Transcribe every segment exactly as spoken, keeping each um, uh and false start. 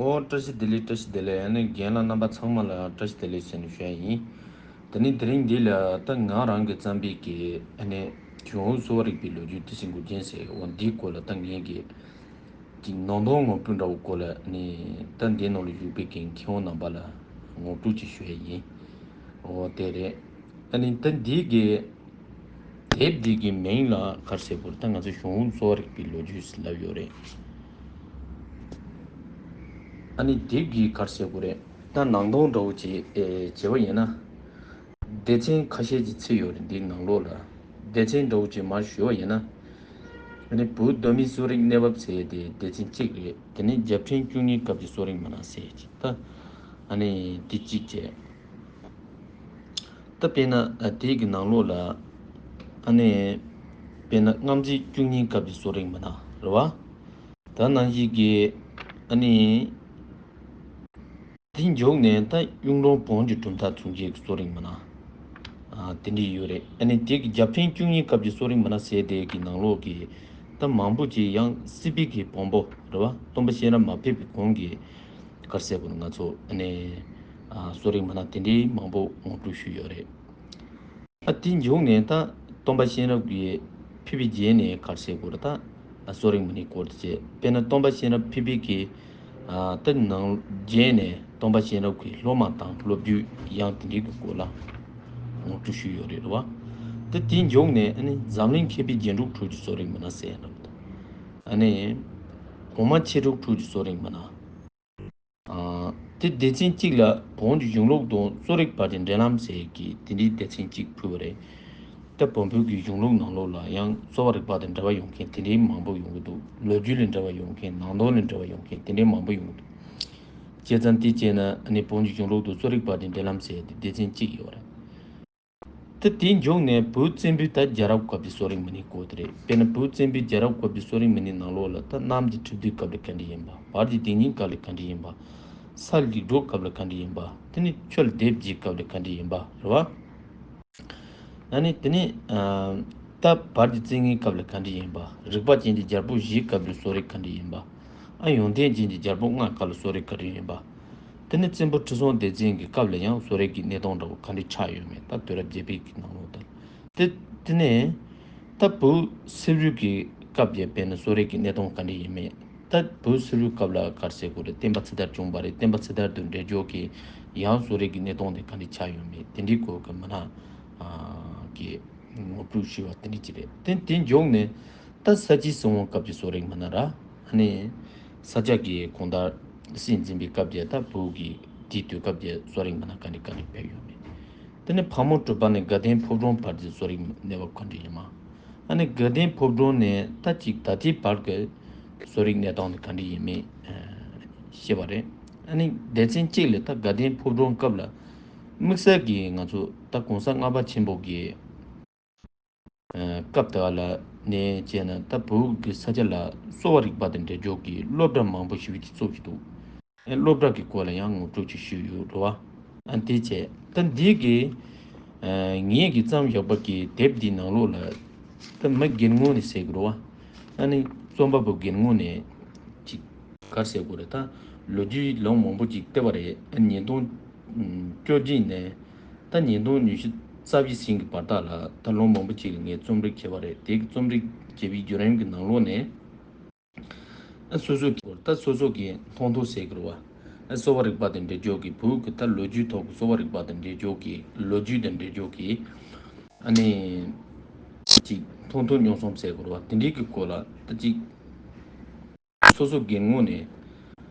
ཨོ། བཀྲ་ཤིས་བདེ་ལེགས། བཀྲ་ཤིས་བདེ་ལེགས། ཨ་ནི་རྒན་ལགས་རྣམ་པ་ཚང་མ་ལ་བཀྲ་ཤིས་བདེ་ལེགས་ཟེར་ནས་ཞུ་ཡ་ཡིན། དེ་ནི་དེ་རིང་འདི་ལ་ད་ང་རང་གིས་བརྩམས་པའི་གི་ཨ་ནི་གཞུང་ལུགས་གསོ་བ་རིག་པའི་ལོ་རྒྱུས་དེ་བཞིན་འགོད་མཁན་ཟེར་བ་འདིའི་སྐོར་ལ་ད་ངས་གི་ཅིག་ནང་དོན་ངོ་སྤྲོད་འདྲ་བོ་སྐོར་ལ་ནི་ད་འདིའི་ནང་ལ་བཞུགས་པའི་གི་མཁས་དབང་རྣམ་པ་ལ་ངོ་སྤྲོད་ཅིག་ཞུ་ཡ་ཡིན། ཨོ་དེ་རེད། ཨ་ནི་ད་འདི་གི་དེབ་འདི་གི་མིང་ལ་ག་རེ་ཟེར་དགོས་རེད། ད་ང་ཚོ་གཞུང་ལུགས་གསོ་བ་རིག་པའི་ལོ་རྒྱུས་ཟེར་ལབ་ཡོད་རེད། ཨ་ནི་དེབ་ཀྱི་ག་རེ་ཟེར་དགོས་རེད། ད་ནང་དོན་འདྲ་བོ་ཅིག་ཨེ་བྱས་པ་ཡིན་ན། སྡེ་ཚན་ཁ་ཤས་ཅིག་ཚུད་ཡོད་རེད། འདིའི་ནང་ལོགས་ལ་སྡེ་ཚན་འདྲ་བོ་ཅིག་མར་ཞུས་པ་ཡིན་ན། ཨ་ནི་བོད་མདོ་སྨད་གསོ་རིག་གནས་བབ་ཟེར་དེ་སྡེ་ཚན་གཅིག་རེད། དེ་ནས་རྒྱལ་ཕྲན་བཅུ་གཉིས་སྐབས་ཀྱི་གསོ་རིག་མི་སྣ་ཟེར་ཅིག་ད་ཨ་ནི་དེ་གཅིག་བྱས། ད་དཔེར་ན་ཨ་དེའི་གི་ནང་ལོགས་ལ་ཨ་ནི་དཔེར་ན་སྔ་རྗེས་བཅུ་གཉིས་སྐབས་ཀྱི་གསོ་རིག་མི་སྣ་རེད་བ། ད་ནང་བཞིན་གྱི་ཨ་ནི། དེ་མཇུག་ནས་ད་གཡུང་དྲུང་བོན་གྱི་གྲུབ་མཐའ་མཚོན་བྱེད་ཀྱི་གསོ་རིག་མི་སྣ། ཨ་དེ་འདྲ་ཡོད་རེད། ཨ་ནི་དེ་གི་རྒྱལ་ཕྲན་བཅུ་གཉིས་སྐབས་ཀྱི་གསོ་རིག་མི་སྣ་ཟེར་དེ་གི་ནང་ལོགས་ཀྱི་ད་མང་པོ་ཅིག་ཡང་སྲིད་པའི་གི་བོན་པོ་རེད་བ། སྟོན་པ་གཤེན་རབ་མ་ཕེབས་པའི་གོང་གི་ག་རེ་ཟེར་དགོས་རེད། ང་ཚོ་ཨ་ནི་ཨ་གསོ་རིག་མི་སྣ་དེ་འདྲའི་མང་པོ་ངོ་སྤྲོད་ཞུས་ཡོད་རེད། ཨ་དེ་མཇུག་ནས་ད་སྟོན་པ་གཤེན་རབ་ཀྱི་ཕེབས་པའི་རྗེས་ནས་ག་རེ་ཟེར་དགོས་རེད། ད་གསོ་རིག་མི་སྣའི་སྐོར་དུ་བྱས། དཔེར་ན་སྟོན་པ་གཤེན་རབ་ཕེབས་པའི་གི་ཨ་ད་ནང་རྗེས་ནས་སྟོན་པ་གཤེན་རབ་ཀྱི་སློབ་མ་དང་སློབ་བརྒྱུད་ཡང་དེ་འདྲའི་གི་སྐོར་ལ་ངོ་སྤྲོད་ཞུས་ཡོད་རེད་བ། ད་དེ་མཇུག་ནས་ཨ་ནི་འཛམ་གླིང་མཁས་པའི་རྒྱན་དྲུག་འཕྲུལ་གྱི་གསོ་རིག་མི་སྣ་ཟེར་ཡ་འདྲ་བོ་དང་། ཨ་ནི་གོང་མ་ཆེ་དྲུག་འཕྲུལ་གྱི་གསོ་རིག་མི་སྣ། ཨ་དེ་སྡེ་ཚན་གཅིག་ལ་བོན་གྱི་གཞུང་ལུགས་དང་གསོ་རིག་བར་གྱི་འབྲེལ་ལམ་ཟེར་གྱི་དེ་འདྲའི་སྡེ་ཚན་གཅིག་ཕུལ་བ་རེད། ད་བོན་པོའི་གི་གཞུང་ལུགས་ནང་ལོགས་ལ་ཡང་གསོ་བ་རིག་པ་དང་འབྲེལ་བ་ཡོད་མཁན་དེ་འདྲའི་མང་པོ་ཡོང་གི་འདུག་ལོ་རྒྱུས་ལ་འབྲེལ་བ་ཡོད་མཁན། ནང་དོན་ལ་འབྲེལ་བ་ཡོད་མཁན་དེ་འདྲའི་མང་པོ་ཡོང་གི་འདུག་བྱས་ཙང་དེ་བྱས་ན་ཨ་ནི་བོན་གྱི་གཞུང་ལུགས་དང་གསོ་རིག་བར་གྱི་འབྲེལ་ལམ་ཟེར་དེ་སྡེ་ཚན་གཅིག་ཡོད་རེད། ད་དེའི་མཇུག་ནས་བོད་བཙན་པོའི་ད་རྒྱལ་རབས་སྐབས་ཀྱི་གསོ་རིག་མི་སྣའི་སྐོར་དེ་རེད། དཔེར་ན་བོད་བཙན་པོའི་རྒྱལ་རབས་སྐབས་ཀྱི་གསོ་རིག་མི་སྣའི་ནང་ལོགས་ལ་ད་གནམ་གྱི་འཁྲུག་རྡུལ་སྐབས་ལ་ག་འདྲ་ཡིན་པ། བར་གྱི་སྡིག་ཉེས་སྐབས་ལ་ག་འདྲ་ཡིན་པ། ས་རྒྱུག་འགྲོ་སྐབས་ལ་ག་འདྲ་ཡིན་པ། དེ་ནས་ཆུ་ལ་ལྡེ་བརྒྱད་སྐབས་ལ་ག་འདྲ་ཡིན་པ་རེད་བ། ཨ་ནི་དེ་ནས་ཨ་ད་བར་གྱི་བཙན་ངན་སྐབས་ལ་ག་འདྲ་ཡིན་པ། རིག་པ་ཅན་གྱི་རྒྱལ་པོ་བཞིའི་སྐབས་ལ་གསོ་རིག་ག་འདྲ་ཡིན་པ། ཨ་ཡོན་ཏན་ཅན་གྱི་རྒྱལ་པོ་ལྔ་སྐབས་ལ་གསོ་རིག་ག་འདྲ་ཡིན་པ། དེ་ནས་བཙན་པོ་ཁྲི་སྲོང་ལྡེ་བཙན་གྱི་སྐབས་ལ་ཡང་གསོ་རིག་གི་གནས་སྟངས་འདྲ་བོ་ག་འདྲ་ཆགས་ཡོད་མེད། ད་དུས་རབས་བརྒྱད་པའི་གི་ནང་ལོགས་དང་། དེ་དེ་ནས་ད་བོད་སིལ་བུའི་གི་སྐབས་ཀྱི་དཔེར་ན་གསོ་རིག་གི་གནས་སྟངས་ག་འདྲ་ཡིན་མེད། ད་བོད་སིལ་བུའི་སྐབས་ལ་ག་རེ་ཟེར་དགོས་རེད། བསྟན་པ་ཚེ་ཐར་བྱུང་བ་རེད། བསྟན་པ་ཚེ་ཐར་དང་འབྲེལ་འཇོག་གི་ཡང་གསོ་རིག་གི་གནས་སྟངས་དེ་ག་འདྲ་ཆགས་ཡོད་མེད། དེ་འདྲའི་སྐོར་གྱི་མི་སྣ་གི་ངོ་སྤྲོད་ཞུས་པ་དེ་འདྲ་ཅིག་རེད། དེ་དེ་མཇུག་ནས་ད་ས་སྐྱའི་སྲིད་དབང་སྐབས་ཀྱི་གསོ་རིག་མི་སྣ་ར། ཨ་ནི་ས་སྐྱ་གི་གང་ལྟར་སྲིད་འཛིན་པའི་སྐབས་ཀྱི་ད་བོད་ཀྱི་དེའི་དུས་སྐབས་ཀྱི་གསོ་རིག་མི་སྣ་ག་འདྲ་ག་འདྲ་ཕེབས་ཡོད་མེད། དེ་ནས་ཕག་མོ་གྲུ་པ་ནས་དགའ་ལྡན་ཕོ་བྲང་བར་གྱི་གསོ་རིག་གནས་བབ་ག་འདྲ་ཡིན་མ། ཨ་ནི་དགའ་ལྡན་ཕོ་བྲང་ནས་ད་ཅིག་ད་ལྟའི་བར་གྱི་གསོ་རིག་གནས་སྟངས་དེ་ག་འདྲ་ཡིན་མིན་ཤེས་པ་རེད། ཨ་ནི་སྡེ་ཚན་གཅིག་ལ་ད་དགའ་ལྡན་ཕོ་བྲང་སྐབས་ལ་དམིགས་བསལ་གྱིས་ང་ཚོ་ད་གོང་ས་ལྔ་པ་ཆེན་པོ་གི་སྐབས་དེ་ག་ལ་ནས་བྱས་ན་ད་བོད་ཀྱི་ས་ཆ་ལ་གསོ་བ་རིག་པ་དང་འབྲེལ་འཇོག་གི་སློབ་གྲྭ་མང་པོ་ཞེ་པོ་ཅིག་བཙུགས་ཀྱི་འདུག་ཨེ་སློབ་གྲྭ་གི་སྐོར་ལ་ཡང་ངོ་སྤྲོད་ཅིག་ཞུས་ཡོད་རེད་བ། ཨ་དེ་བྱས་ད་འདི་གི་ཨ་ངེད་ཀྱིས་བརྩམས་བཞག་པ་གི་དེབ་འདིའི་ནང་ལོགས་ལ་ད་མི་རྒན་ངོ་ནས་ཟེར་གི་རེད་བ། ཨ་ནི་རྩོམ་པ་པོ་རྒན་ངོ་ནས་ཅིག་ག་རེ་ཟེར་དགོས་རེད། ད་ལོ་རྒྱུས་ལུང་མང་པོ་ཅིག་བལྟས་པ་རེད། ཨ་ཉིས་སྟོང་བཅོ་བརྒྱད་ནས་ད་ཉིས་སྟོང་ཉི་ཤུ་རྩ་བཞི་ཟིན་གི་བར་ཐག་ལ་ད་ལུང་མང་པོ་ཅིག་ལ་ངས་རྩོམ་རིག་བྱས་པ་རེད། དེ་གི་རྩོམ་རིག་བྱས་པའི་བརྒྱུད་རིམ་གི་ནང་ལོགས་ནས། ཨ་སོ་སོ་གི་ད་སོ་སོ་གི་མཐོང་ཐོས་ཟེར་གི་རེད་བ། ཨ་གསོ་བ་རིག་པ་དང་འབྲེལ་འཇོག་གི་བོད་ཀྱི་ད་ལོ་རྒྱུས་ཐོག་གི་གསོ་བ་རིག་པ་དང་འབྲེལ་འཇོག་གི་ལོ་རྒྱུས་དང་འབྲེལ་འཇོག་གི་ཨ་ནི་ཅིག་མཐོང་ཐོས་མྱོང་གསུམ་ཟེར་གི་རེད་བ། དེ་འདྲའི་གི་སྐོར་ལ་ད་ཅིག་སོ་སོ་རྒན་ངོ་ནས་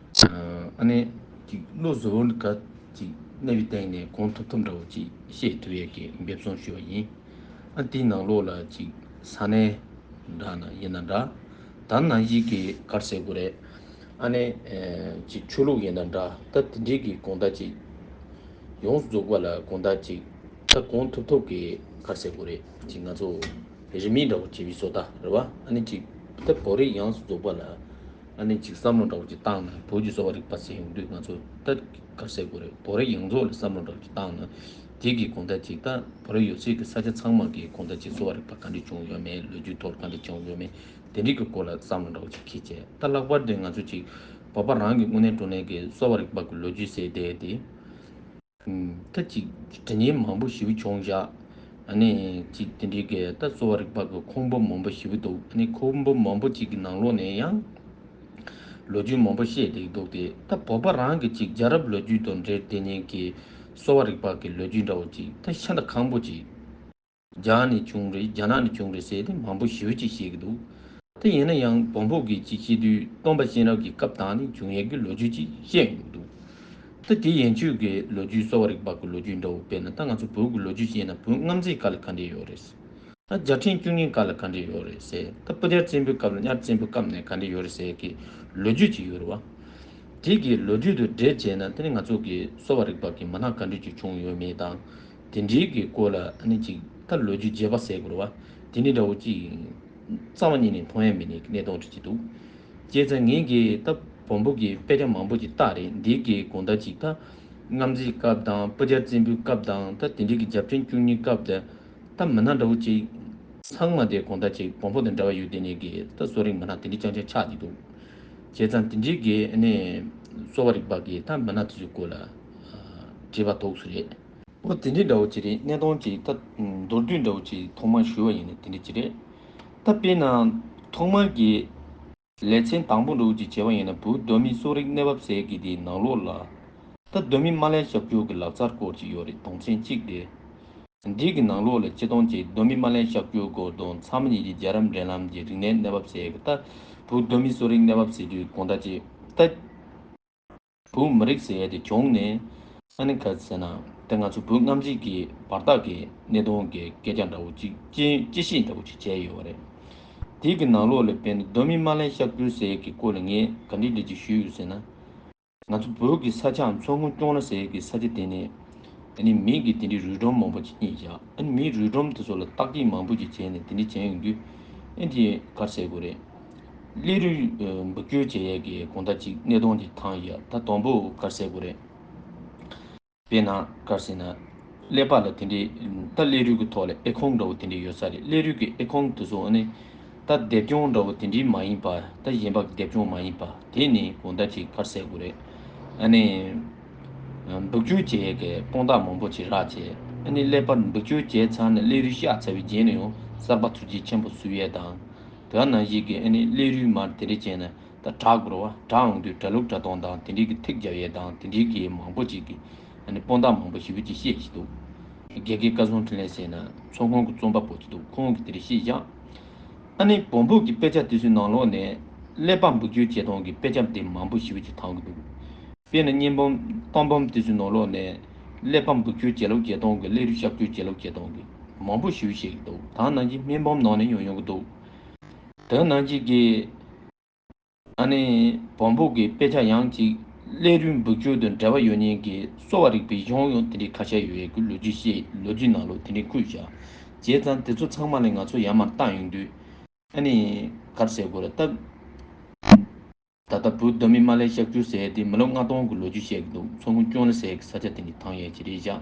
ཨ་ནི་ཅིག་བློ་གཟུ་བོར་ག་ཅིག་གནས་པའི་སྟེང་ནས་གང་ཐུབ་ཐུབ་འདྲ་བོ་ཅིག་བཤད་ཐུབ་ཡས་ཀྱི་འབད་བརྩོན་ཞུས་པ་ཡིན། ཨ་དེའི་ནང་ལོགས་ལ་ཅིག་ས་གནས་འདྲ་ན་ཡིན་ན་འདྲ། ད་ནང་བཞིན་གྱི་ག་རེ་ཟེར་དགོས་རེད། ཨ་ནི་ཨེ་ཅིག་ཆོས་ལུགས་ཡིན་ན་འདྲ། ད་དེ་འདྲའི་གི་གང་ལྟར་ཅིག་ཡོངས་སུ་རྫོགས་པ་ལ་གང་ལྟར་ཅིག་ད་གང་ཐུབ་ཐུབ་ཀྱི་ག་རེ་ཟེར་དགོས་རེད། ཅིག་ང་ཚོ་རིས་མེད་འདྲ་བོ་བྱེད་པའི་བཟོ་ལྟ་རེད་བ། ཨ་ནི་ཅིག་ད་བོད་རིགས་ཡོངས་སུ་རྫོགས་པ་ལ། ཨ་ནི་ཅིག་བསམ་བློ་འདྲ་བོ་ཅིག་བཏང་ན། བོད་ཀྱི་གསོ་བ་རིག་པ་ཟེར་ཡོང་དུས་ང་ཚོ་ད་ག་རེ་ཟེར་དགོས་རེད། བོད་རིགས་ཡོངས་རྫོགས་ལ་བསམ་བློ་འདྲ་བོ་ཅིག་བཏང་ན། དེ་གི་གོང་ད་ཅིག་ད་བོད་རིགས་ཡོད་སའི་གི་ས་ཆ་ཚང་མ་གི་གོང་ད་ཅིག་གསོ་བ་རིག་པ་ག་འདྲ་བྱུང་ཡོད་མེད། ལོ་རྒྱུས་ཐོག་ག་འདྲ་བྱུང་ཡོད་མེད། དེ་འདྲའི་གི་སྐོར་ལ་བསམ་བློ་འདྲ་བོ་ཅིག་འཁྱེར་བྱས། ད་ལྷག་པར་དུ་ང་ཚོ་ཅིག་ བོད་པ་རང་གི་དངོས་གནས་དྲང་གནས་ཀྱི་གསོ་བ་རིག་པ་གི་ལོ་རྒྱུས་ཟེར་དེ་དེ། ད་ཅིག་དྲི་བརྙན་མང་པོ་ཞེ་པོ་བྱུང་བཞག་ཨ་ནི་ཅིག་དེ་འདྲའི་གི་ད་གསོ་བ་རིག་པ་གི་ཁུངས་བུ་མང་པོ་ཞེ་པོ་འདུག་ཨ་ནི་ཁུངས་བུ་མང་པོ་ཅིག་གི་ནང་ལོགས་ནས་ཡང་ལོ་རྒྱུས་མང་པོ་བཤད་བསྡད་འདུག་དེ་ད་བོད་པ་རང་གི་ཅིག་རྒྱལ་རབས་ལོ་རྒྱུས་དང་འབྲེལ་དེ་ཉིད་ཀྱི་གསོ་བ་རིག་པ་གི་ལོ་རྒྱུས་འདྲ་བོ་ཅིག་ད་ཤ་ད་ཁང་པོ་ཅིག་རྒྱ་ནས་བྱུང་རེད། རྒྱ་ནག་ནས་བྱུང་རེད་ཟེར་ཏེ་མང་པོ་ཞེ་པོ་ཅིག་བཤད་ཀྱི་འདུག་དེ་ཡིན་ན་ཡང་བོན་པོ་གི་ཅིག་བཤད་དུས་སྟོན་པ་གཤེན་རབ་ཀྱི་སྐབས་དང་ནས་བྱུང་ཡས་ཀྱི་ལོ་རྒྱུས་ཅིག་བཤད་ཡོང་གི་འདུག་དེ་དེ་ཡན་ཆོད་ཀྱི་ལོ་རྒྱུས་གསོ་བ་རིག་པ་གི་ལོ་རྒྱུས་འདྲ་བོ་དཔེར་ན་ད་ང་ཚོ་བོད་ཀྱི་ལོ་རྒྱུས་བཤད་ན་བོད་མངའ་མཛད་སྐབས་ལ་ག་འདྲས་ཡོད་རེད། ད་རྒྱལ་ཕྲན་བཅུ་གཉིས་སྐབས་ལ་ག་འདྲས་ཡོད་རེད་ཟེར། ད་སྤུ་རྒྱལ་བཙན་པོའི་སྐབས་ལ་གཉའ་བཙན་པོའི་སྐབས་ནས་ག་འདྲས་ཡོད་རེད་ཟེར་གྱི་ལོ་རྒྱུས་ཅིག་ཡོད་རེད་བ། དེ་གི་ལོ་རྒྱུས་དང་འབྲེལ་བྱས་ན་དེ་ནི་ང་ཚོ་གི་གསོ་བ་རིག་པ་གི་མི་སྣ་ག་འདྲས་ཅིག་བྱུང་ཡོད་མེད་དང་། དེ་འདྲའི་གི་སྐོར་ལ་ཨ་ནི་ཅིག་ད་ལོ་རྒྱུས་རྒྱས་པ་ཟེར་དགོས་རེད་བ། དེ་འདྲའི་འདྲ་བོ་ཅིག་རྩ་བ་ཉིད་ནས་མཐོང་ཡ་མེད་ནི་གནས་སྟངས་ཅིག་འདུག་བྱས་ཙང་ངས་གི་ད་བོན་པོ་གི་དཔེ་ཆ་མང་པོ་ཅིག་བལྟས་རེད། འདི་གི་དགོང་དག་ཅིག་ད་མངའ་མཛད་སྐབས་དང་སྤུ་རྒྱལ་བཙན་པོའི་སྐབས་དང་ད་དེ་འདྲའི་གི་རྒྱལ་ཕྲན་བཅུ་གཉིས་སྐབས་དེ། ད་མི་སྣ་འདྲ་བོ་ཅིག་ཚང་མ་དེ་གང་ལྟར་ཅིག་བོན་པོ་དང་འབྲེལ་བ་ཡོད་དེ་ནས་གི་ད་གསོ་རིག་མི་སྣ་དེ་འདྲའི་རྐྱང་རྐྱང་ཆགས་ཀྱི་འདུག་བྱས་ཙང་དེ་འདྲའི་གི་ཨ་ནི་གསོ་བ་རིག་པ་གི་ད་མི་སྣ་དེ་ཚོའི་སྐོར་ལ་བྲིས་པ་ཐོགས་སུ་རེད། འོ་དེ་འདྲའི་འདྲ་བོ་ཅིག་རེད། གནས་སྟངས་ཅིག་ད་མདོར་བསྡུས་འདྲ་བོ་ཅིག་ཐོག་མར་ཞུ་བ་ཡིན་ན་དེ་འདྲ་ཅིག་རེད། ད་དཔེར་ན་ཐོག་མར་གི་ལེ་ཚན་དང་པོ་འདྲ་བོ་ཅིག་བྱས་པ་ཡིན་ན་བོད་གདོད་མའི་གསོ་རིག་གནས་བབ་ཟེར་གི་དེའི་ནང་ལོགས་ལ། ད་གདོད་མའི་དམར་ལེབ་ཤ་སྐྱུར་གྱི་ལག་རྩལ་སྐོར་ཅིག་ཡོད་རེད། དོན་ཚན་གཅིག་དེ། འདི་གི་ནང་ལོགས་ལ་སྤྱིར་བཏང་གི་གདོད་མའི་དམར་ལེབ་ཤ་སྐྱུར་སྐོར་དང་ཚང་མ་ཉིད་ཀྱི་རྒྱལ་རབས་འབྲེལ་ལམ་གྱི་རིག་གནས་གནས་བབ་ཟེར་གི་ད་བོད་གདོད་མའི་གསོ་རིག་གནས་བབ་ཟེར་དུས་གང་ལྟར་ཅིག་ད་བོད་མི་རིགས་ཟེར་ཡ་དེ་བྱུང་ནས་ཨ་ནི་ག་ཟེར་ན་ད་ང་ཚོ་བོད་མངའ་མཛད་ཀྱི་བར་ཐག་གི་གནད་དོན་གྱི་སྐད་ཆ་འདྲ་བོ་ཅིག་དཔྱད་དཔྱད་ཞིབ་འདྲ་བོ་ཅིག་བྱས་ཡོད་པ་རེད། དེ་གི་ནང་ལོགས་ལ་དཔེར་ན་གདོད་མའི་དམར་ལེབ་ཤ་སྐྱུར་ཟེར་གི་སྐོར་ལ་ངས་ག་འདྲ་འདྲ་ཅིག་ཞུས་ཡོད་ཟེར་ན། ང་ཚོ་བོད་ཀྱི་ས་ཆ་མཚོ་སྔོན་ལྗོངས་ལ་ཟེར་གྱི་ས་ཆ་དེ་ནས་ཨ་ནི་མི་གི་དེ་འདྲའི་རུས་སྒྲོམ་མང་པོ་ཅིག་རྙེད་བཞག་ཨ་ནི་མིའི་རུས་སྒྲོམ་དེ་ཚོ་ལ་བརྟག་དཔྱད་མང་པོ་ཅིག་བྱས་ནས་དེ་འདྲ་བྱས་ཡོང་དུས་ཨ་ནི་དེ་ག་རེ་ཟེར་དགོས་རེད། ཀླད་རུས་འབུད་སྐྱོར་བྱེད་ཡས་ཀྱི་གང་ལྟར་ཅིག་གནད་དོན་ཅིག་ཐང་ཡ་ད་དང་པོ་ག་རེ་ཟེར་དགོས་རེད། དཔེར་ན་ག་རེ་ཟེར་ན། ཀླད་པ་ལ་དེ་འདྲའི་ད་ཀླད་རུས་ཀྱི་ཐོག་ལ་ཨེ་ཁུང་འདྲ་བོ་དེ་འདྲའི་ཡོད་ས་རེད། ཀླད་རུས་ཀྱི་ཨེ་ཁུང་དེ་ཚོ་ཨ་ནི་ད་སྡེབ་སྦྱོང་འདྲ་བོ་དེ་འདྲའི་མ་ཡིན་པ་ད་གཞན་པ་གི་སྡེབ་སྦྱོང་མ་ཡིན་པ་དེ་ནི་གང་ལྟར་ཅིག་ག་རེ་ཟེར་དགོས་རེད། ཨ་ནི་འབུད་སྐྱོར་བྱེད་ཡས་ཀྱི་དཔང་རྟགས་མང་པོ་ཅིག་རག་བྱས་ཨ་ནི་ཀླད་པར་འབུད་སྐྱོར་བྱས་ཚར་ནས་ཀླད་རུས་གཤགས་ཚར་བའི་རྗེས་ནས་ཡང་གསར་པ་ཚུར་རྒྱས་ཆེན་པོ་བཟོ་ཡས་དང་། དེ་ནང་བཞིན་གྱི་ཨ་ནི་ཀླད་རུས་མར་དེ་འདྲ་བྱས་ནས། ད་དྲག་དགོས་རེད་བ། དྲག་འོང་དུས་དྲག་ལུགས་དྲག་སྟངས་དང་དེ་འདྲའི་གི་ཐིག་རྒྱབ་ཡས་དང་དེ་འདྲའི་གི་མང་པོ་ཅིག་གི་ཨ་ནི་དཔང་རྟགས་མང་པོ་ཞེ་པོ་ཅིག་བཤད་བཞིན་འདུག་དགེ་རྒན་སྐལ་བཟང་འཕྲིན་ལས་ཟེར་ན་མཚོ་སྔོན་གྱི་རྩོམ་པ་པོ་ཅིག་འདུག་ཁོང་གིས་དེ་འདྲ་བཤད་བཞག་ཨ་ནི་བོན་པོ་གི་དཔེ་ཆ་དེ་ཚོའི་ནང་ལོགས་ནས་ཀླད་པ་འབུད་སྐྱོར་བྱེད་སྟངས་ཀྱི་དཔེ་ཆ་དེ་མང་པོ་ཞེ་པོ་ཅིག་ཐང་གི་འདུག་དཔེར་ན་གཉེན་འབུམ་གཏམ་འབུམ་དེ་ཚོའི་ནང་ལོགས་ནས་ཀླད་པ་འབུད་སྐྱོར་བྱེད་ལུགས་བྱེད་སྟངས་ཀྱི་ཀླད་རུས་གཤག་སྐྱོར་བྱེད་ལུགས་བྱེད་སྟངས་ཀྱི་མང་པོ་ཞེ་པོ་བཤད་ཀྱི་འདུག་ད་ནང་བཞིན་སྨན་འབུམ་ནང་ནས་ཡང་ཡོང་གི་འདུག་དེ་ནང་བཞིན་གྱི། ཨ་ནི་བོན་པོ་གི་དཔེ་ཆ་ཡང་ཅིག་ཀླད་རུས་འབུད་སྐྱོར་དང་འབྲེལ་བ་ཡོད་མཁན་གྱི་གསོ་བ་རིག་པའི་གཞུང་ཡང་དེ་འདྲའི་ཁ་ཤས་ཡོད་ཡས་ཀྱི་ལོ་རྒྱུས་བཤད་ལོ་རྒྱུས་ནང་ལོགས་དེ་འདྲའི་བཀོད་བཞག་བྱས་ཙང་དེ་ཚོ་ཚང་མ་ལ་ང་ཚོ་ཡར་མར་བལྟ་ཡོང་དུས་ཨ་ནི་ག་རེ་ཟེར་དགོས་རེད་ད། ད་ལྟ་བོད་གདོད་མའི་དམར་ལེབ་གཤག་སྐྱུར་ཟེར་ཡས་དེ་མི་ལོ་ལྔ་སྟོང་གི་ལོ་རྒྱུས་བཤད་ཀྱི་འདུག་མཚོ་སྔོན་ལྗོངས་ལ་ཟེར་ཡས་ཀྱི་ས་ཆ་དེ་འདྲའི་ཐང་ཡས་ཀྱི་རེད་བཞག་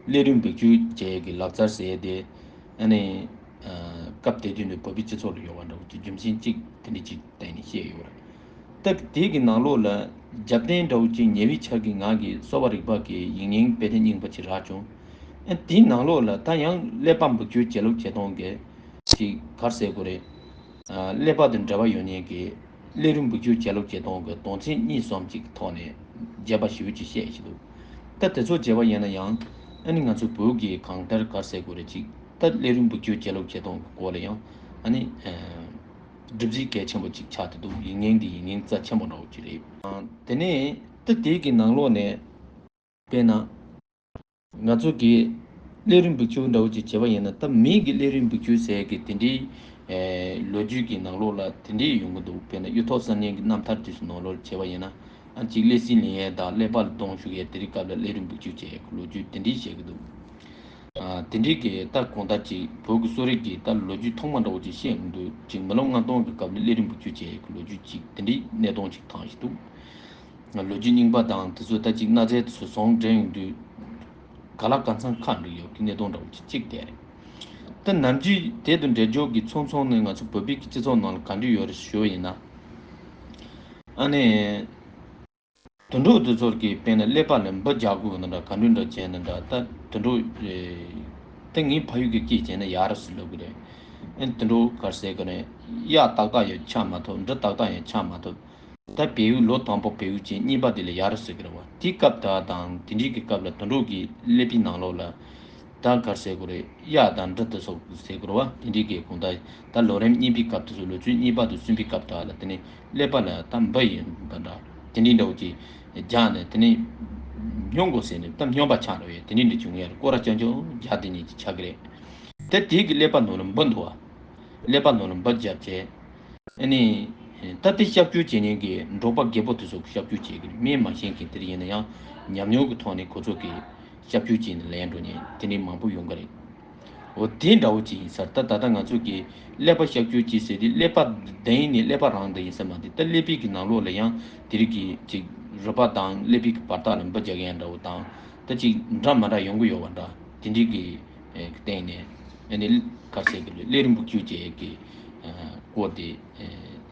ཀླད་རུས་འབུད་སྐྱོར་བྱེད་ཀྱི་ལག་རྩལ་ཟེར་ཏེ། ཨ་ནི། སྐབས་དེ་དུས་ནས་བོད་པའི་སྤྱི་ཚོགས་ལ་ཡོད་པ་འདྲ་བོ་ཅིག་རྒྱུ་མཚན་གཅིག་དེ་འདྲ་ཅིག་བསྟན་ནས་བཤད་ཡོད་རེད། སྟབས་དེ་གི་ནང་ལོགས་ལ་རྒྱབ་རྟེན་འདྲ་བོ་ཅིག་ཉེ་བའི་ཆར་གྱི་ང་གི་གསོ་བ་རིག་པ་གི་ཡིག་རྙིང་དཔེ་ཆ་རྙིང་པ་ཅིག་རག་བྱུང་། ཨ་དེའི་ནང་ལོགས་ལ་ད་ཡང་ཀླད་པ་འབུད་སྐྱོར་བྱེད་ལུགས་བྱེད་སྟངས་ཀྱི་ཅིག་ག་རེ་ཟེར་དགོས་རེད། ཀླད་པ་དང་འབྲེལ་བ་ཡོད་མཁན་གྱི། ཀླད་རུས་འབུད་སྐྱོར་བྱེད་ལུགས་བྱེད་སྟངས་ཀྱི་དོན་ཚན་གཉིས་གསུམ་གཅིག་གི་ཐོག་ནས་རྒྱས་པ་ཞེ་པོ་ཅིག་བཤད་བཞིན་འདུག་ད་དེ་ཚོ་བྱས་པ་ཡིན་ན་ཡང་ཨ་ནི་ང་ཚོ་བོད་ཀྱི་གང་ལྟར་ག་རེ་ཟེར་དགོས་རེད་ཅིག་ད་ཀླད་རུས་འབུད་སྐྱོར་བྱེད་ལུགས་བྱེད་སྟངས་ཀྱི་སྐོར་ལ་ཡང་ཨ་ནི་གྲུབ་རྫས་གལ་ཆེན་པོ་ཅིག་ཆགས་བསྡད་འདུག་ཡིག་རྙིང་འདི་ཡིག་རྙིང་རྩ་ཆེན་པོ་འདྲ་བོ་ཅིག་རེད། དེ་ནས་ད་དེ་གི་ནང་ལོགས་ནས། དཔེར་ན། ང་ཚོ་གིས་ཀླད་རུས་འབུད་སྐྱོར་འདྲ་བོ་ཅིག་བྱས་པ་ཡིན་ན་ད་མི་གི་ཀླད་རུས་འབུད་སྐྱོར་ཟེར་གི་དེ་འདྲའི་ཨེ་ལོ་རྒྱུས་ཀྱི་ནང་ལོགས་ལ་དེ་འདྲའི་ཡོང་གི་འདུག་དཔེར་ན་གཡུ་ཐོག་གསར་རྙིང་གི་རྣམ་ཐར་དེ་ཚོའི་ནང་ལོགས་བྱས་པ་ཡིན་ན་ཨ་ཅིག་ཀླད་སྲིན་ལེན་ཡས་དང་ཀླད་པ་ལ་གདོང་ཞུགས་ཡས་དེ་རིང་སྐབས་ལ་ཀླད་རུས་འབུད་སྐྱོར་བྱས་ཡས་ཀྱི་ལོ་རྒྱུས་དེ་འདྲའི་བཤད་གི་འདུག་ཨ་དེ་འདྲའི་གི་ད་གང་ལྟར་ཅིག་བོད་ཀྱི་གསོ་རིག་གི་ད་ལོ་རྒྱུས་ཐོག་མ་འདྲ་བོ་ཅིག་བཤད་ཡོང་དུས་ཅིག་མི་ལོ་ལྔ་སྟོང་གི་སྐབས་ལ་ཀླད་རུས་འབུད་སྐྱོར་བྱས་ཡས་ཀྱི་ལོ་རྒྱུས་ཅིག་དེ་འདྲའི་གནད་དོན་ཅིག་ཐང་ཞིག་འདུག་ལོ་རྒྱུས་རྙིང་པ་དང་དེ་ཚོ་ད་ཅིག་གནའ་རྫས་དེ་ཚོ་ཟུང་འབྲེལ་ཡོང་དུས། ག་ལ་ག་ཚང་ཁག་འགྲིག་ཡོད་ཀྱི་གནད་དོན་འདྲ་བོ་ཅིག་གཅིག་དེ་རེད། ད་ནམ་རྒྱུན་དེ་དང་འབྲེལ་འཇོག་གི་ཚོང་ཚོང་ནི་ང་ཚོ་བོད་པའི་གི་སྤྱི་ཚོགས་ནང་ལ་ག་འདྲ་ཡོད་རེད་ཞུ་བ་ཡིན་ན། ཨ་ནི། དུད་འགྲོ་དེ་ཚོར་གྱི་དཔེར་ན་ཀླད་པ་ལ་འབུ་རྒྱག་དགོས་ན་འདྲ། ག་འདྲ་འདྲ་བྱས་ན་འདྲ། ད་དུད་འགྲོ་ཨེ། ད་ངའི་ཕ་ཡུལ་གྱི་སྐད་བྱས་ན་ཡ་རབས་ཟེར་ལབ་གི་རེད། ཨེ། དུད་འགྲོ་ག་རེ་ཟེར་གི་རེད། གཡག་ཏག་ཏག་ཡང་ཆགས་མ་ཐུབ། འབྲི་ཏག་ཏག་ཡང་ཆགས་མ་ཐུབ། ད་བལ་ཡུལ་ལོ་དང་པོ་བལ་ཡུལ་ཅན་གཉིས་པ་དེ་ལ་ཡ་རབས་ཟེར་གི་རེད་བ། དེའི་སྐབས་དེ་དང་དེ་འདྲའི་གི་སྐབས་ལ་དུད་འགྲོ་གི་ཀླད་པའི་ནང་ལོགས་ལ། ད་ག་རེ་ཟེར་དགོས་རེད། གཡག་དང་འབྲི་དེ་ཚོ་ཟེར་དགོས་རེད་བ། དེ་འདྲའི་གི་གོང་ད་ད་ལོ་རིམ་གཉིས་པའི་སྐབས་དེ་ཚོ། ལོ་ཚོད་གཉིས་པ་དང་གསུམ་པའི་སྐབས་དག་ལ། དེ་ནས་ཀླད་པ་ལ་ད་འབུ་ཡིན་པ་འདྲ། དེ་འདྲའི་འདྲ་བོ་ཅིག་རྒྱག་ནས། དེ་ནས་སྨྱོ་དགོས་ཟེར་ནས་ད་སྨྱོན་པ་ཆགས་འགྲོ་ཡས། དེ་འདྲའི་འདྲ་བྱུང་ཡས་རེད། སྐོར་ར་རྐྱང་རྐྱང་རྒྱག་དེ་ནས་ཅིག་ཆགས་གི་རེད། དེ་དེའི་གི་ཀླད་པ་ནང་ལ་འབུ་འདུག་བ། ཀླད་པ་ནང་ལ་འབུ་བརྒྱབ་བྱས། ཨ་ནི། ད་དེ་གཤག་བཅོས་བྱེད་མཁན་གྱི་འབྲོག་པ་རྒད་པོ་དེ་ཚོ་གཤག་བཅོས་བྱེད་ཀྱི་རེད། མིས་མ་ཤེས་མཁན་དེ་འདྲ་ཡིན་ན་ཡང་ཉམས་མྱོང་གི་ཐོག་ནས་ཁོ་ཚོ་གིས་གཤག་བཅོས་བྱས་ནས་ལེན་འགྲོ་མཁན་དེ་འདྲའི་མང་པོ་ཡོང་གི་རེད། འོ། དེ་འདྲ་བོ་ཅིག་ཡིན་ས་རེད། ད་ད་ལྟ་ང་ཚོ་གིས་ཀླད་པ་གཤག་བཅོས་བྱས་ཟེར་དུས་ཀླད་པ་བདེ་ཡིན་ནས་ཀླད་པ་རང་བདེ་ཡིན་ས་མ་རེད། ད་ཀླད་པའི་གི་ནང་ལོགས་ལ་ཡང་དེ་རིགས་ཀྱི་ཅིག་རུས་པ་དང་ཀླད་པའི་གི་བར་ཐག་ལ་འབུ་རྒྱག་ཡ་འདྲ་བོ་དང་། ད་ཅིག་འདྲ་མ་འདྲ་ཡོང་གི་ཡོད་པ་འདྲ། དེ་འདྲའི་གི་སྟེང་ནས། ཨ་ནི་ག་རེ་ཟེར་གི་རེད། ཀླད་རིན་པོ་ཆེ་བཅས་ཀྱི་སྐོར་དེ་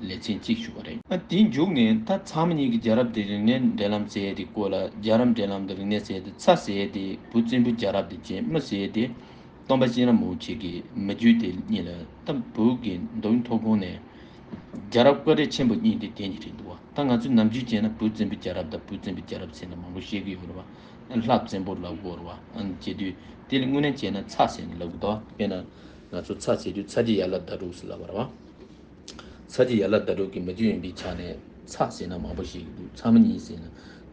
ལེ་ཚན་གཅིག་ཞུས་པ་རེད། ཨ། དེའི་མཇུག་ནས་ད་ཚང་མ་ཉིད་ཀྱི་རྒྱལ་རབས་དེ་རིག་གནས་འབྲེལ་ལམ་ཟེར་ཡས་དེ་སྐོར་ལ། རྒྱལ་རབས་འབྲེལ་ལམ་དང་རིག་གནས་ཟེར་ཡས་དེ། ཚ་ཟེར་ཡས་དེ་བོད་བཙན་པོའི་རྒྱལ་རབས་དེ་བྱས། མུ་ཟེར་ཡས་དེ་སྟོན་པ་གཤེན་རབ་མང་པོ་ཆེ་གི་མི་རྒྱུད་དེ་གཉིས་ལ། ད་བོད་ཀྱི་མདོ་དབུས་མཐོ་སྒང་ནས་རྒྱལ་རབས་སྐུ་བགྲེས་ཆེན་པོ་གཉིས་དེ་དེ་གཉིས་རེད་འདུག་བ། ད་ང་ཚོས་ནམ་རྒྱུན་བྱས་ན་བོད་བཙན་པོའི་རྒྱལ་རབས་དང་བོད་བཙན་པོའི་རྒྱལ་རབས་ཟེར་ནས་མང་པོ་བཤད་ཀྱི་ཡོད་རེད་བ། ལྷ་བཙན་པོ་ལབ་དགོས་རེད་བ། ཨ་ནི་བྱེད་དུས་དེ་ལ་དངོས་གནས་བྱས་ན་ཚ་ཟེར་ནས་ལབ་དགོས་འདུག་དཔེར་ན་ང་ཚོ་ཚ་ཟེར་དུས་ཚ་རྒྱལ་ཡར་ལྷ་ཟླ་གྲོགས་ཟེར་ལབ་པ་རེད་བ། ཚ་རྒྱལ་ཡར་ལྷ་ཟླ་གྲོགས་ཀྱི་མི་རྒྱུད་ཡིན་པའི་ཆ་ནས་ཚ་ཟེར་ན་མང་པོ་ཞིག་འདུག་ཚ་མུ་གཉིས་ཟེར་ན།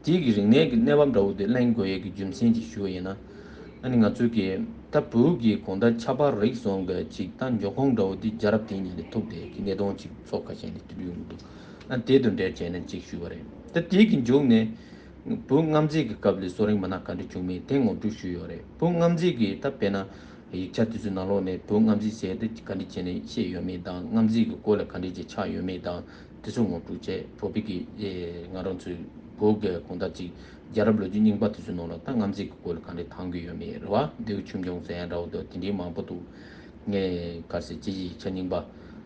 དེའི་གི་རིག་གནས་ཀྱི་གནས་བབ་འདྲ་བོ་དེ་གླེང་དགོས་ཡས་ཀྱི་རྒྱུ་མཚན་ཅིག་ཞུ་བ་ཡིན་ན། ཨ་ནི་ང་ཚོ་གི་ད་བོད་ཀྱི་གང་ལྟར་ཆབ་འབངས་རིགས་གསུམ་གྱི་ཅིག་ད་འབྱུང་ཁུངས་འདྲ་བོ་དེ་རྒྱལ་རབས་དེ་གཉིས་ལས་ཐུག་བསྡད་ཀྱི་གནས་སྟངས་ཅིག་ཚོགས་ཁ་ཤས་ནས་དེ་འདྲ་ཡོང་གི་འདུག་ཨ། དེ་དང་འབྲེལ་བྱས་ནས་ཅིག་ཞུས་པ་རེད། ད་དེའི་གི་མཇུག་ནས་བོད་དབང་འཛིན་གྱི་སྐབས་ལ་གསོ་རིག་མི་སྣ་ག་འདྲ་བྱུང་མིན་དེ་ངོ་སྤྲོད་ཞུས་ཡོད་རེད། བོད་དབང་འཛིན་གྱི་ད་དཔེར་ན་ཡིག་ཆ་དེ་ཚོའི་ནང་ལོགས་ནས་བོད་དབང་འཛིན་ཟེར་དེ་ག་འདྲ་བྱས་ནས་བཤད་ཡོད་མེད་དང་། དབང་འཛིན་གྱི་སྐོར་ལ་ག་འདྲ་ཅིག་ཆགས་ཡོད་མེད་དང་། དེ་ཚོ་ངོ་སྤྲོད་བྱས། བོད་པའི་གི་ཨེ། ང་རང་ཚོའི་བོད་ཀྱི་གང་ལྟར་ཅིག་རྒྱལ་རབས་ལོ་རྒྱུས་རྙིང་པ་དེ་ཚོའི་ནང་ལ་ད་དབང་འཛིན་གྱི་སྐོར་ལ་ག་འདྲ་བཏང་གི་ཡོད་མེད་རེད་བ། ལྡེའུ་ཆོས་འབྱུང་ཟེར་ཡ་འདྲ་བོ་དང་དེ་འདྲའི་མང་པོ་འདུག་ངས་ག་རེ་ཟེར། སྐྱེས་ཆེན་ཡིག་ཆ་རྙིང་པ།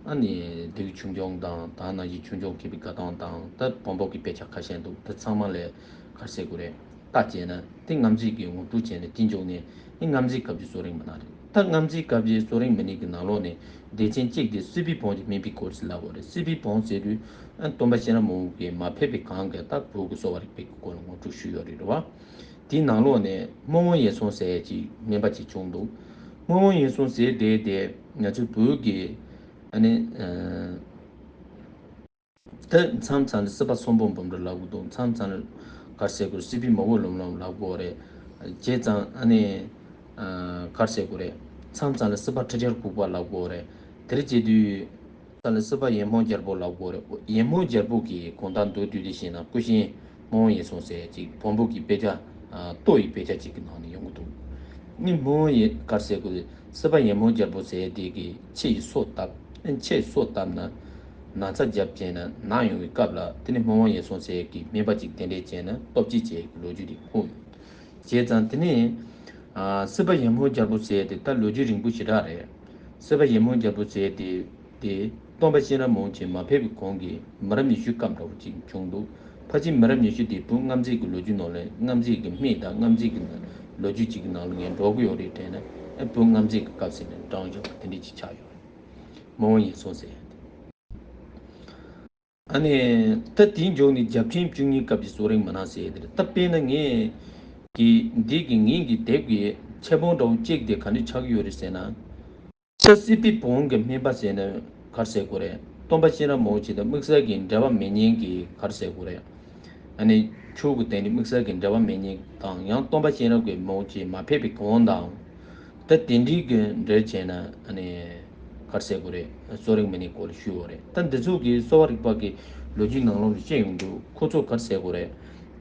ཨ་ནི་ལྡེའུ་ཆོས་འབྱུང་དང་། ད་ནང་བཞིན་ཆོས་འབྱུང་མཁས་པའི་དགའ་སྟོན་དང་། ད་བོན་པོ་གི་དཔེ་ཆ་ཁ་ཤས་འདུག་དེ་ཚང་མ་ལ་ག་རེ་ཟེར་དགོས་རེད། ལྟ་བྱས་ན་དེ་དབང་འཛིན་གྱི་ངོ་སྤྲོད་བྱས་ནས། དེའི་མཇུག་ནས་ཨེ། དབང་འཛིན་སྐབས་ཀྱི་གསོ་རིག་མི་སྣ་རེད། ད་དབང་འཛིན་སྐབས་ཀྱི་གསོ་རིག་མི་སྣའི་གི་ནང་ལོགས་ནས་སྡེ་ཚན་གཅིག་དེ་སྲིད་པའི་བོན་གྱི་སྨན་པའི་སྐོར་ཟེར་ལབ་པ་རེད། སྲིད་པའི་བོན་ཟེར་དུས་ཨ། སྟོན་པ་གཤེན་རབ་མང་པོ་གིས་མ་ཕེབས་པའི་གོང་གི་ད་བོད་ཀྱི་གསོ་བ་རིག་པའི་སྐོར་ལ་ངོ་སྤྲོད་ཞུས་ཡོད་རེད་བ། དེའི་ནང་ལོགས་ནས་རྨོ་བོ་ཡན་སོང་ཟེར་ཅིག་སྨན་པ་ཅིག་བྱུང་འདུག་རྨོ་བོ་ཡན་སོང་ཟེར་དེ་དེ་ང་ཚོའི་བོད་ཀྱི་ཨ་ནི་ཨ། ད་མཚམས་མཚམས་ལ་སྲིད་པ་ཚོང་དཔོན་འབུམ་རམས་ལབ་དགོས་འདུག་མཚམས་མཚམས་ལ་ག་རེ་ཟེར་དགོས་རེད། སྲིད་པའི་མོ་བོ་ལུམ་ལུམ་ལབ་དགོས་རེད། བྱས་ཙང་ཨ་ནི་ཨ། ག་རེ་ཟེར་དགོས་རེད། མཚམས་མཚམས་ལ་སྲིད་པ་ཁྲི་ཆར་གུག་པ་ལབ་དགོས་རེད། དེ་འདྲ་བྱེད་དུས་ས་ལ་སྲིད་པ་ཡན་མོ་རྒྱལ་པོ་ལབ་དགོས་རེད། ཡན་མོ་རྒྱལ་པོ་གི་གང་ལྟར་མདོར་བསྡུས་ཏེ་བཤད་ན་སྐུ་ཞབས་རྨོ་བོ་ཡན་སོང་ཟེར་ཅིག་བོན་པོ་གི་དཔེ་ཆ། ཨ། ལྟོ་ཡི་དཔེ་ཆ་ཅིག་གི་ནང་ནས་ཡོང་གི་འདུག་ཨ་ནི་རྨོ་བོ་ཡན། ག་རེ་ཟེར་དགོས་རེད། སྲིད་པ་ཡན་མོ་རྒྱལ་པོ་ཟེར་དེ་གི་ཁྱི་ཡིས་སོ་བཏབ། ཨ། ཁྱི་ཡིས་སོ་བཏབ་ན་ན་ཚ་བརྒྱབ་བྱས་ན་ན་ཡོང་བའི་སྐབས་ལ་དེ་ནས་རྨོ་བོ་ཡན་སོང་ཟེར་གི་སྨན་པ་ཅིག་གདན་འདྲེན་བྱས་ན་སྟོབས་སྐྱེད་བྱས་ཀྱི་ལོ་རྒྱུས་དེ་ཧུབ། བྱས་ཙང་དེ་ནས་ཨ། སྲིད་པ་ཡན་མོ་རྒྱལ་པོ་ཟེར་དེ་ད་ལོ་རྒྱུས་རིང་པོ་ཞེ་དྲག་རེད། སྲིད་པ་ཡན་མོ་རྒྱལ་པོ་ཟེར་དེ་དེ་སྟོན་པ་གཤེན་རབ་མང་པོ་ཆེ་མ་ཕེབས་པའི་གོང་གི་མི་རབས་ཉི་ཤུའི་སྐབས་འདྲ་བོ་ཅིག་བྱུང་འདུག་ཕལ་ཆེར་མི་རབས་ཉི་ཤུ་དེ་བོད་དབང་འཛིན་གྱི་ལོ་རྒྱུས་ནང་ལ་དབང་འཛིན་གྱི་སྨན་དང་དབང་འཛིན་གྱི་ལོ་རྒྱུས་ཅིག་གི་ནང་ལ་ངས་འགྲོ་གི་ཡོད་རེད་དྲན་ན། ཨ། བོད་དབང་འཛིན་གྱི་སྐབས་ཟེར་ནས་བགྲངས་བཞག་པ་དེ་འདྲ་ཅིག་ཆགས་ཡོད་རེད། རྨོ་བོ་ཡན་སོང་ཟེར་ཡ་དེ། ཨ་ནི་ད་དེའི་མཇུག་ནས་རྒྱལ་ཕྲན་བཅུ་གཉིས་སྐབས་ཀྱི་གསོ་རིག་མི་སྣ་ཟེར་ཡ་དེ་རེད། ད་དཔེར་ན་ངས་ཀྱི་འདི་གི་ངེད་ཀྱི་དེབ་ཀྱི་ཆེ་ཕོང་འདྲ་བོ་གཅིག་དེ་ག་འདྲ་ཆགས་ཀྱི་ཡོད་རེད་ཟེར་ན། ད་སྲིད་པའི་བོན་གྱི་སྨན་པ་ཟེར་ན་ག་རེ་ཟེར་དགོས་རེད། སྟོན་པ་གཤེན་རབ་མང་པོ་ཆེ་དང་དམིགས་བསལ་གྱི་འབྲེལ་བ་མེད་མཁན་གྱི་ག་རེ་ཟེར་དགོས་རེད། ཨ་ནི་ཆོས་ཀྱི་སྟེང་ནས་དམིགས་བསལ་གྱི་འབྲེལ་བ་མེད་མཁན་དང་། ཡང་སྟོན་པ་གཤེན་རབ་ཀྱི་མང་པོ་ཆེ་མ་ཕེབས་པའི་གོང་དང་། ད་དེ་འདྲའི་གི་འབྲེལ་བྱས་ན་ཨ་ནི་ག་རེ་ཟེར་དགོས་རེད། གསོ་རིག་མི་སྣའི་སྐོར་ལ་ཞུས་ཡོད་རེད། ད་འདི་ཚོ་གི་གསོ་བ་རིག་པ་གི་ལོ་རྒྱུས་ནང་ལོགས་ལ་བཤད་ཡོང་དུས་ཁོ་ཚོ་ག་རེ་ཟེར་དགོས་རེད།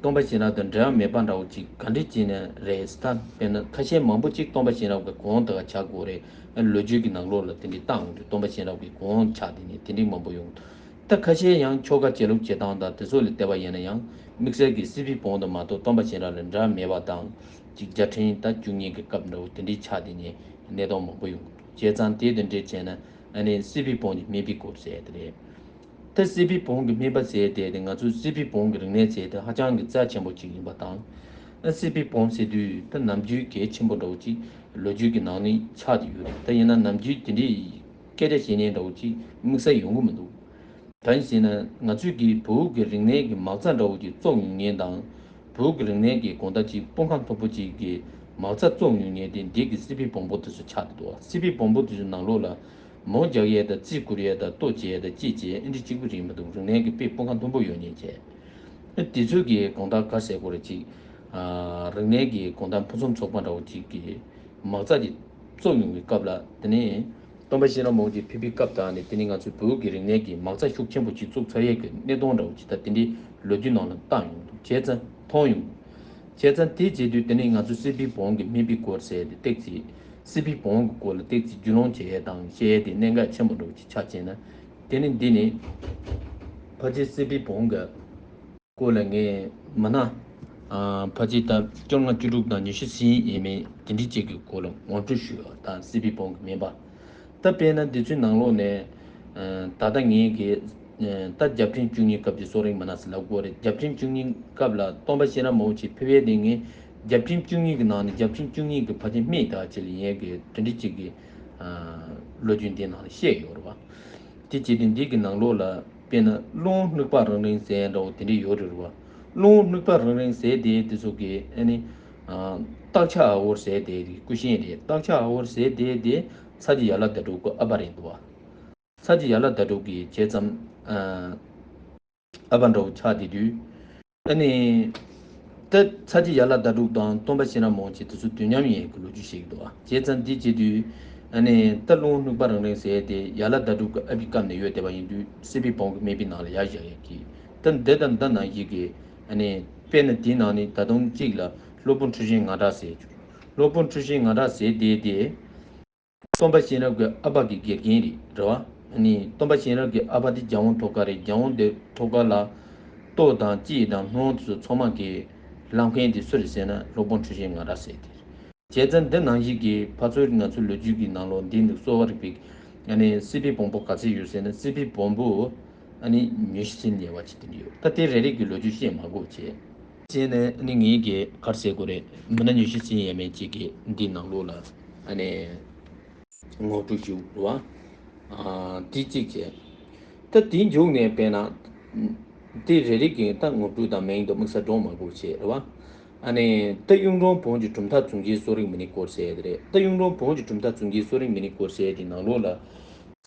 སྟོན་པ་གཤེན་རབ་དང་འབྲེལ་བ་མེད་པ་འདྲ་བོ་ཅིག་ག་འདྲས་བྱས་ནས་རེད་ཟེར། ད་དཔེར་ན་ཁ་ཤས་མང་པོ་ཅིག་སྟོན་པ་གཤེན་རབ་ཀྱི་གོང་དེ་ག་ཆགས་དགོས་རེད། ལོ་རྒྱུས་ཀྱི་ནང་ལོགས་ལ་དེ་འདྲས་བཏང་ཡོང་དུས་སྟོན་པ་གཤེན་རབ་ཀྱི་གོང་ཆགས་དེ་ནས་དེ་འདྲས་མང་པོ་ཡོང་། ད་ཁ་ཤས་ཡང་ཆོ་ག་བྱེད་ལུགས་བྱེད་སྟངས་དང་དེ་ཚོ་ལ་བལྟས་པ་ཡིན་ན་ཡང་དམིགས་བསལ་གྱི་སྲིད་པའི་བོན་དུ་མ་གཏོགས་སྟོན་པ་གཤེན་རབ་ལ་འབྲེལ་བ་མེད་པ་དང་། ཅིག་རྒྱལ་ཕྲན་ད་བཅུ་གཉིས་ཀྱི་སྐབས་འདྲ་བོ་དེ་འདྲས་ཆགས་དེ་ནས་གནས་སྟངས་མང་པོ་ཡོང་། བྱས་ཙང་དེ་དེ་འདྲས་བྱས་ན་ཨ་ནི་སྲིད་པའི་བོན་གྱི་སྨན་པའི་སྐོར་ཟེར་དེ་རེད། ད་སི་པི་བོང་གི་སྨན་པ་ཟེར་དེ་དེ་ང་ཚོའི་སི་པི་བོང་གི་རིག་གནས་ཟེར་དེ་ཧ་ཅང་གི་རྩ་ཆེན་པོ་ཅིག་ཡིན་པ་དང་། ཨ་སི་པི་བོང་ཟེར་དུས་ད་ནམ་རྒྱུན་གལ་ཆེན་པོ་འདྲ་བོ་ཅིག་ལོ་རྒྱུས་ཀྱི་ནང་ནས་ཆགས་ཏེ་ཡོད་རེད། ད་ཡིན་ན་ནམ་རྒྱུན་དེ་འདྲའི་སྐད་ཆ་བཤད་མཁན་འདྲ་བོ་ཅིག་དམིགས་བསལ་ཡོང་གི་མི་འདུག་གང་ཡིན་ཟེར་ན་ང་ཚོས་ཀྱི་བོད་ཀྱི་རིག་གནས་ཀྱི་མག་རྩ་འདྲ་བོ་ཅིག་བཙོང་ཡོང་མཁན་དང་། བོད་ཀྱི་རིག་གནས་ཀྱི་གོང་ད་ཅིག་དཔུང་ཁག་མཐོན་པོ་ཅིག་གི་མག་རྩ་བཙོང་ཡོང་མཁན་དེ་འདི་གི་སི་པི་བོང་བུ་དེ་ཚོ་ཆགས་ཏེ་འདུག་སི་པི་བོང་བུ་དེ་ཚོའི་ནང་ལོགས་ལ། མོ་རྒྱག་ཡས་དང་རྩིས་བསྐུར་ཡས་དང་ལྟོ་བྱེད་ཡས་དང་ཅི་བྱེད་ཡས་འདི་གཅིག་པུ་རེད་མི་འདུག་རིག་གནས་ཀྱི་དཔེ་དཔུང་ཁག་མཐོན་པོ་ཡོད་མཁན་བྱས། དེ་ཚོས་ཀྱི་གང་ལྟར་ག་ཟེར་དགོས་རེད་ཅིག་ཨ་རིག་གནས་ཀྱི་གང་ལྟར་ཕུན་སུམ་ཚོགས་པ་འདྲ་བོ་ཅིག་གི་མག་རྩ་ཅིག་བཙུགས་ཡོང་བའི་སྐབས་ལ་དེ་ནས་སྟོན་པ་ཤེས་རབ་མང་པོ་ཅིག་ཕེབས་པའི་སྐབས་དང་ནས་དེ་ནས་ང་ཚོའི་བོད་ཀྱི་རིག་གནས་ཀྱི་མག་རྩ་ཤུགས་ཆེན་པོ་ཅིག་བཙུགས་ཚར་ཡས་ཀྱི་གནས་སྟངས་འདྲ་བོ་ཅིག་ད་དེ་འདྲའི་ལོ་རྒྱུས་ནང་ལ་བཏང་ཡོང་འདུག་བྱས་ཙང་མཐོང་ཡོང་། བྱས་ཙང་དེ་བྱེད་དུས་དེ་ནས་ང་ཚོ་སི་པི་བོང་གི་སྨན་པའི་སྐོར་ཟེར་ཏེ་ཏོག་ཙམ། སི་པི་བོང་གི་སྐོར་ལ་ཏོག་ཙམ་རྒྱུས་ལོན་བྱེད་ཡས་དང་བཤད་ཡས་དེ་གནད་འགག་ཆེན་པོ་འདྲ་བོ་ཅིག་ཆགས་བྱས་ན། དེ་ནི་འདི་ནི། ཕལ་ཆེར་སི་པི་བོང་གི་སྐོར་ལ་ངས་མི་ན། ཨ་ཕལ་ཆེར་ད་བཅོ་ལྔ་བཅུ་དྲུག་དང་ཉི་ཤུ་ཟིན་ཡས་མེད་དེ་འདྲའི་ཅིག་གི་སྐོར་ལ་ངོ་སྤྲོད་ཞུས་ཡོད་ད་སི་པི་བོང་གི་སྨན་པ། ད་དཔེར་ན་འདི་ཚོའི་ནང་ལོགས་ནས། ཨ་ད་ལྟ་ངས་གི་ད་རྒྱལ་ཕྲན་བཅུ་གཉིས་སྐབས་ཀྱི་གསོ་རིག་མི་སྣ་ཟེར་ལབ་དགོས་རེད། རྒྱལ་ཕྲན་བཅུ་གཉིས་སྐབས་ལ་སྟོན་པ་ཤེས་རབ་མང་པོ་ཅིག་ཕེབས་ཡས་དེ་ངས་རྒྱལ་ཕྲན་བཅུ་གཉིས་ཀྱི་ནང་ནས་རྒྱལ་ཕྲན་བཅུ་གཉིས་ཀྱི་ཕལ་ཆེར་སྨད་དག་ཅིག་ལ་ཡིན་ཡས་ཀྱི་དེ་འདྲ་ཅིག་གི་ཨ་ལོ་རྒྱུས་འདི་ནང་ལ་བཤད་ཡོད་རེད་བ། དེ་བྱས་ཏེ་འདི་གི་ནང་ལོགས་ལ་དཔེར་ན་རླུང་སྣུག་པ་རང་རིང་ཟེར་འདྲ་བོ་དེ་འདྲ་ཡོད་རེད་བ། རླུང་སྣུག་པ་རང་རིང་ཟེར་དེ་དེ་ཚོ་གི་ཨ་ནི་ཨ་སྟག་ཆ་ཨ་ཧོར་ཟེར་དེ་སྐུ་གཤེན་རེད། སྟག་ཆ་ཨ་ཧོར་ཟེར་དེ་དེ་ཚ་གྱི་ཡ་ལ་ཟླ་དྲུག་གི་ཨ་ཕ་རེད་འདུག་བ། ཚ་གྱི་ཡ་ལ་ཟླ་དྲུག་གི་བྱས་ཙང་ཨ་ཨ་ཕ་འདྲ་བོ་ཆགས་དེ་དུས། ཨ་ནི། ད་ཚ་གྱི་ཡ་ལ་ཟླ་དྲུག་དང་སྟོན་པ་ཤེས་རབ་མང་པོ་ཅིག་དེ་ཚོ་དུས་མཉམ་ཡིན་གི་ལོ་རྒྱུས་བཤད་ཀྱི་འདུག་བ། བྱས་ཙང་འདི་བྱེད་དུས། ཨ་ནི་ད་རླུང་སྣུག་པ་རང་རིང་ཟེར་དེ་ཡ་ལ་ཟླ་དྲུག་གི་ཨ་ཕའི་སྐབས་ནས་ཡོད་བསྡད་པ་ཡིན་དུས་སི་པི་བོང་གི་སྨན་པའི་ནང་ལ་ཡར་བཞག་ཡས་ཀྱི། ད་འདི་དང་འདི་ནང་བཞིན་གྱི། ཨ་ནི། དཔེར་ན་དེའི་ནང་ནས་ད་དུང་གཅིག་ལ་སློབ་དཔོན་འཁྲུལ་ཞན་ང་འདྲ་ཟེར་གྱུར། སློབ་དཔོན་འཁྲུལ་ཞན་ང་འདྲ་ཟེར་དེ་དེ། སྟོན་པ་གཤེན་རབ་ཀྱི་ཨ་ཕ་གི་དགེ་རྒན་རེད་རེད་བ། ཨ་ནི་སྟོན་པ་གཤེན་རབ་ཀྱི་ཨ་ཕ་དེ་རྒྱལ་དབང་ཐོག་ཁ་རེད། རྒྱལ་དབང་དེ་ཐོག་ཁ་ལ་ལྟོ་དང་ལྕེ་དང་སྣུམ་དེ་ཚོ་ཚང་མ་གི་ལམ་མཁན་དེ་སུ་རེད་ཟེར་ན་སློབ་དཔོན་འཁྲུལ་ཞན་ང་འདྲ་ཟེར་དེ་རེད། བྱས་ཙང་འདི་ནང་བཞིན་གྱི་ཕར་ཚུར་ང་ཚོའི་ལོ་རྒྱུས་ཀྱི་ནང་ལོགས་འདི་འདུག་གསོ་བ་རིག་པའི་ཨ་ནི་སི་པི་བོང་བུ་ག་ཚོད་ཡོད་ཟེར་ན་སི་པི་བོང་བུ་ཨ་ནི་ཉི་ཤུ་ཟིན་ཉེ་བ་ཅིག་དེ་འདྲ་ཡོད། ད་དེ་རེ་རེ་གི་ལོ་རྒྱུས་བཤད་མ་དགོས་བྱས། བྱས་ནས་ཨ་ནི་ངེད་ཀྱི་ག་རེ་ཟེར་དགོས་རེད། མི་སྣ་ཉི་ཤུ་ཟིན་ཡས་མས་ཅིག་གི་འདི་ནང་ལོགས་ལ་ཨ་ནི། ངོ་སྤྲོད་ཞུ་རེད་བ། ཨ་དེ་གཅིག་བྱས། ད་དེའི་མཇུག་ནས་དཔེར་ན། དེ་རེ་རེ་གི་ད་ངོ་སྤྲོད་དང་མིང་དང་དམིགས་བསལ་སྒྲོག་མ་དགོས་བྱས་རེད་བ། ཨ་ནི་ད་གཡུང་དྲུང་བོན་གྱི་གྲུབ་མཐའ་བཙུན་གྱི་གསོ་རིག་མི་སྣའི་སྐོར་ཟེར་ཡ་དེ་རེད། ད་གཡུང་དྲུང་བོན་གྱི་གྲུབ་མཐའ་བཙུན་གྱི་གསོ་རིག་མི་སྣའི་སྐོར་ཟེར་ཡ་དེ་ནང་ལོགས་ལ།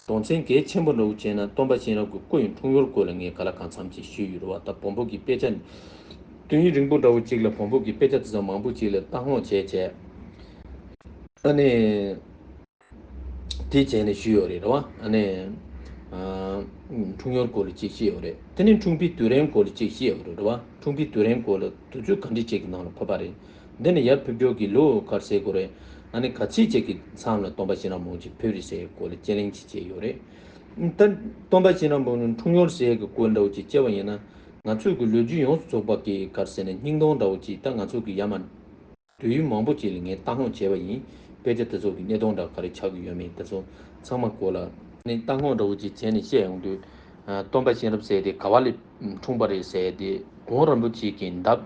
དོན་ཚན་གལ་ཆེན་པོ་འདྲ་བོ་བྱས་ན་སྟོན་པ་གཤེན་རབ་ཀྱི་སྐུ་ཡི་འཁྲུངས་ཡུལ་སྐོར་ལ་ངས་ག་ལ་གང་འཚམ་ཅིག་ཞུས་ཡོད་རེད་བ། ད་བོན་པོ་གི་དཔེ་ཆ། དུས་ཡུན་རིང་པོ་འདྲ་བོ་གཅིག་ལ་བོན་པོ་གི་དཔེ་ཆ་དེ་ཚོ་མང་པོ་ཅིག་ལ་ལྟ་སྐོར་བྱས་བྱས། ཨ་ནི། དེ་བྱས་ནས་ཞུས་ཡོད་རེད་རེད་བ། ཨ་ནི། ཨ། འཁྲུངས་ཡུལ་སྐོར་ལ་གཅིག་བཤད་ཡོད་རེད། དེ་ནས་འཁྲུངས་པའི་དུས་རིམ་སྐོར་ལ་གཅིག་བཤད་ཡོད་རེད་རེད་བ། འཁྲུངས་པའི་དུས་རིམ་སྐོར་ལ་དུས་ཚོད་ག་འདྲ་ཅིག་གི་ནང་ལ་ཕེབས་པ་རེད། འདི་ནས་ཡར་ཕེབས་རྒྱུ་གི་ལོ་ག་རེ་ཟེར་དགོས་རེད། ཨ་ནི་ག་ཚོད་ཅིག་གི་མཚམས་ལ་སྟོན་པ་གཤེན་རབ་མང་པོ་ཅིག་ཕེབས་རེད་ཟེར་སྐོར་ལ་དཔྱད་གླེང་ཅིག་བྱས་ཡོད་རེད། ད་སྟོན་པ་གཤེན་རབ་མང་པོ་འཁྲུངས་ཡུལ་ཟེར་གི་སྐོར་འདྲ་བོ་ཅིག་བྱས་པ་ཡིན་ན། ང་ཚོས་གི་ལོ་རྒྱུས་ཡོངས་སུ་རྫོགས་པ་གི་ག་རེ་ཟེར་ན་སྙིང་སྟོང་འདྲ་བོ་ཅིག་ད་ང་ཚོ་གི་ཡར་མར། དུས་ཡུན་མང་པོ་ཅིག་ལ་ངས་ལྟ་སྐོར་བྱས་པ་ཡིན། དཔེ་ཆ་དེ་ཚོ་གི་གནས་སྟངས་འདྲ་ག་རེ་ཆགས་ཀྱི་ཡོད་མེད་དེ་ཚོ་ཚང་མ་སྐོར་ལ་ནི་ལྟ་སྐོར་འདྲ་བོ་ཅིག་བྱས་ནས་བཤད་ཡོང་དུས། ཨ། སྟོན་པ་གཤེན་རབ་ཟེར་དེ་ག་བ་ལ་འཁྲུངས་པ་རེད་ཟེར་དེ་གོང་རིན་པོ་ཆེ་གི་འདབས།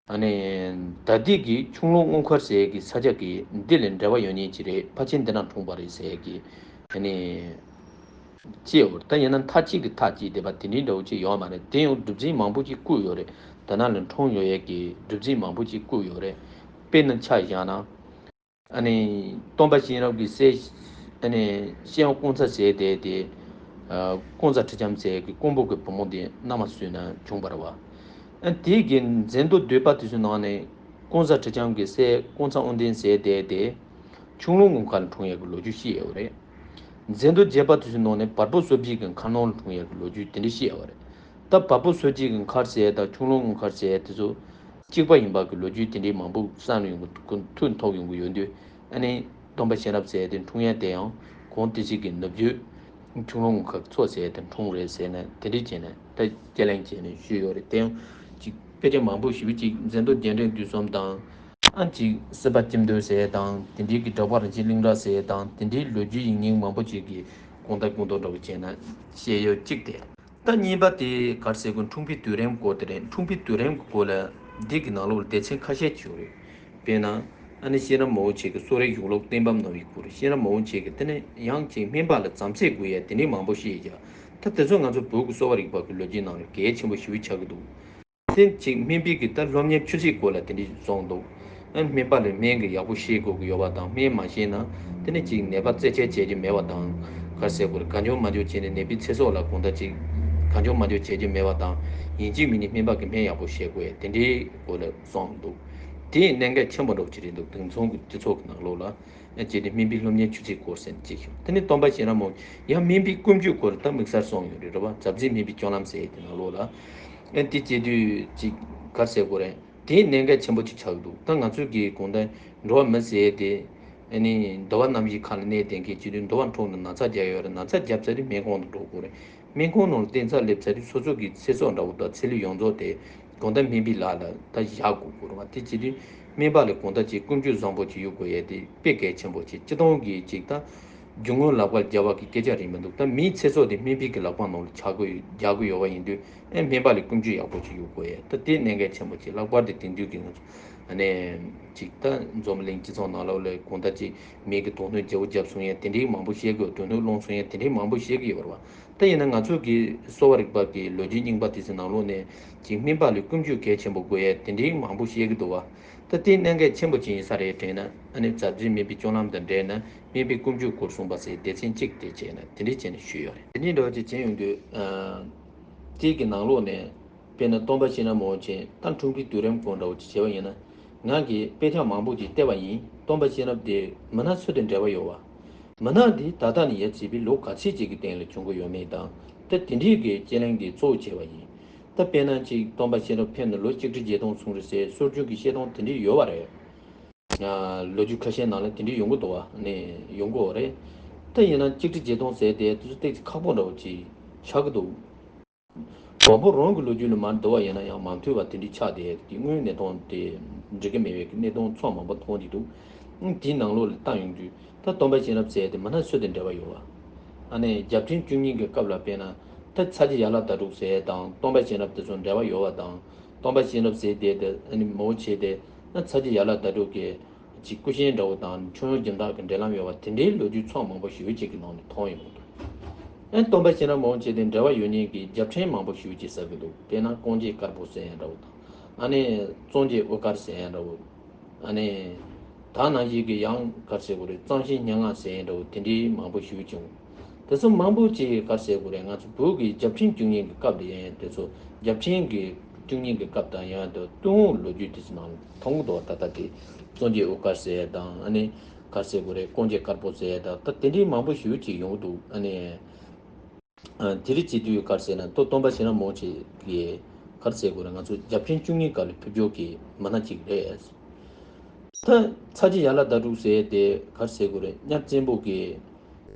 ཨ་ནི། ད་ལྟའི་གི་ཁྱུང་ལུང་སྔོན་མཁར་ཟེར་གི་ས་ཆ་གི་འདི་ལ་འབྲེལ་བ་ཡོད་མཁན་ཅིག་རེད། ཕལ་ཆེར་འདི་ན་འཁྲུངས་པ་རེད་ཟེར་གི། ཨ་ནི། ཅེས་འོར་ད་ཡིན་ན་མཐའ་གཅིག་གི་མཐའ་གཅིག་བསྡད་པ་དེ་འདྲའི་འདྲ་བོ་ཅིག་ཡོད་མ་རེད། དེ་ཡང་སྒྲུབ་རྫས་མང་པོ་ཅིག་བརྐོས་ཡོད་རེད། ད་ནང་ལ་འཁྲུངས་ཡོད་ཡས་ཀྱི་སྒྲུབ་རྫས་མང་པོ་ཅིག་བརྐོས་ཡོད་རེད། དཔེར་ན་ཆ་བཞག་ན། ཨ་ནི། སྟོན་པ་གཤེན་རབ་ཀྱི་སྲས། ཨ་ནི། གཤེན་པ་ཀོང་ཚ་ཟེར་དེ་དེ། ཀོང་ཚ་ཁྲི་ལྕམ་ཟེར་གི་ཀོང་པོ་གི་བུ་མོ་དེ་མནའ་མ་བསུས་ན་བྱུང་བ་རེད་བ། ཨ་དེ་གི་མཛད་མདོ་བསྡུས་པ་དེ་ཚོའི་ནང་ནས་ཀོང་ཚ་ཁྲི་ལྕམ་གྱི་སྲས་ཀོང་ཚ་དབོན་ལྡན་ཟེར་དེ་དེ། ཁྱུང་ལུང་སྔོན་མཁར་ལ་འཁྲུངས་ཡས་ཀྱི་ལོ་རྒྱུས་བཤད་ཡོད་རེད། མཛད་མདོ་རྒྱས་པ་དེ་ཚོའི་ནང་ནས་བལ་པོ་གསོ་བྱེད་ཀྱི་མཁར་ནང་ལ་འཁྲུངས་ཡས་ཀྱི་ལོ་རྒྱུས་དེ་འདྲ་བཤད་ཡོད་རེད། ད་བལ་པོ་གསོ་བྱེད་ཀྱི་མཁར་ཟེར་དང་ཁྱུང་ལུང་སྔོན་མཁར་ཟེར་དེ་ཚོ་གཅིག་པ་ཡིན་པ་གི་ལོ་རྒྱུས་དེ་འདྲའི་མང་པོ་བསམ་བློ་ཡོང་གི་ཐུགས་ཐུགས་ཐོག་ཡོང་གི་ཡོད་དུས། ཨ་ནི་སྟོན་པ་གཤེན་རབ་ཟེར་དེ་འཁྲུངས་ཡས་དེ་ཡང་གོང་དེ་ཞིག་གི་ནུབ་རྒྱུད་ཁྱུང་ལུང་སྔོན་མཁར་མཚོ་ཟེར་དེ་འཁྲུངས་རེད་ཟེར་ནས་དེ་འདྲ་བྱས་ནས་ད་དཔྱད་གླེང་བྱས་ནས་ཞུས་ཡོད་རེད། དེ་ཡང་ཅིག་དཔེ་ཆ་མང་པོ་ཞེ་པོ་ཅིག་མཛད་མདོ་རྒྱས་འབྲིང་བསྡུས་གསུམ་དང་། ཨ་ཅིག་སྲིད་པ་སྐྱིད་འདོད་ཟེར་དང་དེ་འདྲའི་གི་འབྲོག་པ་རིན་ཆེན་གླིང་གྲགས་ཟེར་དང་དེ་འདྲའི་ལོ་རྒྱུས་ཡིག་རྙིང་མང་པོ་ཅིག་གི་གོང་ལྟ་གོང་རྟོགས་འདྲ་བོ་བྱས་ན་བཤད་ཡོད་གཅིག་དེ། ད་གཉིས་པ་དེ་ག་རེ་ཟེར་དགོས། འཁྲུངས་པའི་དུས་རིམ་སྐོར་དེ་རེད། འཁྲུངས་པའི་དུས་རིམ་གྱི་སྐོར་ལ་འདི་གི་ནང་ལོགས་ལ་སྡེ་ཚན་ཁ་ཤས་ཅིག་ཡོད་རེད། དཔེར་ན། ཨ་ནི་གཤེན་རབ་མང་པོ་མཆེད་ཀྱི་གསོ་རིག་གཞུང་ལུགས་གཏན་ཕབ་གནང་བའི་སྐོར། གཤེན་རབ་མང་པོ་མཆེད་ཀྱི་དེ་ནས་ཡང་ཅིག་སྨན་པ་ལ་བྱམས་བརྩེ་དགོས་ཡ་དེ་འདྲའི་མང་པོ་བཤད་ཀྱང་། ད་དེ་ཚོ་ང་ཚོ་བོད་ཀྱི་གསོ་བ་རིག་པ་གི་ལོ་རྒྱུས་ནང་ལ་གལ་ཆེན་པོ་ཞེ་པོ་ཆགས་ཀྱི་འདུག་དེ་ཅིག་སྨན་པའི་གི་ད་སློབ་གཉེར་ཆུ་ཚད་སྐོར་ལ་དེ་འདྲ་གསུངས་འདུག་ཨ། སྨན་པ་ལ་སྨན་གྱི་ཡག་པོ་ཤེས་དགོས་ཀྱི་ཡོད་པ་དང་། སྨན་མ་ཤེས་ན་དེ་ནས་ཅིག་ནད་པ་རྩད་གཅོད་བྱེད་རྒྱུ་མེད་པ་དང་། ག་རེ་ཟེར་དགོས་རེད། གང་བྱུང་མང་བྱུང་བྱས་ནས་ནད་པའི་ཚེ་སྲོག་ལ་དགོང་དག་ཅིག་གང་བྱུང་མང་བྱུང་བྱེད་རྒྱུ་མེད་པ་དང་། ཡིན་གཅིག་མིན་གཉིས་སྨན་པ་གིས་སྨན་ཡག་པོ་བྱེད་དགོས་དེ་འདྲའི་སྐོར་ལ་གསུངས་འདུག་དེ་གནད་འགག་ཆེན་པོ་འདྲ་བོ་ཅིག་རེད་འདུག་དེང་སང་གི་སྤྱི་ཚོགས་ཀྱི་ནང་ལོགས་ལ། བྱས་ཏེ་སྨན་པའི་སློབ་གཉེར་ཆུ་ཚད་སྐོར་ཟེར་ཅིག་ཞུ། དེ་ནས་སྟོན་པ་གཤེན་རབ་མང་པོ་ཡང་སྨན་པའི་ཀུན་སྤྱོད་སྐོར་ད་དམིགས་བསལ་གསུངས་ཡོད་རེད། རེད་པ། ཛབ་རྫིས་སྨན་པའི་སྤྱོད་ལམ་ཟེར་དེ་ནང་ལོགས་ལ། ཨ། དེ་བྱེད་དུས་ཅིག་ག་རེ་ཟེར་དགོས་རེད། དེ་གནད་འགག་ཆེན་པོ་ཅིག་ཆགས་འདུག་ད་ང་ཚོས་ཀྱི་དགོང་དག་འགྲོ་བ་མི་ཟེར་དེ། ཨ་ནི་འདུ་བ་རྣམ་བཞིའི་ཁ་ལ་གནས་བསྡད་མཁན་བྱེད་དུས། འདུ་བ་འཁྲུགས་ནས་ན་ཚ་རྒྱག་ཡོད་རེད། ན་ཚ་བརྒྱབ་ཚར་དུས་སྨན་ཁང་དུ་འགྲོ་དགོས་རེད། སྨན་ཁང་ནང་ལ་བསྡད་ཚར་སླེབས་ཚར་དུས་སོ་སོ་གི་ཚེ་སྲོག་འདྲ་བོ་དང་ཚེ་ལུས་ཡོངས་རྫོགས་དེ། དགོང་དག་སྨན་པའི་ལག་ལ་ད་བཞག་དགོས་དགོས་རེད་པ། དེ་བྱེད་དུས་སྨན་པ་ལ་དགོང་དག་ཅིག་ཀུན་སྤྱོད་བཟང་པོ་ཅིག་ཡོད་དགོས་ཡས་དེ་དཔེ་གལ་ཆེན་པོ་ཅིག་སྤྱིར་བཏང་གི་ཅིག་ད་རྒྱུ་དངོས་ལག་པར་རྒྱབ་པ་གི་སྐད་ཆ་རེད་མི་འདུག་ད་མིའི་ཚེ་སྲོག་དེ་སྨན་པའི་གི་ལག་པ་ནང་ལ་ཆགས་དགོས། རྒྱག་དགོས་ཡོད་པ་ཡིན་དུས། ཨེ། སྨན་པ་ལ་ཀུན་སྤྱོད་ཡག་པོ་ཅིག་ཡོད་དགོས་ཡས་ད་དེ་གནད་འགག་ཆེན་པོ་ཅིག་ལྷག་པར་དུ་དེང་དུས་ཀྱི་ང་ཚོ་ཨ་ནི་ཅིག་ད་འཛམ་གླིང་སྤྱི་ཚོགས་ནང་ལོགས་ལ་དགོང་དག་ཅིག་མི་གི་དོ་སྣང་བརྗེ་པོ་བརྒྱབ་སོང་ཡས་དེ་འདྲའི་མང་པོ་བཤད་གི། དོ་སྣང་སློང་སོང་ཡས་དེ་འདྲའི་མང་པོ་བཤད་གི་ཡོད་རེད་པ། ད་ཡིན་ན་ང་ཚོ་གི་གསོ་བ་རིག་པ་གི་ལོ་རྒྱུས་རྙིང་པ་དེ་ཚོའི་ནང་ལོགས་ནས་ཅིག་སྨན་པ་ལ་ཀུན་སྤྱོད་གལ་ཆེན་པོ་དགོས་ཡས་དེ་འདྲའི་མང་པོ་བཤད་གི་འདུག་པ། ད་དེ་གནད་འགག་ཆེན་པོ་ཅིག་ཡིན་ས་རེད་དྲན་ན། ཨ་ནི་ཛབ་རྫིས་སྨན་པའི་སྤྱོད་ལམ་དང་འབྲེལ་ན་སྨན་པའི་ཀུན་སྤྱོད་སྐོར་གསུངས་པ་ཟེར་སྡེ་ཚན་གཅིག་དེ་བྱས་ན་དེ་འདྲའི་བྱས་ནས་ཞུས་ཡོད་རེད། དེ་འདྲའི་འདྲ་བོ་ཅིག་བྱས་ཡོང་དུས། ཨ། དེ་གི་ནང་ལོགས་ནས་དཔེར་ན་སྟོན་པ་གཤེན་རབ་མང་པོ་མཆེད་ད་འཁྲུངས་པའི་དུས་རིམ་སྐོར་འདྲ་བོ་ཅིག་བྱས་པ་ཡིན་ན། ང་གིས་དཔེ་ཆ་མང་པོ་ཅིག་བལྟས་པ་ཡིན། སྟོན་པ་གཤེན་རབ་དེ་མི་སྣ་སུ་དང་འབྲེལ་བ་ཡོད་པ། མི་སྣ་དེ་ད་ལྟ་ནས་ཡར་བྱས་པའི་ལོ་ག་ཚོད་ཅིག་གི་སྟེང་ལ་བྱུང་གི་ཡོད་མེད་དང་། ད་དེ་འདྲའི་གི་དཔྱད་གླེང་དེ་གཙོ་བོ་བྱས་པ་ཡིན། ད་དཔེར་ན་ཅིག་སྟོན་པ་གཤེན་རབ་ཕེབས་ནས་ལོ་གཅིག་ཁྲི་བརྒྱད་སྟོང་སོང་རེད་ཟེར་སྲོལ་རྒྱུན་གྱི་བཤད་སྟངས་དེ་འདྲ་ཡོད་པ་རེད། ཨ། ལོ་རྒྱུས་ཁ་ཤས་ནང་ལ་དེ་འདྲ་ཡོང་གི་འདུག་པ། ནས་ཡོང་གི་ཡོད་རེད། ད་ཡིན་ན་གཅིག་ཁྲི་བརྒྱད་སྟོང་ཟེར་དེ་དུས་ཚོད་ཏོག་ཙམ་ཁག་པོ་འདྲ་བོ་ཅིག་ཆགས་ཀྱི་འདུག་མགོན་པོ་རང་གི་ལོ་རྒྱུས་ལ་མར་བསྡུར་བ་ཡིན་ན་ཡང་མ་མཐུན་པ་དེ་འདྲ་ཆགས་བསྡད་ཀྱི། དངོས་ཡོད་གནས་སྟངས་དེ་འགྲིག་གི་མེད་པའི་གནས་སྟངས་ཚོགས་མང་པོ་མཐོང་གི་འདུག་དེའི་ནང་ལོགས་ལ་བལྟ་ཡོང་དུས་ད་སྟོན་པ་གཤེན་རབ་ཟེར་དེ་མི་སྣ་སུ་དང་འབྲེལ་བ་ཡོད་པ། ཨ་ནི་རྒྱལ་ཕྲན་བཅུ་གཉིས་ཀྱི་སྐབས་ལ་དཔེར་ན་ད་ཚ་རྒྱལ་ཡར་ལ་ཟླ་དྲུག་ཟེར་དང་སྟོན་པ་གཤེན་རབ་དེ་ཚོ་འབྲེལ་བ་ཡོད་པ་དང་། སྟོན་པ་གཤེན་རབ་ཟེར་དེ་དེ་ཨ་ནི་མང་པོ་བྱས་ཏེ་ན་ཚ་རྒྱལ་ཡར་ལ་ཟླ་དྲུག་གི་ཅིག་སྐུ་གཤེན་འདྲ་བོ་དང་ཁྱོད་ཡོང་སྦྱིན་བདག་གི་འབྲེལ་ལམ་ཡོད་པ་དེ་འདྲའི་ལོ་རྒྱུས་ཚོགས་མང་པོ་ཞེ་པོ་ཅིག་གི་ནང་ནས་མཐོང་ཡོང་གི་འདུག་ཨ་ནི་སྟོན་པ་གཤེན་རབ་མང་པོ་བྱས་ཏེ་འབྲེལ་བ་ཡོད་མཁན་གྱི་རྒྱལ་ཕྲན་མང་པོ་ཞེ་པོ་ཅིག་ཟེར་གི་འདུག་དཔེར་ན་ཀོང་ཇོ་དཀར་པོ་ཟེར་ཡ་འདྲ་བོ་དང་། ཨ་ནི་གཙང་རྒྱན་དབུ་དཀར་ཟེར་ཡ་འདྲ་བོ། ཨ་ནི་ད་ནང་བཞིན་གྱི་ཡང་ག་རེ་ཟེར་དགོས་རེད། གཙང་གཤེན་སྙན་ངག་ཟེར་ཡ་འདྲ་བོ་དེ་འདྲའི་མང་པོ་ཞེ་པོ་ཅིག་འོང་། དེ་ཚོ་མང་པོ་ཅིག་ག་རེ་ཟེར་དགོས་རེད། ང་ཚོ་བོད་ཀྱི་རྒྱལ་ཕྲན་བཅུ་གཉིས་ཀྱི་སྐབས་ལ་ཡང་དེ་ཚོ་རྒྱལ་ཕྲན་གྱི་བཅུ་གཉིས་ཀྱི་སྐབས་དང་ཡང་དུ་ཏུན་ཧོང་ལོ་རྒྱུས་དེ་ཚོ་ནང་མཐོང་གི་འདུག་ད་ལྟ་དེ་གཙང་རྒྱན་དབུ་དཀར་ཟེར་ཡ་དང་། ཨ་ནི་ག་རེ་ཟེར་དགོས་རེད། ཀོང་ཇོ་དཀར་པོ་ཟེར་ཡ་དང་ད་དེ་འདྲའི་མང་པོ་ཞེ་པོ་ཅིག་ཡོང་གི་འདུག་ཨ་ནི། ཨ། དེ་རིང་བྱེད་དུས་ག་རེ་ཟེར་ན་ཏོ་སྟོན་པ་གཤེན་རབ་མང་པོ་མཆེད་ཀྱི་ག་རེ་ཟེར་དགོས་རེད། ང་ཚོ་རྒྱལ་ཕྲན་བཅུ་གཉིས་སྐབས་ལ་ཕེབས་འབྱོར་གྱི་མི་སྣ་གཅིག་རེད། ད་ཚ་རྒྱལ་ཡར་ལ་ཟླ་དྲུག་ཟེར་དེ་ག་རེ་ཟེར་དགོས་རེད། གཉའ་བཙན་པོ་གི་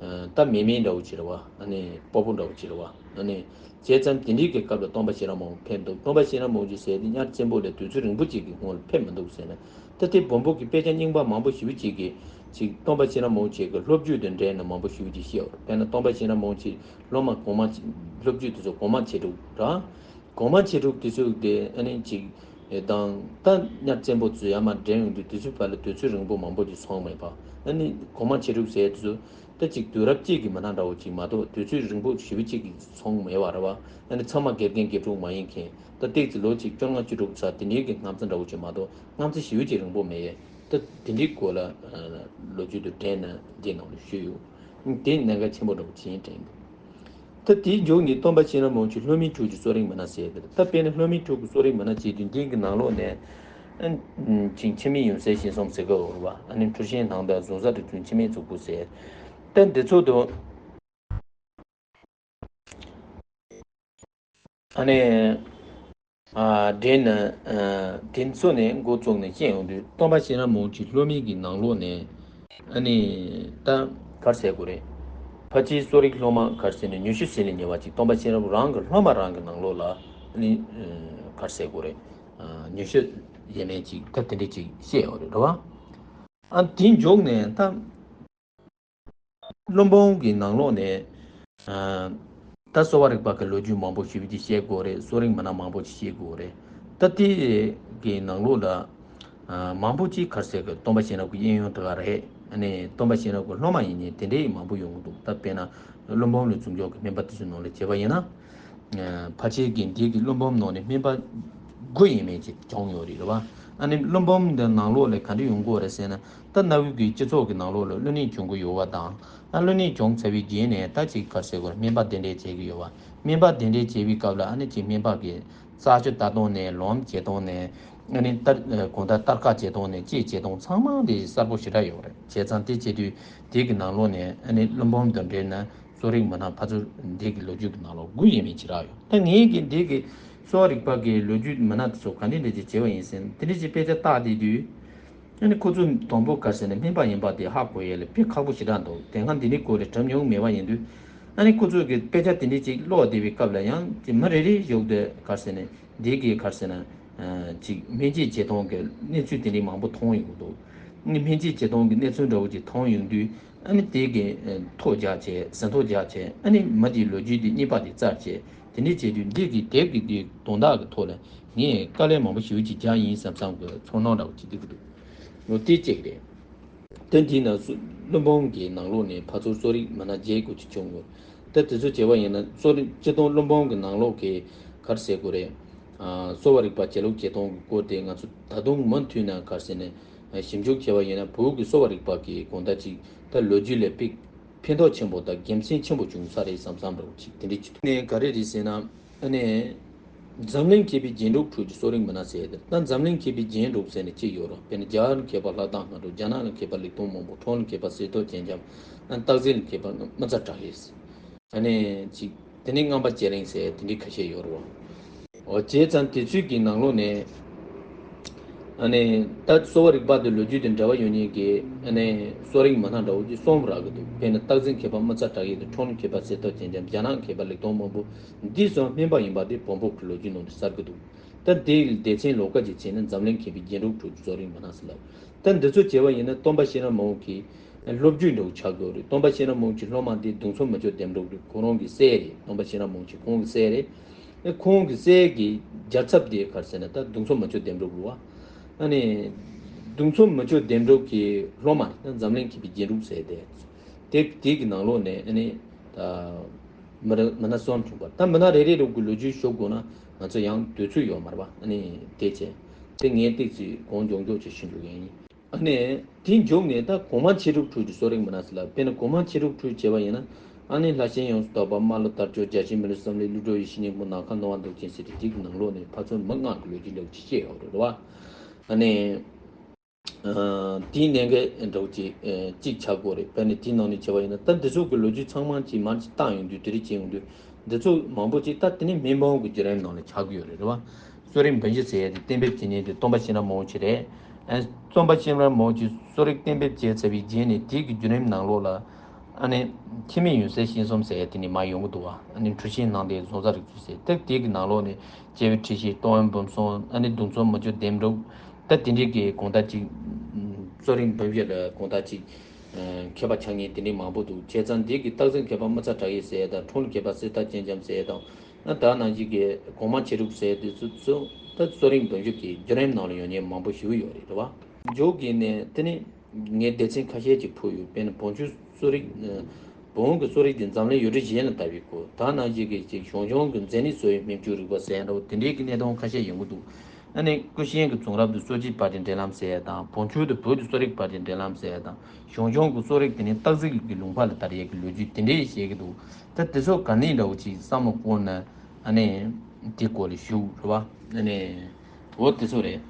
ཨ། ད་མེ་མེ་འདྲ་བོ་ཅིག་རེད་པ། ཨ་ནི་སྤོ་བོ་འདྲ་བོ་ཅིག་རེད་པ། ཨ་ནི་བྱས་ཙང་དེ་འདྲའི་གི་སྐབས་ལ་སྟོན་པ་གཤེན་རབ་མང་པོ་ཕེབས་འདུག་སྟོན་པ་གཤེན་རབ་མང་པོ་མཆེད་ཟེར་དེ་གཉའ་བཙན་པོ་ལས་དུས་ཚོད་རིང་པོ་ཅིག་གི་སྔོན་ལ་ཕེབས་མི་འདུག་ཟེར་ན། ད་དེ་བོན་པོ་གི་དཔེ་ཆ་རྙིང་པ་མང་པོ་ཞེ་པོ་ཅིག་གིས་ཅིག་སྟོན་པ་གཤེན་རབ་མང་པོ་མཆེད་ཀྱི་སློབ་བརྒྱུད་དང་འབྲེལ་ནས་མང་པོ་ཞེ་པོ་ཅིག་བཤད་ཡོད་རེད། དཔེར་ན་སྟོན་པ་གཤེན་རབ་མང་པོ་མཆེད་སློབ་མ་གོང་མ། སློབ་བརྒྱུད་དེ་ཚོ་གོང་མ་ཆེ་དྲུག་ར། གོང་མ་ཆེ་དྲུག་དེ་ཚོ་དེ་ཨ་ནི་ཅིག་དང་ད་གཉའ་བཙན་པོ་ཚོ་ཡར་མར་འདྲེན་ཡོང་དུས་དེ་ཚོའི་བར་ལ་དུས་ཚོད་རིང་པོ་མང་པོ་ཅིག་སོང་མེད་པ། ཨ་ནི་གོང་མ་ཆེ་དྲུག་ཟེར་དེ་ཚོ་ད་ཅིག་དུས་རབས་གཅིག་གི་མི་སྣ་འདྲ་བོ་ཅིག་མ་གཏོགས་དུས་ཚོད་རིང་པོ་ཞེ་པོ་ཅིག་གི་སོང་མེད་པ་རེད་པ། ཨ་ནི་ཚང་མ་དགེ་རྒན་དགེ་ཕྲུག་མ་ཡིན་མཁན། ད་ཏོག་ཙམ་ལོ་ཅིག་བཅོ་ལྔ་བཅུ་དྲུག་ཙམ་དེ་འདྲའི་གི་སྔ་ཚོད་འདྲ་བོ་ཅིག་མ་གཏོགས་སྔ་ཚོད་ཞེ་པོ་ཅིག་རིང་པོ་མེད་ཡས། ད་དེ་འདྲའི་སྐོར་ལ་ལོ་རྒྱུས་དང་འབྲེལ་ནས་འདིའི་ནང་ལ་ཞུས་ཡོད། དེ་གནད་འགག་ཆེན་པོ་འདྲ་བོ་ཅིག་ཡིན་དྲན་འདུག་ད་དེའི་མཇུག་ནས་སྟོན་པ་གཤེན་རབ་མང་པོ་མཆེད་སློབ་མའི་ཕྲུག་གི་གསོ་རིག་མི་སྣ་ཟེར་ཡ་དེ་རེད། ད་དཔེར་ན་སློབ་མའི་ཕྲུག་གི་གསོ་རིག་མི་སྣ་བྱས་དུས་འདི་གི་ནང་ལོགས་ནས་ཨ་ཅིང་འཆི་མེད་ཡུམ་སྲས་ཞིང་གསུམ་ཟེར་གི་ཡོད་རེད་པ། ཨ་ནི་འཁྲུལ་ཞིང་སྣང་མདའ་གཟུགས་གསལ་གྲུབ་ཐོབ་འཆི་མེད་གཙུག་ཕུད་ཟེར། ད་འདི་ཚོ་དང་། ཨ་ནི། ཨ། འདྲེན་ན། ཨ། དེ་ཚོ་ནས་འགོ་བཙུགས་ནས་བཤད་ཡོང་དུས་སྟོན་པ་གཤེན་རབ་མང་པོ་མཆེད་སློབ་མའི་གི་ནང་ལོགས་ནས། ཨ་ནི། ད་ག་རེ་ཟེར་དགོས་རེད། ཕལ་ཆེར་གསོ་རིག་སློབ་མ་ག་རེ་ཟེར་ནས་ཉི་ཤུ་ཟིན་ལས་ཉེ་བ་ཅིག་སྟོན་པ་གཤེན་རབ་རང་གི་སློབ་མ་རང་གི་ནང་ལོགས་ལ། ཨ་ནི། ཨ། ག་རེ་ཟེར་དགོས་རེད། ཨ། ཉི་ཤུ་ཡས་མས་ཅིག་ད་དེ་འདྲས་ཅིག་བཤད་ཡོད་རེད་རེད་བ། ཨ། དེའི་མཇུག་ནས་ད། སློབ་དཔོན་གྱི་ནང་ལོགས་ནས། ཨ། ད་གསོ་བ་རིག་པ་གི་ལོ་རྒྱུས་མང་པོ་ཞེ་པོ་ཅིག་བཤད་དགོས་རེད། གསོ་རིག་མི་སྣ་མང་པོ་ཅིག་བཤད་དགོས་རེད། ད་དེ་གི་ནང་ལོགས་ལ་ཨ་མང་པོ་ཅིག་ག་རེ་ཟེར་གི། སྟོན་པ་བྱིན་རླབས་ཀྱི་གཡས་གཡོན་དེ་ག་རེད། ཨ་ནི་སྟོན་པ་བྱིན་རླབས་ཀྱི་སློབ་མ་ཡིན་མཁན་དེ་འདྲའི་མང་པོ་ཡོང་གི་འདུག་ད་དཔེར་ན་ཀླུ་འབུམ་ལ་བཙུན་མཆོག་གི་སྨན་པ་དེ་ཚོའི་ནང་ལ་བྱས་པ་ཡིན་ན། ཨ་ཕལ་ཆེར་གྱི་འདི་གི་ཀླུ་འབུམ་ནང་ནས་སྨན་པ་དགུ་ཡས་མས་ཅིག་བྱུང་ཡོད་རེད། རེད་བ། ཨ་ནི་ཀླུ་འབུམ་འདི་ནང་ལོགས་ལ་ག་འདྲ་ཡོང་གི་ཡོད་རེད་ཟེར་ན། ད་གནའ་བོའི་གི་སྤྱི་ཚོགས་ཀྱི་ནང་ལོགས་ལ་བླུ་ནད་བྱུང་གི་ཡོད་པ་དང་། ཨ་བླུ་ནད་བྱུང་ཚར་བའི་རྗེས་ནས་ད་ཅིག་ག་རེ་ཟེར་དགོས་རེད། སྨན་པ་གདན་འདྲེན་བྱེད་ཀྱི་ཡོད་པ། སྨན་པ་གདན་འདྲེན་བྱེད་པའི་སྐབས་ལ་ཨ་ནི་ཅིག་སྨན་པ་གི་རྩད་གཅོད་ལྟ་སྟངས་ནས། ལོངས་བྱེད་སྟངས་ནས། ཨ་ནི་གཏར་གང་ལྟར་གཏར་ཁ་བྱེད་སྟངས་ནས། ཅི་བྱེད་སྟངས་ཚང་མ་དེ་གསལ་པོ་ཞེ་དྲག་ཡོད་རེད། བྱས་ཙང་དེ་བྱེད་དུས་དེ་གི་ནང་ལོགས་ནས་ཨ་ནི་ཀླུ་འབུམ་དང་འབྲེལ་ན་གསོ་རིག་མི་སྣ་ཕར་ཚུར་འདི་གི་ལོ་རྒྱུས་ཀྱི་ནང་ལོགས་དགུ་ཡས་མས་ཅིག་རག་ཡོད། ད་ངས་ཀྱི་འདི་གི་གསོ་བ་རིག་པ་གི་ལོ་རྒྱུས་མི་སྣ་དེ་ཚོ་ག་འདྲ་འདྲ་ཅིག་བྱས་པ་ཡིན་ཟེར་ན། དེ་འདྲ་ཅིག་དཔེ་ཆ་བལྟས་བསྡད་དུས། ཨ་ནི་ཁོ་ཚོ་དང་པོ་ག་རེ་ཟེར་ན་སྨན་པ་ཡིན་པ་དེ་ཧ་གོ་ཡས་ལ་དཔེ་ཁག་པོ་ཞེ་དྲག་འདུག་དེ་སྔ་འདི་འདྲའི་སྐོར་ལ་དྲན་མྱོང་མེད་པ་ཡིན་དུས། ཨ་ནི་ཁོ་ཚོ་གི་དཔེ་ཆ་དེ་འདྲའི་ཅིག་ཀློག་བསྡད་པའི་སྐབས་ལ་ཡང་ཅིག་མི་རེ་རེ་བཞུགས་དུས་ག་རེ་ཟེར་ན། འདི་གི་ག་རེ་ཟེར་ན། ཨ་ཅིག་སྨན་བཅོས་བྱེད་སྟངས་ཀྱི་གནས་ཚུལ་དེ་འདྲའི་མང་པོ་མཐོང་ཡོང་གི་འདུག་ཨ་ནི་སྨན་བཅོས་བྱེད་སྟངས་ཀྱི་གནས་ཚུལ་འདྲ་བོ་ཅིག་མཐོང་ཡོང་དུས། ཨ་ནི་དེ་གི་ཐོ་རྒྱག་བྱས། ཟིན་ཐོ་རྒྱག་བྱས། ཨ་ནི་མི་དེའི་ལོ་རྒྱུས་དེ་གཉིས་པ་དེ་བཙལ་བྱས། དེ་འདྲ་བྱས་དུས་འདི་གི་དེབ་ཀྱི་དེ་དོན་དག་གི་ཐོག་ལ་ངས་དཀའ་ལས་མང་པོ་ཞེ་པོ་ཅིག་རྒྱག་ཡིན་བསམ་བསམ་གི་ཚོར་སྣང་འདྲ་བོ་ཅིག་སླེབས་ཀྱི་འདུག་ལོ་དེ་གཅིག་རེད། དེ་འདི་ན་ཀླུ་འབུམ་གྱི་ནང་ལོགས་ནས་ཕར་ཚུར་གསོ་རིག་མི་སྣ་བརྒྱད་དགུ་ཅིག་བྱུང་ཡོད། ད་དེ་ཚོ་བྱས་པ་ཡིན་ན། གསོ་རིག་སྤྱིར་བཏང་ཀླུ་འབུམ་གྱི་ནང་ལོགས་ཀྱི་ག་རེ་ཟེར་དགོས་རེད། ཨ་གསོ་བ་རིག་པ་བྱེད་ལུགས་བྱེད་སྟངས་ཀྱི་སྐོར་དེ་ང་ཚོ་ད་དུང་མུ་མཐུད་ནས་ག་རེ་ཟེར་ན། ཞིབ་འཇུག་བྱས་པ་ཡིན་ན་བོད་ཀྱི་གསོ་བ་རིག་པ་གི་གང་ལྟར་ཅིག་ད་ལོ་རྒྱུས་ལ་དཔེ་ཕན་ཐོགས་ཆེན་པོ་དང་དགེ་མཚན་ཆེན་པོ་བྱུང་ས་རེད་བསམ་བསམ་འདྲ་བོ་ཅིག་དེ་འདྲ་ཅིག་ཐུག་ནས། ག་རེ་རེད་ཟེར་ན། ཨ་ནི་འཛམ་གླིང་མཁས་པའི་རྒྱན་དྲུག་ཁྲོད་ཀྱི་གསོ་རིག་མི་སྣ་ཟེར་ཡ་དེ། ད་འཛམ་གླིང་མཁས་པའི་རྒྱན་དྲུག་ཟེར་ནས་ཅིག་ཡོད་རེད། དཔེར་ན་རྒྱ་གར་མཁས་པ་ལྷ་དང་སྔགས་དྲུག་རྒྱ་ནག་ལ་མཁས་པ་ལེགས་མཐོང་སྨོན་པོ། ཁྲོམ་ལ་མཁས་པ་གསེར་ཏོག་སྤྱན་འབྱམས། ཨ་ནི་སྟག་གཟིག་ལ་མཁས་པ་རྨ་བྱ་བྲག་ཡས། ཨ་ནི་ཅིག་དེ་ནས་རྔམ་པ་བྱེ་རེངས་ཟེར་དེ་འདྲའི་ཁ་ཤས་ཡོད་རེད་བ། འོ་བྱས་ཙང་དེ་ཚོའི་གི་ནང་ལོགས་ནས། ཨ་ནི་ད་གསོ་བ་རིག་པ་དང་ལོ་རྒྱུས་དང་འབྲེལ་བ་ཡོད་མཁན་གྱི། ཨ་ནི་གསོ་རིག་མི་སྣ་འདྲ་བོ་ཅིག་གསུམ་རག་གི་འདུག་དཔེར་ན་སྟག་གཟིག་མཁས་པ་རྨ་བྱ་བྲག་ཡས་དང་། ཁྲོམ་ལ་མཁས་པ་གསེར་ཏོག་སྤྱན་འབྱམས། རྒྱ་ནག་མཁས་པ་ལེགས་མཐོང་སྨོན་པོ། འདི་གསུམ་སྨན་པ་ཡིན་པ་དེ་བོན་པོ་གི་ལོ་རྒྱུས་ནང་དུ་གསལ་གི་འདུག་ད་དེའི་སྡེ་ཚན་ལོགས་ཀ་ཅིག་བྱས་ན་འཛམ་གླིང་མཁས་པའི་རྒྱན་དྲུག་ཁྲོད་ཀྱི་གསོ་རིག་མི་སྣ་ཟེར་ལབ། ད་འདི་ཚོ་བྱས་པ་ཡིན་ན་སྟོན་པ་ཤེས་རབ་མང་པོ་གི་སློབ་བརྒྱུད་འདྲ་བོ་ཆགས་ཀྱི་ཡོད་རེད། སྟོན་པ་ཤེས་རབ་མང་པོ་གི་སློབ་མ་དེ་གདུང་སྲོལ་མི་ཆོས་ལྡན་གྲུབ་རེད། ཁོ་རང་གི་སྲས་རེད། སྟོན་པ་ཤེས་རབ་མང་པོ་གི་ཁོང་གི་སྲས་རེད། ཨེ་ཁོང་གི་སྲས་ཀྱི་རྒྱལ་ཚབ་དེ་ག་རེ་ཟེར་ན་ད་གདུང་སྲོལ་མི་ཆོས་ལྡན་གྲུབ་རེད་བ། ཨ་ནི་གདུང་སྲོལ་མི་ཆོས་ལྡན་གྲུབ་ཀྱི་སློབ་མ་རེད། ད་འཛམ་གླིང་མཁས་པའི་རྒྱན་དྲུག་ཟེར་དེ། དེ་དེ་གི་ནང་ལོགས་ནས་ཨ་ནི་ད་མི་རེ་མི་སྣ་གསུམ་བྱུང་བ། ད་མི་སྣ་རེ་རེ་རུ་གི་ལོ་རྒྱུས་ཞུ་དགོས་ན་ང་ཚོ་ཡང་དུས་ཚོད་ཡོད་མ་རེད་པ། ཨ་ནི་དེ་བྱས་དེ་ངས་ཏོག་ཙམ་གོང་མགྱོགས་མགྱོགས་ཅིག་ཞུ་འཇུག་ཡིན། ཨ་ནི་དེའི་མཇུག་ནས་ད་གོང་མ་ཆེ་དྲུག་ཁྲོད་ཀྱི་གསོ་རིག་མི་སྣ་ཟེར་ལ། དཔེར་ན་གོང་མ་ཆེ་དྲུག་ཁྲོད་བྱས་པ་ཡིན་ན། ཨ་ནི་ལྷ་ཆེན་ཡོངས་སུ་དག་པ། རྨ་ལྷོ་དར་ལྕོག་རྒྱལ་ཆེན་མི་ལུས་བསམ་ལེགས། ཀླུ་སྒྲུབ་ཡེ་ཤེས་སྙིང་པོ། ནམ་མཁའ་ནོར་བ་མདོག་ཅན་ཟེར་དེ་དེ་གི་ནང་ལོགས་ནས་ཕར་ཚུར་མི་ལྔ་གི་ལོ་རྒྱུས་འདྲ་བོ་ཅིག་བཤད་ཡོད་རེད་བ། ཨ་ནི། ཨ་དེའི་གནད་འགག་འདྲ་བོ་ཅིག་ཨ་གཅིག་ཆགས་ཀྱི་ཡོད་རེད། དཔེར་ན་དེའི་ནང་ནས་བྱས་པ་ཡིན་ན། ད་འདི་ཚོ་གི་ལོ་རྒྱུས་ཚང་མ་ཅིག་མར་ཅིག་བཏང་ཡོང་དུས། དེ་རིགས་བྱས་ཡོང་དུས། འདི་ཚོ་མང་པོ་ཅིག་ད་དེ་ནི་སྨན་ཕྲུག་གི་བརྒྱུད་རིམ་ནང་ལ་ཆགས་ཀྱི་ཡོད་རེད། རེད་བ། གསོ་རིག་འབུམ་བཞི་ཟེར་ཡ་དེ་གཏན་འབེབས་བྱེད་མཁན་དེ་སྟོན་པ་ཤེས་རབ་མང་པོ་ཅིག་རེད། ཨ་སྟོན་པ་ཤེས་རབ་མང་པོ་ཅིག་གསོ་རིག་གཏན་འབེབས་བྱས་ཚར་བའི་རྗེས་ནས་དེའི་གི་བརྒྱུད་རིམ་ནང་ལོགས་ལ། ཨ་ནི་འཆི་མེད་ཡོན་གསལ་ཤིང་གསུམ་ཟེར་ཡ་དེ་ནི་མར་ཡོང་གི་འདུག་བ། ཨ་ནི་འཁྲུལ་ཞིག་སྣང་མཐའི་བཟང་ས་རིགས་ཚུལ་ཟེར། ད་དེའི་གི་ནང་ལོགས་ནས་སྐྱེས་བུ་ཁྲི་བཞི། སྟོན་པའི་བུམ་གསུམ། ཨ་ནི་གདུང་སྲོལ་མི་ཆོས་ལྡན་གྲུབ། ད་དེ་འདྲའི་གི་གང་ལྟར་ཅིག་གསོ་རིག་འབུམ་བཞི་ལ་གང་ལྟར་ཅིག་མཁས་པ་ཆགས་མཁན་དེ་འདྲའི་མང་པོ་འདུག་བྱས་ཙང་འདི་གི་སྟག་གཟིག་མཁས་པ་རྨ་བྱ་བྲག་ཡས་ཟེར་ཡ་དང་། ཁྲོམ་ལ་མཁས་པ་གསེར་རྟ་སྤྱན་འབྱམས་ཟེར་ཡ་དང་། ཨ་ད་ནང་བཞིན་གྱི་གོང་མ་ཆེ་དྲུག་ཟེར་དེ་ཚོ་ཚོ་ད་གསོ་རིག་འབུམ་བཞི་གི་བརྒྱུད་རིམ་ནང་ལ་ཡོང་མཁན་མང་པོ་ཞེ་པོ་ཡོད་རེད། རེད་བ། མཇུག་གི་ནས་དེ་ནི་ངས་སྡེ་ཚན་ཁ་ཤས་ཅིག་ཕུལ་ཡོད། དཔེར་ན་བོན་ཆོས་གསོ་རིག་ཨ་བོན་གྱི་གསོ་རིག་དེ་འཛམ་གླིང་ཡུལ་གྲུ་གཞན་ལ་དར་བའི་སྐོར། ད་ནང་བཞིན་གྱི་ཅིག་ཞང་ཞུང་གི་མཛེ་ནད་གསོ་བའི་སྨན་བཅོས་རིག་པ་ཟེར་ཡ་འདྲ་བོ་དེ་འདྲའི་གི་གནད་དོན་ཁ་ཤས་ཡོང་གི་འདུག་ཨ་ནི་སྐུ་གཤེན་གྱི་བྱུང་རབས་དེ་གསོ་དཔྱད་པར་སྐྲུན་འབྲེལ་ལམ་ཟེར་ཡ་དང་། བོན་ཆོས་དེ་བོད་ཀྱི་གསོ་རིག་པར་སྐྲུན་འབྲེལ་ལམ་ཟེར་ཡ་དང་། ཞང་ཞུང་གི་གསོ་རིག་དེ་ནི་སྟག་གཟིག་གི་ལུང་པ་ལ་དར་ཡས་ཀྱི་ལོ་རྒྱུས་དེ་འདྲའི་བཤད་ཀྱི་འདུག་ད་དེ་ཚོ་ག་ནས་འདྲ་བོ་ཅིག་བསམ་བློ་བསྐོར་ན། ཨ་ནི་དེ་སྐོར་ལ་ཞུ་རེད་བ། ཨ་ནི་འོ་དེ་ཚོ་རེད།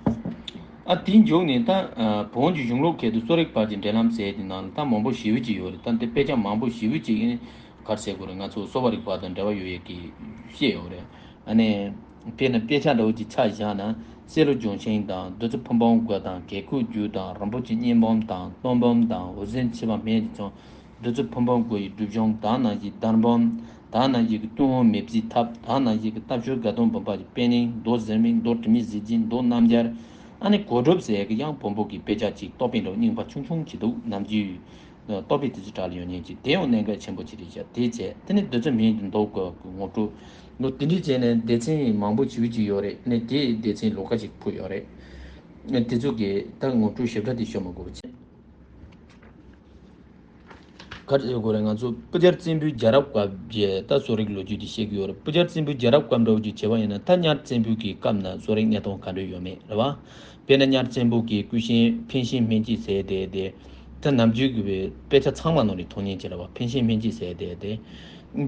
ཨ་དེའི་མཇུག་ནས་ད་ཨ་བོན་གྱི་གཞུང་ལུགས་ཁྱད་དུ་གསོ་རིག་པར་སྐྲུན་འབྲེལ་ལམ་ཟེར་དེ་ནང་ལ་ད་མང་པོ་ཞེ་པོ་ཅིག་ཡོད་རེད། ད་འདི་དཔེ་ཆ་མང་པོ་ཞེ་པོ་ཅིག་ཨ་ནི་ག་རེ་ཟེར་དགོས་རེད། ང་ཚོ་གསོ་བ་རིག་པ་དང་འབྲེལ་བ་ཡོད་ཡས་ཀྱི་བཤད་ཡོད་རེད། ཨ་ནི་དཔེར་ན་དཔེ་ཆ་འདྲ་བོ་ཅིག་ཆ་བཞག་ན། བསེ་ལོ་ལྗོན་ཤིང་དང་། བདུད་རྩི་ཕུན་སྤུན་དགུ་དང་། གྱད་ཁུག་རྒྱུད་དང་། རིན་པོ་ཆེ་སྙིང་འབུམ་དང་། སྟོང་འབུམ་དང་། འོད་ཟེར་འཆི་བ་སྨན་གྱི་ཚོམས། བདུད་རྩི་ཕུན་སྤུན་དགུ་ཡི་སྒྲུབ་སྦྱོང་། ད་ནང་བཞིན་གདམས་པ། ད་ནང་བཞིན་གྱི་ཏུན་ཧོང་མེས་པོའི་ཐབས། ད་ནང་བཞིན་གྱི་རྟ་མཆོག་དགའ་སྟོན་འབུམ་པ་གི་དཔེ་རྙིང་། མདོ་ཟེར་མིང་། མདོ་དྲི་མེད་གཟི་བརྗིད། མདོ་རྣམ་རྒྱལ། ཨ་ནི་གོ་སྒྲུབ་ཟེར་ཡས་ཀྱི་ཡང་བོན་པོ་གི་དཔེ་ཆ་ཅིག་ཏོག་དཔེ་འདྲ་བོ་རྙིང་པ་ཆུང་ཆུང་ཅིག་འདུག་ནམ་རྒྱུན། རྟོགས་པའི་དུས་ཚོད་དྲག་ལ་ཡོང་ཉེན་གྱི་དེ་ཡང་གནད་འགག་ཆེན་པོ་ཅིག་རེད་ཤག་དེ་བྱས་དེ་ནི་རྡུལ་ཚོན་མིང་དུ་འདོགས་དགོས་ཀྱི་ངོ་སྤྲོད། ལོ་དེ་འདྲའི་བྱས་ནས་སྡེ་ཚན་མང་པོ་ཞེ་པོ་ཅིག་ཡོད་རེད། ནས་དེའི་སྡེ་ཚན་ལོགས་ཀ་ཅིག་ཕུད་ཡོད་རེད། དེ་ཚོ་གི་ད་ངོ་སྤྲོད་ཞིབ་ཕྲ་དེ་ཤོད་མ་དགོས་པ་བྱས། ག་རེ་ཟེར་དགོས་རེད། ང་ཚོ་སྤུ་རྒྱལ་བཙན་པོའི་རྒྱལ་རབས་སྐབས་ཀྱི་ད་གསོ་རིག་ལོ་རྒྱུས་དེ་བཤད་ཀྱི་ཡོད་རེད། སྤུ་རྒྱལ་བཙན་པོའི་རྒྱལ་རབས་སྐབས་འདྲ་བོ་ཅིག་བྱས་པ་ཡིན་ན་ད་གཉའ་བཙན་པོའི་གི་སྐབས་ན་གསོ་རིག་གནས་སྟངས་ག་འདྲ་ཡོད་མེད་རེད་བ། དཔེར་ན་གཉའ་བཙན་པོ་གི་སྐུ་ཞབས་འཕན་ཤིང་སྨན་དཔྱད་ཟེར་དེ་དེ། ད་ནམ་རྒྱུན་གྱི་དཔེ་ཆ་ཚང་མ་ནང་ནས་མཐོང་ཉན་ཅིག་རེད་བ། འཕན་ཤིང་སྨན་དཔྱད་ཟེར་དེ་དེ།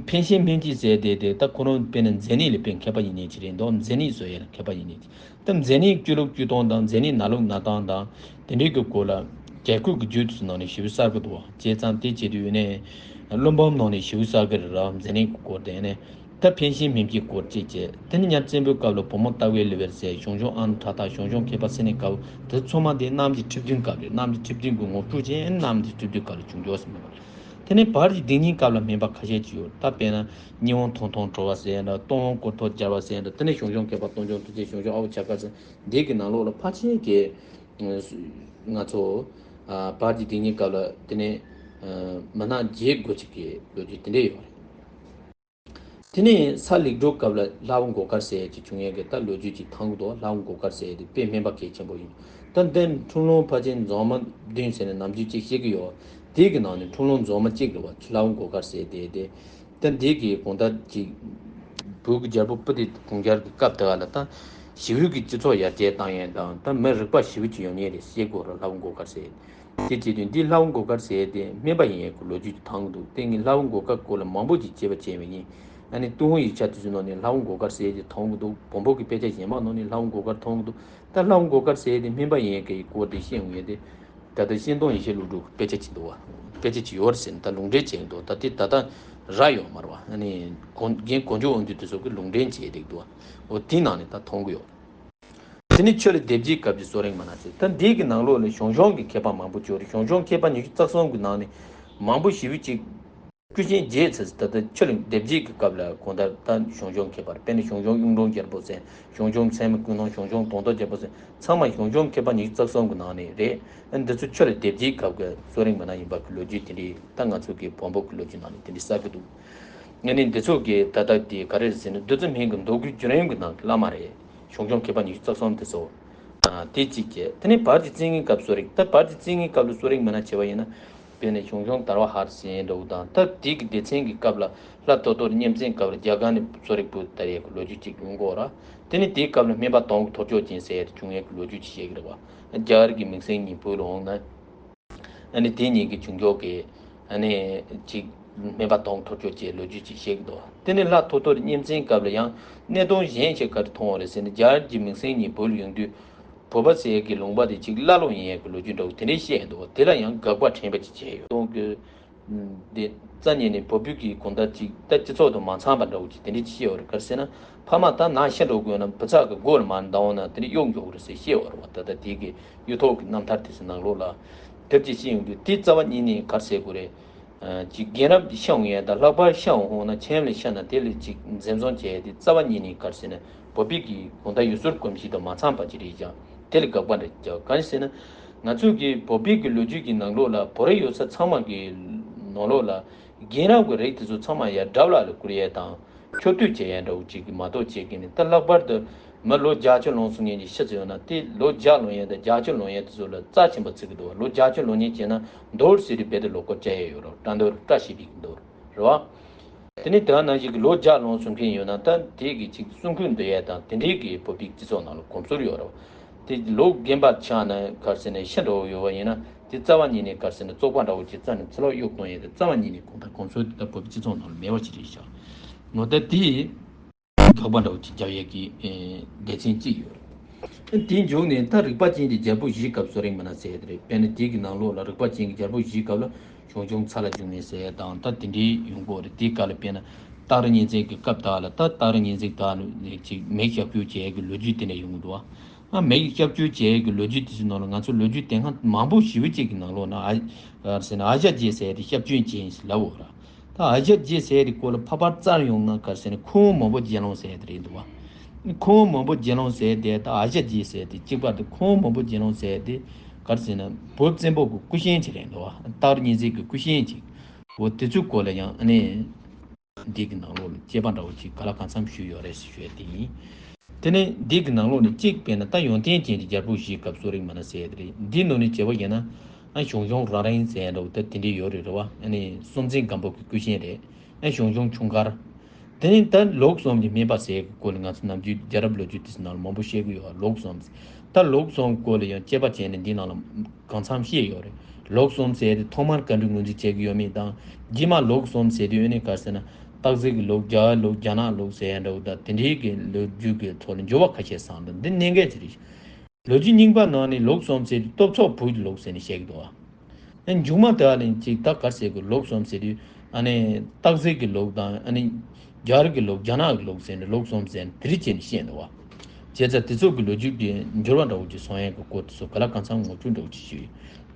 འཕན་ཤིང་སྨན་དཔྱད་ཟེར་དེ་དེ་ད་ཁོ་རང་དཔེར་ན་མཛེ་ནད་ལ་དཔེ་མཁས་པ་ཡིན་ནི་ཅིག་རེད་འདུག་མཛེ་ནད་བཟོ་ཡས་ལ་མཁས་པ་ཡིན་ནི་ཅིག་ད་མཛེ་ནད་བཅོས་ལོག་བཅོས་སྟངས་དང་མཛེ་ནད་ན་ལོག་ན་སྟངས་དང་དེ་འདྲའི་གི་སྐོར་ལ་རྒྱལ་ཁབ་ཀྱི་རྒྱུད་དེ་ཚོ་ནང་ནས་ཞིབ་གསལ་གི་འདུག་བ། བྱས་ཙང་དེ་བྱེད་དུས་ནས་བློན་འབངས་ནང་ནས་ཞིབ་གསལ་གི་རེད་ར། མཛེ་ནད་ཀྱི་སྐོར་དེ་ནས། ད་འཕན་ཤིང་སྨན་དཔྱད་སྐོར་གཅིག་བྱས། དེ་ནི་གཉའ་བཙན་པོའི་སྐབས་ལ་བུ་མོ་སྟག་པའི་ལུས་པར་ཟེར་ཞང་ཞུང་ཨ་ནུ་ཁྲ་ཐག་ཞང་ཞུང་མཁས་པ་སེ་ནི་དཀར་པོ་དེ་ཚང་མ་དེ་གནམ་གྱི་ཁྲི་བདུན་སྐབས་རེད། གནམ་གྱི་ཁྲི་བདུན་གྱི་ངོ་སྤྲོད་བྱས་གནམ་གྱི་ཁྲི་བདུན་སྐབས་ལ་བྱུང་འགྱོག་ཟེར་མེད་པ། དེ་ནི་བར་གྱི་སྡིག་ཉེས་སྐབས་ལ་སྨན་པ་ཁ་ཤས་ཅིག་ཡོད། ད་དཔེར་ན་ཉི་ཝང་ཐང་ཐང་བྲོ་བ་ཟེར་འདྲ། སྟོང་དབང་སྐོར་ཐོག་སྦྱར་བ་ཟེར་འདྲ། དེ་ནི་ཞང་ཞུང་མཁས་པ་སྟོང་ཆུང་ཐུགས་རྗེ་ཞང་ཞུང་ཨ་བོ་བྱ་དཀར་ཟེར་འདི་གི་ནང་ལོགས་ལ་ཕལ་ཆེར་གྱི་ང་ཚོ་བར་གྱི་སྡིག་ཉེས་སྐབས་ལ་དེ་ནི་མི་ནག་བརྒྱད་དགུ་ཅིག་གི་ལོ་རྒྱུས་དེ་འདྲ་ཡོད་རེད། དེ་ནས་ས་ལེགས་འགྲོ་སྐབས་ལ་ལྷ་བུ་མགོ་དཀར་ཟེར་གྱི་བྱུང་ཡས་ཀྱི་ད་ལོ་རྒྱུས་ཀྱི་ཐང་གི་འདུག་ལྷ་བུ་མགོ་དཀར་ཟེར་དེ་དཔེ་སྨན་པ་གལ་ཆེན་པོ་ཡིན། ད་འདི་ཁྲོམ་ལུང་ཕལ་ཆེར་འཛོམས་མ་བདུན་ཟེར་ནས་ནམ་རྒྱུན་གཅིག་བཤད་ཀྱི་ཡོད། དེ་གི་ནང་ནས་ཁྲོམ་ལུང་འཛོམས་མ་གཅིག་རེད་བ། ལྷ་བུ་མགོ་དཀར་ཟེར་དེ་དེ། ད་འདི་གི་གོང་ད་ཅིག་བོད་ཀྱི་རྒྱལ་པོ་སྤུ་ལྡེ་གུང་རྒྱལ་གྱི་སྐབས་དེ་ག་ལ་ད་ཞི་བོད་ཀྱི་སྤྱི་ཚོགས་ཡར་རྒྱས་བཏང་ཡས་དང་ད་མི་རིག་པ་ཞི་བོ་ཅིག་ཡོང་ཡས་རེད་བཤད་དགོས་རེད། ལྷ་བུ་མགོ་དཀར་ཟེར། དེ་བྱེད་དུས་འདི་ལྷ་བུ་མགོ་དཀར་ཟེར་དེ་སྨན་པ་ཡིན་ཡས་ཀྱི་ལོ་རྒྱུས་ཀྱི་ཐང་འདུག་དེ་ངས་ལྷ་བུ་མགོ་དཀར་སྐོར་ལ་མང་པོ་ཅིག་དཔྱད་པ་བྱས་པ་ཡིན། ཨ་ནི་ཏུན་ཧོང་ཡིག་ཆ་དེ་ཚོའི་ནང་ནས་ལྷ་བུ་མགོ་དཀར་ཟེར་དེ་མཐོང་གི་འདུག་བོན་པོ་གི་དཔེ་ཆ་གཞན་པ་ནང་ནས་ལྷ་བུ་མགོ་དཀར་མཐོང་གི་འདུག་ད་ལྷ་བུ་མགོ་དཀར་ཟེར་དེ་སྨན་པ་ཡིན་ཡས་ཀྱི་སྐོར་དེ་བཤད་འོང་ཡས་དེ། ད་ལྟ་ཤེས་མཐོང་ཡེ་ཤེས་ལུགས་འགྲོ་དཔེ་ཆ་ཅིག་འདུག་བ། དཔེ་ཆ་ཅིག་ཡོད་རེད་ཟེར་ནས་ད་ལུང་འདྲེན་བྱས་འདུག་ད་དེ་ད་ལྟ་རག་ཡོད་མ་རེད་བ། ཨ་ནི་གོ་རྒན་གོ་འཇོ་དབང་འདུས་དེ་ཚོ་གི་ལུང་འདྲེན་བྱས་བསྡད་འདུག་བ། འོ་དེའི་ནང་ནས་ད་མཐོང་གི་ཡོད། དེ་ནི་ཆོས་ལ་སྡེ་བརྒྱད་སྐབས་ཀྱི་གསོ་རིག་མ་ན་ཚེ་ད་འདི་གི་ནང་ལོགས་ལ་ཞང་ཞུང་གི་མཁས་པ་མང་པོ་བྱུང་རེད། ཞང་ཞུང་མཁས་པ་ཉི་ཤུ་རྩ་གསུམ་གི་ནང་ནས་མང་པོ་ཞེ་པོ་ཅིག་སྐུ་ཆེན་རྗེ་ཚེ་ད་ལྟ་ཆོས་གླིང་སྡེ་བརྒྱད་ཀྱི་སྐབས་ལ་གང་ལྟར་ད་ཞང་ཞུང་མཁས་པར་དཔེར་ན་ཞང་ཞུང་གཡུང་དྲུང་རྒྱལ་པོ་ཟེར། ཞང་ཞུང་ཚད་མའི་ཀུན་སློང་། ཞང་ཞུང་དོན་རྟོགས་རྒྱལ་པོ་ཟེར། ཚང་མ་ཞང་ཞུང་མཁས་པ་ཉི་ཤུ་རྩ་གསུམ་གྱི་ནང་ནས་རེད། ཨ་འདི་ཚོ་ཆོས་ལ་སྡེ་བརྒྱད་སྐབས་ཀྱི་གསོ་རིག་མི་སྣ་ཡིན་པ་གི་ལོ་རྒྱུས་དེ་འདྲའི་ད་ང་ཚོ་གི་བོན་པོ་གི་ལོ་རྒྱུས་ནང་ནས་དེ་འདྲའི་གསལ་གི་འདུག་ཨ་ནི་འདི་ཚོ་གི་ད་ལྟ་དེ་ག་རེ་རེད་ཟེར་ན་རྡོ་རྗེ་སྨན་གྱི་མདོ་རྒྱུད་བརྒྱུད་རིམ་གྱི་ནང་གི་བླ་མ་རེད། ཞང་ཞུང་མཁས་པ་ཉི་ཤུ་རྩ་གསུམ་དེ་ཚོ། ཨ་དེ་གཅིག་བྱས། དེ་ནས་བར་གྱི་བཙན་ངའི་སྐབས་གསོ་རིག་ད་བར་གྱི་བཙན་ངའི་སྐབས་ལ་གསོ་རིག་མི་སྣ་བྱས་པ་ཡིན་ན། དཔེར་ན་ཞང་ཞུང་དར་བ་ཧར་ཟེར་འདྲ་བོ་དང་ད་དེ་གི་སྡེ་ཚན་གྱི་སྐབས་ལ་ལྷ་ཐོ་ཐོ་རི་གཉན་བཙན་སྐབས་ལ་རྒྱ་གར་ནས་གསོ་རིག་བུད་དར་ཡས་ཀྱི་ལོ་རྒྱུས་གཅིག་ཡོང་གི་ཡོད་ར། དེ་ནས་དེའི་སྐབས་ལ་སྨན་པ་དོང་གི་ཐོར་ཅོག་ཅན་ཟེར་ཡས་དེ་བྱུང་ཡས་ཀྱི་ལོ་རྒྱུས་ཅིག་བཤད་ཀྱི་རེད་བ། རྒྱ་གར་གྱི་མིང་སྲིང་གཉིས་བོད་ལ་འོངས་ན། ཨ་ནི་དེ་གཉིས་ཀྱི་བྱུང་ཕྱོགས་ཀྱི་ཨ་ནི་ཅིག་སྨན་པ་དོང་ཐོར་ཅོག་ཅན་ལོ་རྒྱུས་ཅིག་བཤད་ཀྱི་འདུག་དེ་ནས་ལྷ་ཐོ་ཐོ་རི་གཉན་བཙན་སྐབས་ལ་ཡང་གནད་དོན་གཞན་ཞིག་ག་རེ་མཐོང་བ་རེད་ཟེར་ན་རྒྱ་གར་གྱི་མིང་སྲིང་གཉིས་བོད་ལ་ཡོང་དུས། བོད་པ་ཟེར་ཡས་ཀྱི་ལུང་པ་དེ་ཅིག་ཀླ་ཀློ་ཡིན་ཡས་ཀྱི་ལོ་རྒྱུས་འདྲ་བོ་དེ་འདྲས་བཤད་འདུག་དེ་ལ་ཡང་དགག་པ་དྲན་པ་ཅིག་བྱས་ཡོད། གཏོང་གི་དེ་རྩ་ཉིད་ནས་བོད་བོད་ཀྱི་གང་ལྟར་ཅིག་ད་སྤྱི་ཚོགས་དང་མ་འཚམས་པ་འདྲ་བོ་ཅིག་དེ་འདྲས་བཤད་ཡོད་རེད། ག་རེ་ཟེར་ན་ཕ་མ་ད་ནང་ཤི་འགྲོ་དགོས་ན་བུ་ཚ་གི་མགོ་ལ་མར་འདང་འོང་ན་དེ་འདྲས་གཡོག་འགྱོ་གི་རེད་ཟེར་བཤད་ཡོད་རེད་བ། ད་ལྟ་དེ་གི་གཡུ་ཐོག་གི་རྣམ་ཐར་དེ་ཚོའི་ནང་ལོགས་ལ་དེབ་ཅིག་ཤེས་ཡོང་དུས་དེ་རྩ་བ་ཉིད་ནས་ག་རེ་ཟེར་དགོས་རེད། ཅིག་རྒན་རབས་ཤི་འོང་ཡས་དང་ལྷག་པར་ཤི་འོང་ན་ཁྱིམ་ལ་ཤི་ན་དེ་ལ་ཅིག་འཛེམ་བཟུང་བྱས་ཏེ་རྩ་བ་ཉིད་ནས་ག་རེ་ཟེར་ན་བོད་པའི་གི་གང་ལྟར་ཡུལ་སྲོལ་གོམས་གཤིས་དང་མ་འཚམས་པ་ཅིག་རེད་ཀྱང་དེ་ལ་དགག་པ་འདྲ་ཀྱང་གང་ཟེར་ན་ང་ཚོའི་གི་བོད་པའི་གི་ལོ་རྒྱུས་ཀྱི་ནང་ལོགས་ལ་བོད་རིགས་ཡོད་ས་ཚང་མ་གི་ནང་ལོགས་ལ་རྒན་རབས་ཀྱི་རིགས་དེ་ཚོ་ཚང་མ་ཡར་དགྲ་བླ་ལ་བཀུར་ཡས་དང་། མཆོད་བསྟོད་བྱེད་ཡ་འདྲ་བོ་ཅིག་གི་མ་གཏོགས་བྱེད་ཀྱི་མེད། ད་ལྷག་པར་དུ་མི་ལོ་བརྒྱད་ཅུ་ལོངས་སུ་ཉན་གྱི་ཤི་ཚེ་ཡོད་ན་དེ་ལོ་བརྒྱ་ལོངས་ཡ་དང་བརྒྱད་ཅུ་ལོངས་ཡ་དེ་ཚོ་ལ་རྩ་ཆེན་པོ་བརྩི་གི་འདུག་བ། ལོ་བརྒྱད་ཅུ་ལོངས་ཉན་བྱས་ན་མདོར་ཟེར་དུས་རྦད་དེ་ལོ་འཁོར་བཅའ་ཡ་ཡོད་རེད། བཀྲ་མདོར་བཀྲ་ཤིས་པའི་གི་མདོར་རེད་བ། དེ་ནས་དེ་ནང་བཞིན་གྱི་ལོ་བརྒྱ་ལོངས་སུ་མཁན་ཡོད་ན་ད་དེ་གི་ཅིག་གསུང་འཁོན་འདོན་ཡ་དང་དེ་འདྲའི་གི་བོད་པའི་སྤྱི་ཚོགས་ནང་ལ་གོམས་སྲོལ་ཡོད་རེད་བ། དེ་ལོ་རྒན་པ་ཆགས་ན་ག་རེ་ཟེར་ན་ཤི་འགྲོ་ཡོད་བ་ཡིན་ན། དེ་རྩ་བ་ཉིད་ནས་ག་རེ་ཟེར་ན་བཙོག་པ་འདྲ་བོ་ཅིག་རྩ་ནས་ཚེ་ལོག་གཡུག་གཏོང་ཡས་དེ་རྩ་བ་ཉིད་ནས་གོང་ལྟར་གོམས་སྲོལ་དེ་ད་བོད་སྤྱི་ཚོགས་ནང་ལ་མེད་པ་ཅིག་རེད་ཤག་ངོ་ད་དེ་དགག་པ་འདྲ་བོ་ཅིག་རྒྱབ་ཡས་ཀྱི་སྡེ་ཚན་གཅིག་ཡོད་རེད། དེའི་མཇུག་ནས་ད་རིག་པ་ཅན་གྱི་རྒྱལ་པོ་བཞིའི་སྐབས་གསོ་རིག་མི་སྣ་ཟེར་ཡས་དེ་རེད། དཔེར་ན་དེ་གི་ནང་ལོགས་ལ་རིག་པ་ཅན་གྱི་རྒྱལ་པོ་བཞིའི་སྐབས་ལ་ཞང་ཞུང་ཚ་ལ་བྱུང་མིན་ཟེར་ཡས་དང་ད་དེ་འདྲའི་ཡོང་གི་ཡོད་རེད། དེའི་སྐབས་ལ་དཔེར་ན་སྟག་རི་གཉན་བཙན་གྱི་སྐབས་དག་ལ་ད་སྟག་རི་གཉན་བཙན་དག་ལ་ཅིག་མེ་ཤབ་སྐྱུར་བྱེད་ཡས་ཀྱི་ལོ་རྒྱུས་དེ་འདྲ་ཡོང་གི་འདུག་བ། ཨ་མེ་ཡི་སྐྱབས་བཅོལ་བྱེད་ཡས་ཀྱི་ལོ་རྒྱུས་དེ་ཚོའི་ནང་ལ་ང་ཚོ་ལོ་རྒྱུས་དེ་སྔ་མང་པོ་ཞེ་པོ་ཅིག་གི་ནང་ལོགས་ན་ཨ་ག་རེ་ཟེར་ན་ཨ་ཞ་རྗེ་ཟེར་ཡས་དེ་སྐྱབས་བཅོལ་ཅན་ཞིག་ལབ་ཡོད་ར། ད་ཨ་ཞ་རྗེ་ཟེར་ཡས་དེ་སྐོར་ལ་ཕར་ཕར་བཙལ་ཡོང་ན་ག་རེ་ཟེར་ན་ཁོང་མང་པོ་རྗེ་ལོང་ཟེར་ཡས་དེ་རེད་འདུག་བ། ཁོང་མང་པོ་རྗེ་ལོང་ཟེར་ཡས་དེ་ད་ཨ་ཞ་རྗེ་ཟེར་ཡས་དེ་གཅིག་པ་དེ་ཁོང་མང་པོ་རྗེ་ལོང་ཟེར་ཡས་དེ་ ག་རེ་ཟེར་ན་བོད་བཙན་པོ་གི་སྐུ་ཞབས་ཅིག་རེད་འདུག་བ། སྟག་རི་གཉན་གཟིགས་ཀྱི་སྐུ་ཞབས་ཅིག་འོ་དེ་ཚོའི་སྐོར་ལ་ཡང་ཨ་ནི་འདི་གི་ནང་ལོགས་ལ་དཔྱད་པ་འདྲ་བོ་ཅིག་ག་ལ་གང་འཚམ་ཞུས་ཡོད་རེད་ཞུ་ཡས་དེ་ཡིན། དེ་ནས་འདི་གི་ནང་ལོགས་ནས་གཅིག་དཔེར་ན་ད་ཡོན་ཏན་ཅན་གྱི་རྒྱལ་པོ་བཞིའི་སྐབས་གསོ་རིག་མི་སྣ་ཟེར་ཡས་དེ་རེད། འདི་ནང་ནས་བྱས་པ་ཡིན་ན་ཨ་ཞང་ཞུང་རྭ་རིང་ཟེར་ཡས་འདྲ་བོ་ད་དེ་འདྲས་ཡོད་རེད་རེད་བ། ཨ་ནི་སྲོང་བཙན་སྒམ་པོ་གི་སྐུ་ཞབས་རེད། ཨ་ཞང་ཞུང་ཆུང་དཀར། དེ་ནས་ད་ལུགས་གསུམ་གྱི་སྨན་པ་ཟེར་གྱི་སྐོར་ལ་ང་ཚོ་ནམ་རྒྱུན་རྒྱལ་རབས་ལོ་རྒྱུས་དེ་ཚོ་ནང་ལ་མང་པོ་བཤད་ཀྱི་ཡོད། ལུགས་གསུམ། ད་ལུགས་གསུམ་སྐོར་ལ་ཡང་དཔྱད་པ་བྱས་ནས་འདི་ནང་ལ་གང་འཚམ་བཤད་ཡོད་རེད། ལུགས་གསུམ་ཟེར་དེ་ཐོག་མར་ག་འདྲ་ངོས་འཛིན་བྱེད་ཀྱི་ཡོད་མེད་དང་། རྗེས་མ་ལུགས་གསུམ་ཟེར་དུས་ཨ་ནི་ག་རེ་ཟེར་ན་སྟག་གཟིག་གི་ལུགས། རྒྱ་གར་ལུགས། རྒྱ་ནག་ལུགས་ཟེར་ཡ་འདྲ་བོ་དང་དེ་འདྲའི་གི་ལོ་རྒྱུས་ཀྱི་ཐོག་ལ་འགྱུར་བ་ཁ་ཤས་སོང་དང་འདི་གནད་འགག་ཅིག་རེད། ལོ་རྒྱུས་རྙིང་པ་ནང་ནས་ལུགས་གསུམ་ཟེར་དུས་སྟོབས་ཚོགས་བོད་ཀྱི་ལུགས་ཟེར་ནས་བཤད་ཀྱི་འདུག་བ། ཨ་མཇུག་མ་དེ་ལ་ཅིག་ད་ག་རེ་ཟེར་དགོས། ལུགས་གསུམ་ཟེར་དུས་ཨ་ནི་སྟག་གཟིག་གི་ལུགས་དང་ཨ་ནི་རྒྱ་གར་གྱི་ལུགས། རྒྱ་ནག་གི་ལུགས་ཟེར་ནས་ལུགས་གསུམ་ཟེར་ནས་དེ་རིགས་བྱས་ནས་བཤད་འདུག་བ། བྱས་ཙང་དེ་ཚོ་གི་ལོ་རྒྱུས་ཀྱི་འགྱུར་བ་འདྲ་བོ་ཅིག་སོང་ཡས་ཀྱི་སྐོར་དེ་ཚོ་ག་ལ་གང་འཚམ་ངོ་སྤྲོད་འདྲ་བོ་ཅིག་ཞུས་ཡོད།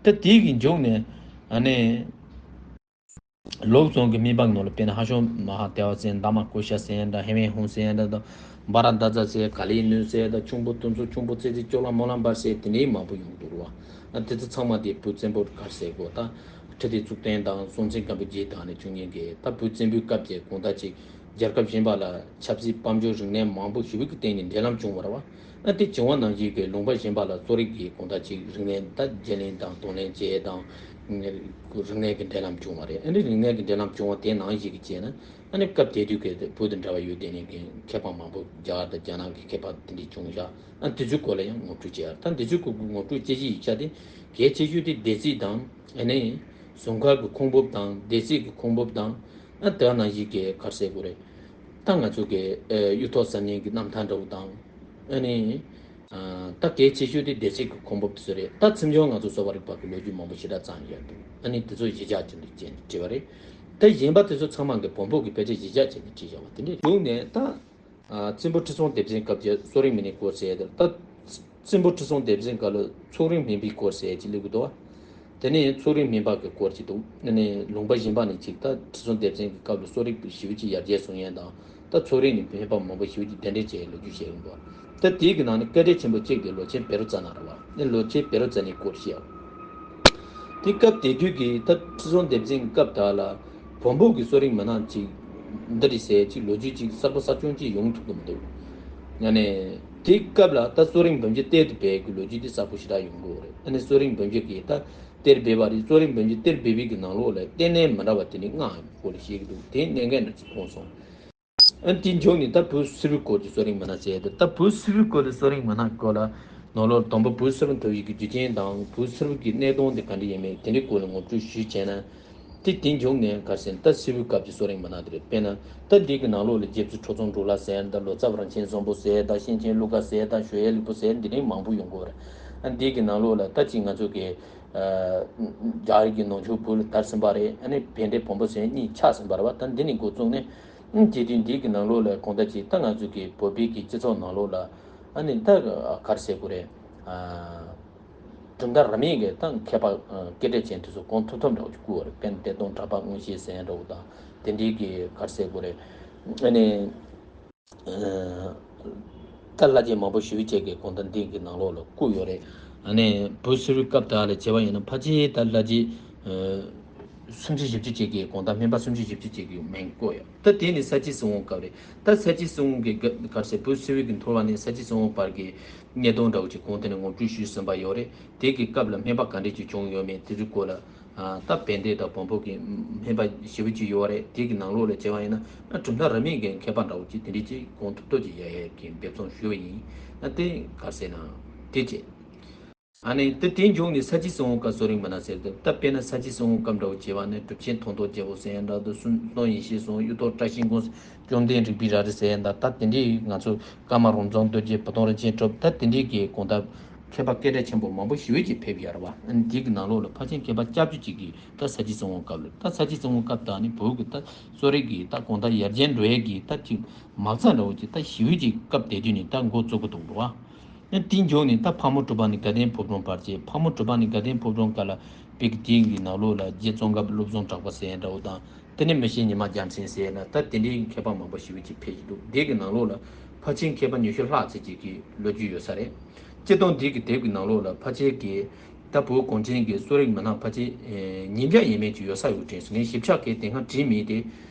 ད་དེ་གི་མཇུག་ནས་ཨ་ནི། ལུགས་གསུམ་གྱི་སྨན་པ་ནང་ལ་དཔེར་ན་ཧ་ཤང་མ་ཧཱ་དེ་བ་ཟེར་ཡ་འདྲ། མ་ཀོ་ཤ་ཟེར་ཡ་འདྲ། ཧེ་མེ་ཧུང་ཟེར་ཡ་འདྲ་དང་། བ་ར་ད་ཛ་ཟེར། ག་ལི་ནུ་ཟེར་ཡ་འདྲ། ཁྱུང་པོ་སྟོན་མཚོ། ཁྱུང་པོ་ཙེ་ཙེ། ཅོ་ལ་མོ་ལ་འབར་ཟེར་དེ་འདྲའི་མང་པོ་ཡོང་འདུག་ར་བ། ཨ་དེ་ཚོ་ཚང་མ་དེ་བོད་བཙན་པོ་ག་རེ་ཟེར་དགོས། ད་ཁྲི་ལྡེ་གཙུག་བརྟན་དང་སྲོང་བཙན་སྒམ་པོ་རྗེས་འདེད་ནས་བྱུང་མཁན་གྱི་ད་བོད་བཙན་པོའི་སྐབས་ཀྱི་གང་ལྟར་ཅིག་རྒྱལ་ཁབ་གཞན་པ་ལ་ཆབ་སྲིད་དཔལ་འབྱོར་རིག་གནས་མང་པོ་ཞེ་པོ་གི་སྟེང་ནས་འབྲེལ་ལམ་བྱུང་བ་རེད་བ། ཨ་དེ་བྱུང་བ་ནང་བཞིན་གྱི་ལུང་པ་གཞན་པ་ལ་གསོ་རིག་གི་གང་ལྟར་ཅིག་རིག་གནས་ད་བརྗེ་ལེན་དང་གདོང་ལེན་བྱེད་ཡས་དང་། རིག་གནས་ཀྱི་འབྲེལ་ལམ་བྱུང་བ་རེད། ཨ་ནི་རིག་གནས་ཀྱི་འབྲེལ་ལམ་བྱུང་བ་དེ་ནང་བཞིན་གྱི་བྱས་ན་ཨ་ནི་སྐབས་དེ་དུས་ཀྱི་བོད་དང་འབྲེལ་བ་ཡོད་བསྡད་མཁན་གྱི་མཁས་པ་མང་པོ་རྒྱ་གར་དང་རྒྱ་ནག་གི་མཁས་པ་དེ་འདྲ་བྱུང་བཞག་ཨ་དེ་ཚོའི་སྐོར་ལ་ཡང་ངོ་སྤྲོད་བྱེད་ཡ། ད་འདི་ཚོའི་སྐོར་གྱི་ངོ་སྤྲོད་དཔྱད་གཞིའི་ཡིག་ཆ་དེ་གལ་ཆེ་ཤོས་དེ་སྡེ་སྲིད་དང་། ཨ་ནི་ཟུར་མཁར་གྱི་ཁུངས་བུབ་དང་སྡེ་སྲིད་ཀྱི་ཁུངས་བུབ་དང་། ཨ་དེ་ནང་བཞིན་གྱི་ག་རེ་ཟེར་དགོས་རེད། ད་ང་ཚོ་གི་ཨ་གཡུ་ཐོག་གསར་རྙིང་གི་རྣམ་ཐར་འདྲ་བོ་དང་། ཨ་ནི་ཨ་ད་གལ་ཆེ་ཤོས་དེ་སྡེ་སྲིད་ཀྱི་ཁུངས་བུབ་དེ་ཚོ་རེད། ད་ཚིག་འབྱུང་ང་ཚོ་གསོ་བ་རིག་པ་གི་ལོ་རྒྱུས་མང་པོ་ཞེ་དྲག་ཙམ་ཡོད་འདུག་ཨ་ནི་དེ་ཚོ་གཞི་བཞག་བྱས་ནས་བྲིས་པ་རེད། ད་གཞན་པ་དེ་ཚོ་ཚང་མ་གི་བོན་པོ་གི་དཔེ་ཆ་གཞི་བཞག་བྱས་ནས་བྲིས་བཞག་པ་དེ་འདྲ་ཡོང་ནས་ད། ཨ་བཙན་པོ་ཁྲི་སྲོང་ལྡེ་བཙན་སྐབས་ཀྱི་གསོ་རིག་སྨན་པའི་སྐོར་ཟེར་ཡ་དེ་ད། བཙན་པོ་ཁྲི་སྲོང་ལྡེ་བཙན་སྐབས་ལ་ཚོགས་རིག་སྨན་པའི་སྐོར་ཟེར་ཡ་ཅིག་སླེབས་ཀྱི་འདུག་ཨ་དེ་ནས་ཚོགས་རིག་སྨན་པ་གི་སྐོར་ཅིག་འདུག་ཨ་ནི་ལུང་པ་གཞན་པ་ནས་ཅིག་ད་ཁྲི་སྲོང་ལྡེ་བཙན་གྱི་སྐབས་ལ་གསོ་རིག་ཞེ་པོ་ཅིག་ཡར་རྒྱས་སོང་ཡ་དང་། ད་ཚོགས་རིག་ནས་སྨན་པ་མང་པོ་ཞེ་པོ་ཅིག་གདན་འདྲེན་བྱས་ཡ་ལོ་རྒྱུས་བཤད་ཀྱི་འདུག་ད་དེའི་གི་ནང་ནས་སྐད་གྲགས་ཆེན་པོ་གཅིག་དེ་ལོ་ཆེན་བཻ་རོ་ཙ་ན་རེད་བ། ཨ་ནི་ལོ་ཆེན་བཻ་རོ་ཙ་ནའི་སྐོར་བཤད་ཡ། དེ་སྐབས་དེ་དུས་ཀྱི་ད་ཁྲི་སྲོང་ལྡེ་བཙན་གྱི་སྐབས་དག་ལ་བོན་པོ་གི་གསོ་རིག་མི་སྣ་ཅིག་འདི་རེད་ཟེར་ཅིག་ལོ་རྒྱུས་ཅིག་གསར་པ་གསར་བྱུང་ཅིག་ཡོང་ཐུབ་ཀྱི་མི་འདུག་ཡང་ནས་དེ་སྐབས་ལ་ད་གསོ་རིག་འབུམ་རྒྱུད་གཏེར་དུ་སྦས་ཀྱི་ལོ་རྒྱུས་དེ་གསལ་པོ་ཞེ་དྲག་ཡོང་གི་ཡོད་རེད། ཨ་ནི་གསོ་རིག་འབུམ་རྒྱུད་ཀྱི་ད་གཏེར་སྦས་པ་རེད། གསོ་རིག་འབུམ་རྒྱུད་གཏེར་སྦས་པའི་གི་ནང་ལོགས་ལ་ལྟེ་གནས་མི་འདྲ་བ་དེ་འདྲའི་ལྔ་ཡོད་པའི་སྐོར་ལ་བཤད་ཀྱི་འདུག་དེ་གནད་འགག་འདྲ་ཅིག་མཐོང་སོང་། ཨ་དེའི་མཇུག་ནས་ད་བོད་སིལ་བུའི་སྐོར་གྱི་གསོ་རིག་མི་སྣ་བྱས་ཏེ། ད་བོད་སིལ་བུའི་སྐོར་གྱི་གསོ་རིག་མི་སྣ་སྐོར་ལ་ནང་ལོགས་དང་པོ་བོད་སིལ་བུ་མཐོ་བའི་གི་རྒྱུ་རྐྱེན་དང་བོད་སིལ་བུ་གི་གནས་སྟངས་དེ་ག་འདྲ་ཡིན་མིན་དེ་འདྲའི་སྐོར་ལ་ངོ་སྤྲོད་ཞུས་བྱས་ན། དེ་དེའི་མཇུག་ནས་ག་རེ་ཟེར་ན་ད་སིལ་བུའི་སྐབས་ཀྱི་གསོ་རིག་མི་སྣ་དེ་རེད། དཔེར་ན་ད་འདི་གི་ནང་ལོགས་ལ་རྗེ་བཙུན་ཁྲི་སྲོང་འབྲོག་ལྷ་ཟེར་ཡ་འདྲ། ལོ་ཙཱ་བ་རིན་ཆེན་བཟང་པོ་ཟེར་ཡ་འདྲ། གཤེན་ཆེན་ཀླུ་དགའ་ཟེར་ཡ་འདྲ། ཞོལ་ཡ་ལེགས་པོ་ཟེར་ཡ་འདི་འདྲའི་མང་པོ་ཡོང་གི་ཡོད་རེད། ཨ་འདི་གི་ནང་ལོགས་ལ་ད་ཅིག་ང་ཚོ་གི་ཨ་རྒྱ་རིགས་ཀྱི་ནང་ཆོས་བོད་ལ་དར་ཟིན་པ་རེད། ཨ་ནི་བན་དེ་བོན་པོ་ཟེར་གཉིས་ཆགས་ཟིན་པ་རེད་བ། ད་འདི་ནས་འགོ་བཙུགས་ནས་ཨ་དེ་དུས་འདི་གི་ནང་ལོགས་ལ་གང་ལྟར་ཅིག་ད་ང་ཚོ་གི་བོད་པའི་གི་སྤྱི་ཚོགས་ནང་ལོགས་ལ་ཨ་ནི་ད་ག་རེ་ཟེར་དགོས་རེད། ཨ་གྲུབ་མཐའ་རིས་མེད་ཀྱི་ད་མཁས་པ་ཨ་སྐད་གྲགས་ཅན་དེ་ཚོ་གང་ཐུབ་ཐུབ་འདྲ་བོ་ཅིག་བསྐུར་བ་རེད། དཔེར་ན་གཏེར་སྟོན་གྲགས་པ་མངོན་ཤེས་ཟེར་ཡ་འདྲ་བོ་དང་དེ་འདྲའི་གི་ག་རེ་ཟེར་དགོས་རེད། ཨ་ནི། ད་ལྷ་རྗེ་མང་པོ་ཞེ་པོ་ཅིག་གིས་གང་ལྟར་འདི་གི་ནང་ལོགས་ལ་བཀོད་ཡོད་རེད། ཨ་ནི་བོད་སིལ་བུའི་སྐབས་དག་ལ་བྱས་པ་ཡིན་ན་ཕལ་ཆེར་ད་ལྷ་རྗེ་སུམ་ཅུ་བཞི་བཅུ་ཅིག་གིས་གང་ལྟར་སྨན་པ་སུམ་ཅུ་བཞི་བཅུ་ཅིག་གི་མིང་བཀོད་ཡོད། ད་དེ་ནི་ས་སྐྱ་བསེ་དབང་སྐབས་རེད། ད་ས་སྐྱ་བསེ་དབང་གི་ག་རེ་ཟེར་བོད་སིལ་བུ་གི་འཐོར་བ་ནས་ས་སྐྱ་བསེ་དབང་བར་གྱི་གནད་དོན་འདྲ་བོ་ཅིག་གོང་དེ་ནས་ངོ་སྤྲོད་ཞུས་ཟིན་པ་ཡོད་རེད། དེ་གི་སྐབས་ལ་སྨན་པ་ག་འདྲས་ཅིག་བྱུང་ཡོད་མེད་དེ་ཚོའི་སྐོར་ལ། ད་བན་དེ་དང་བོན་པོ་གི་སྨན་པ་ཞེ་པོ་ཅིག་ཡོད་རེད། དེ་གི་ནང་ལོགས་ལ་བྱས་པ་ཡིན་ན་གྲུབ་མཐའ་རིས་མེད་ཀྱི་མཁས་པ་འདྲ་བོ་ཅིག་དེ་འདྲས་ཅིག་གང་ཐུབ་ཐུབ་ཅིག་ཡར་ཡར་གྱི་འབེབས་ཚོང་ཞུས་པ་ཡིན། ཨ་དེ་ག་རེ་ཟེར་ན་དེ་བྱས། ཨ་ནི་དེ་དེའི་མཇུག་ནས་ས་སྐྱ་བསེ་དབང་སྐབས་གསོ་རིག་མི་སྣ་ཟེར་ཏེ། ད་དཔེར་ན་ས་སྐྱ་བསེ་དབང་སྐབས་འདྲ་བོ་བྱས་པ་ནི་གྲུབ་ཆེན་ཐང་སྟོང་རྒྱལ་པོ་ཟེར་ཡ་འདྲ། ད་སུམ་སྟོང་ཡེ་ཤེས་སོང་། གཡུ་ཐོག་བཀྲ་ཤིས་མགོན། བཅོམ་ལྡན་རིག་པའི་རལ་གྲི་ཟེར་ཡ་འདྲ། ད་དེ་འདྲའི་ང་ཚོ་ཀརྨ་རོང་ཚང་རྡོ་རྗེ། བུ་སྟོན་རིན་ཆེན་གྲུབ། ད་དེ་འདྲའི་གི་གང་ལྟར་མཁས་པ་སྐད་གྲགས་ཆེན་པོ་མང་པོ་ཞེ་པོ་ཅིག་ཕེབས་ཡོད་རེད་བ། ཨ་ནི་འདི་གི་ནང་ལོགས་ལ་ཕལ་ཆེར་མཁས་པ་སྐྱབས་བཅོལ་ཅིག་གིས་ད་ས་སྐྱ་བསེ་དབང་སྐབས་ལ། ད་ས་སྐྱ་བསེ་དབང་སྐབས་དག་ནི་བོད་ཀྱི་ད་གསོ་རིག་གི་ད་གང་ལྟར་ཡར་རྒྱས་འགྲོ་ཡས་ཀྱི་ད་ཅིག་མ་རྩ་འདྲ་བོ་ཅིག་ད་ཞེ་པོ་ཅིག་སྐབས་དེ་དུས་ནས་ད་འགོ་བཙུགས་ཀྱི་འདུག་འགྲོ་བ། ཨ་ནི་དེའི་མཇུག་ནས་ད་ཕག་མོ་གྲུ་པ་ནས་དགའ་ལྡན་ཕོ་བྲང་བར་བྱས། ཕག་མོ་གྲུ་པ་ནས་དགའ་ལྡན་ཕོ་བྲང་སྐབས་ལ་དཔེ་གི་དེའི་གི་ནང་ལོགས་ལ་རྗེ་ཙོང་ཁ་པ་བློ་བཟང་གྲགས་པ་ཟེར་ཡ་འདྲ་བོ་དང་། དེ་ནས་མི་ཤེས་ཉི་མ་རྒྱལ་མཚན་ཟེར་ན། ད་དེ་འདྲའི་མཁས་པ་མང་པོ་ཞེ་པོ་ཅིག་ཕེབས་ཀྱི་འདུག་དེ་གི་ནང་ལོགས་ལ་ཕལ་ཆེར་མཁས་པ་ཉི་ཤུ་ལྷག་ཙམ་ཅིག་གི་ལོ་རྒྱུས་ཡོད་ས་རེད། སྤྱིར་བཏང་དེ་གི་དེབ་ཀྱི་ནང་ལོགས་ལ་ཕལ་ཆེར་གི་ ད་བོད་གངས་ཅན་གྱི་གསོ་རིག་མི་སྣ་ཕལ་ཆེར་ཨེ་ཉིས་བརྒྱ་ཡས་མས་ཅིག་ཡོད་ས་ཡོད་དྲན་སོང་། ངས་ཞིབ་ཆ་གི་དེ་སྔ་བྲིས་མེད་དེ།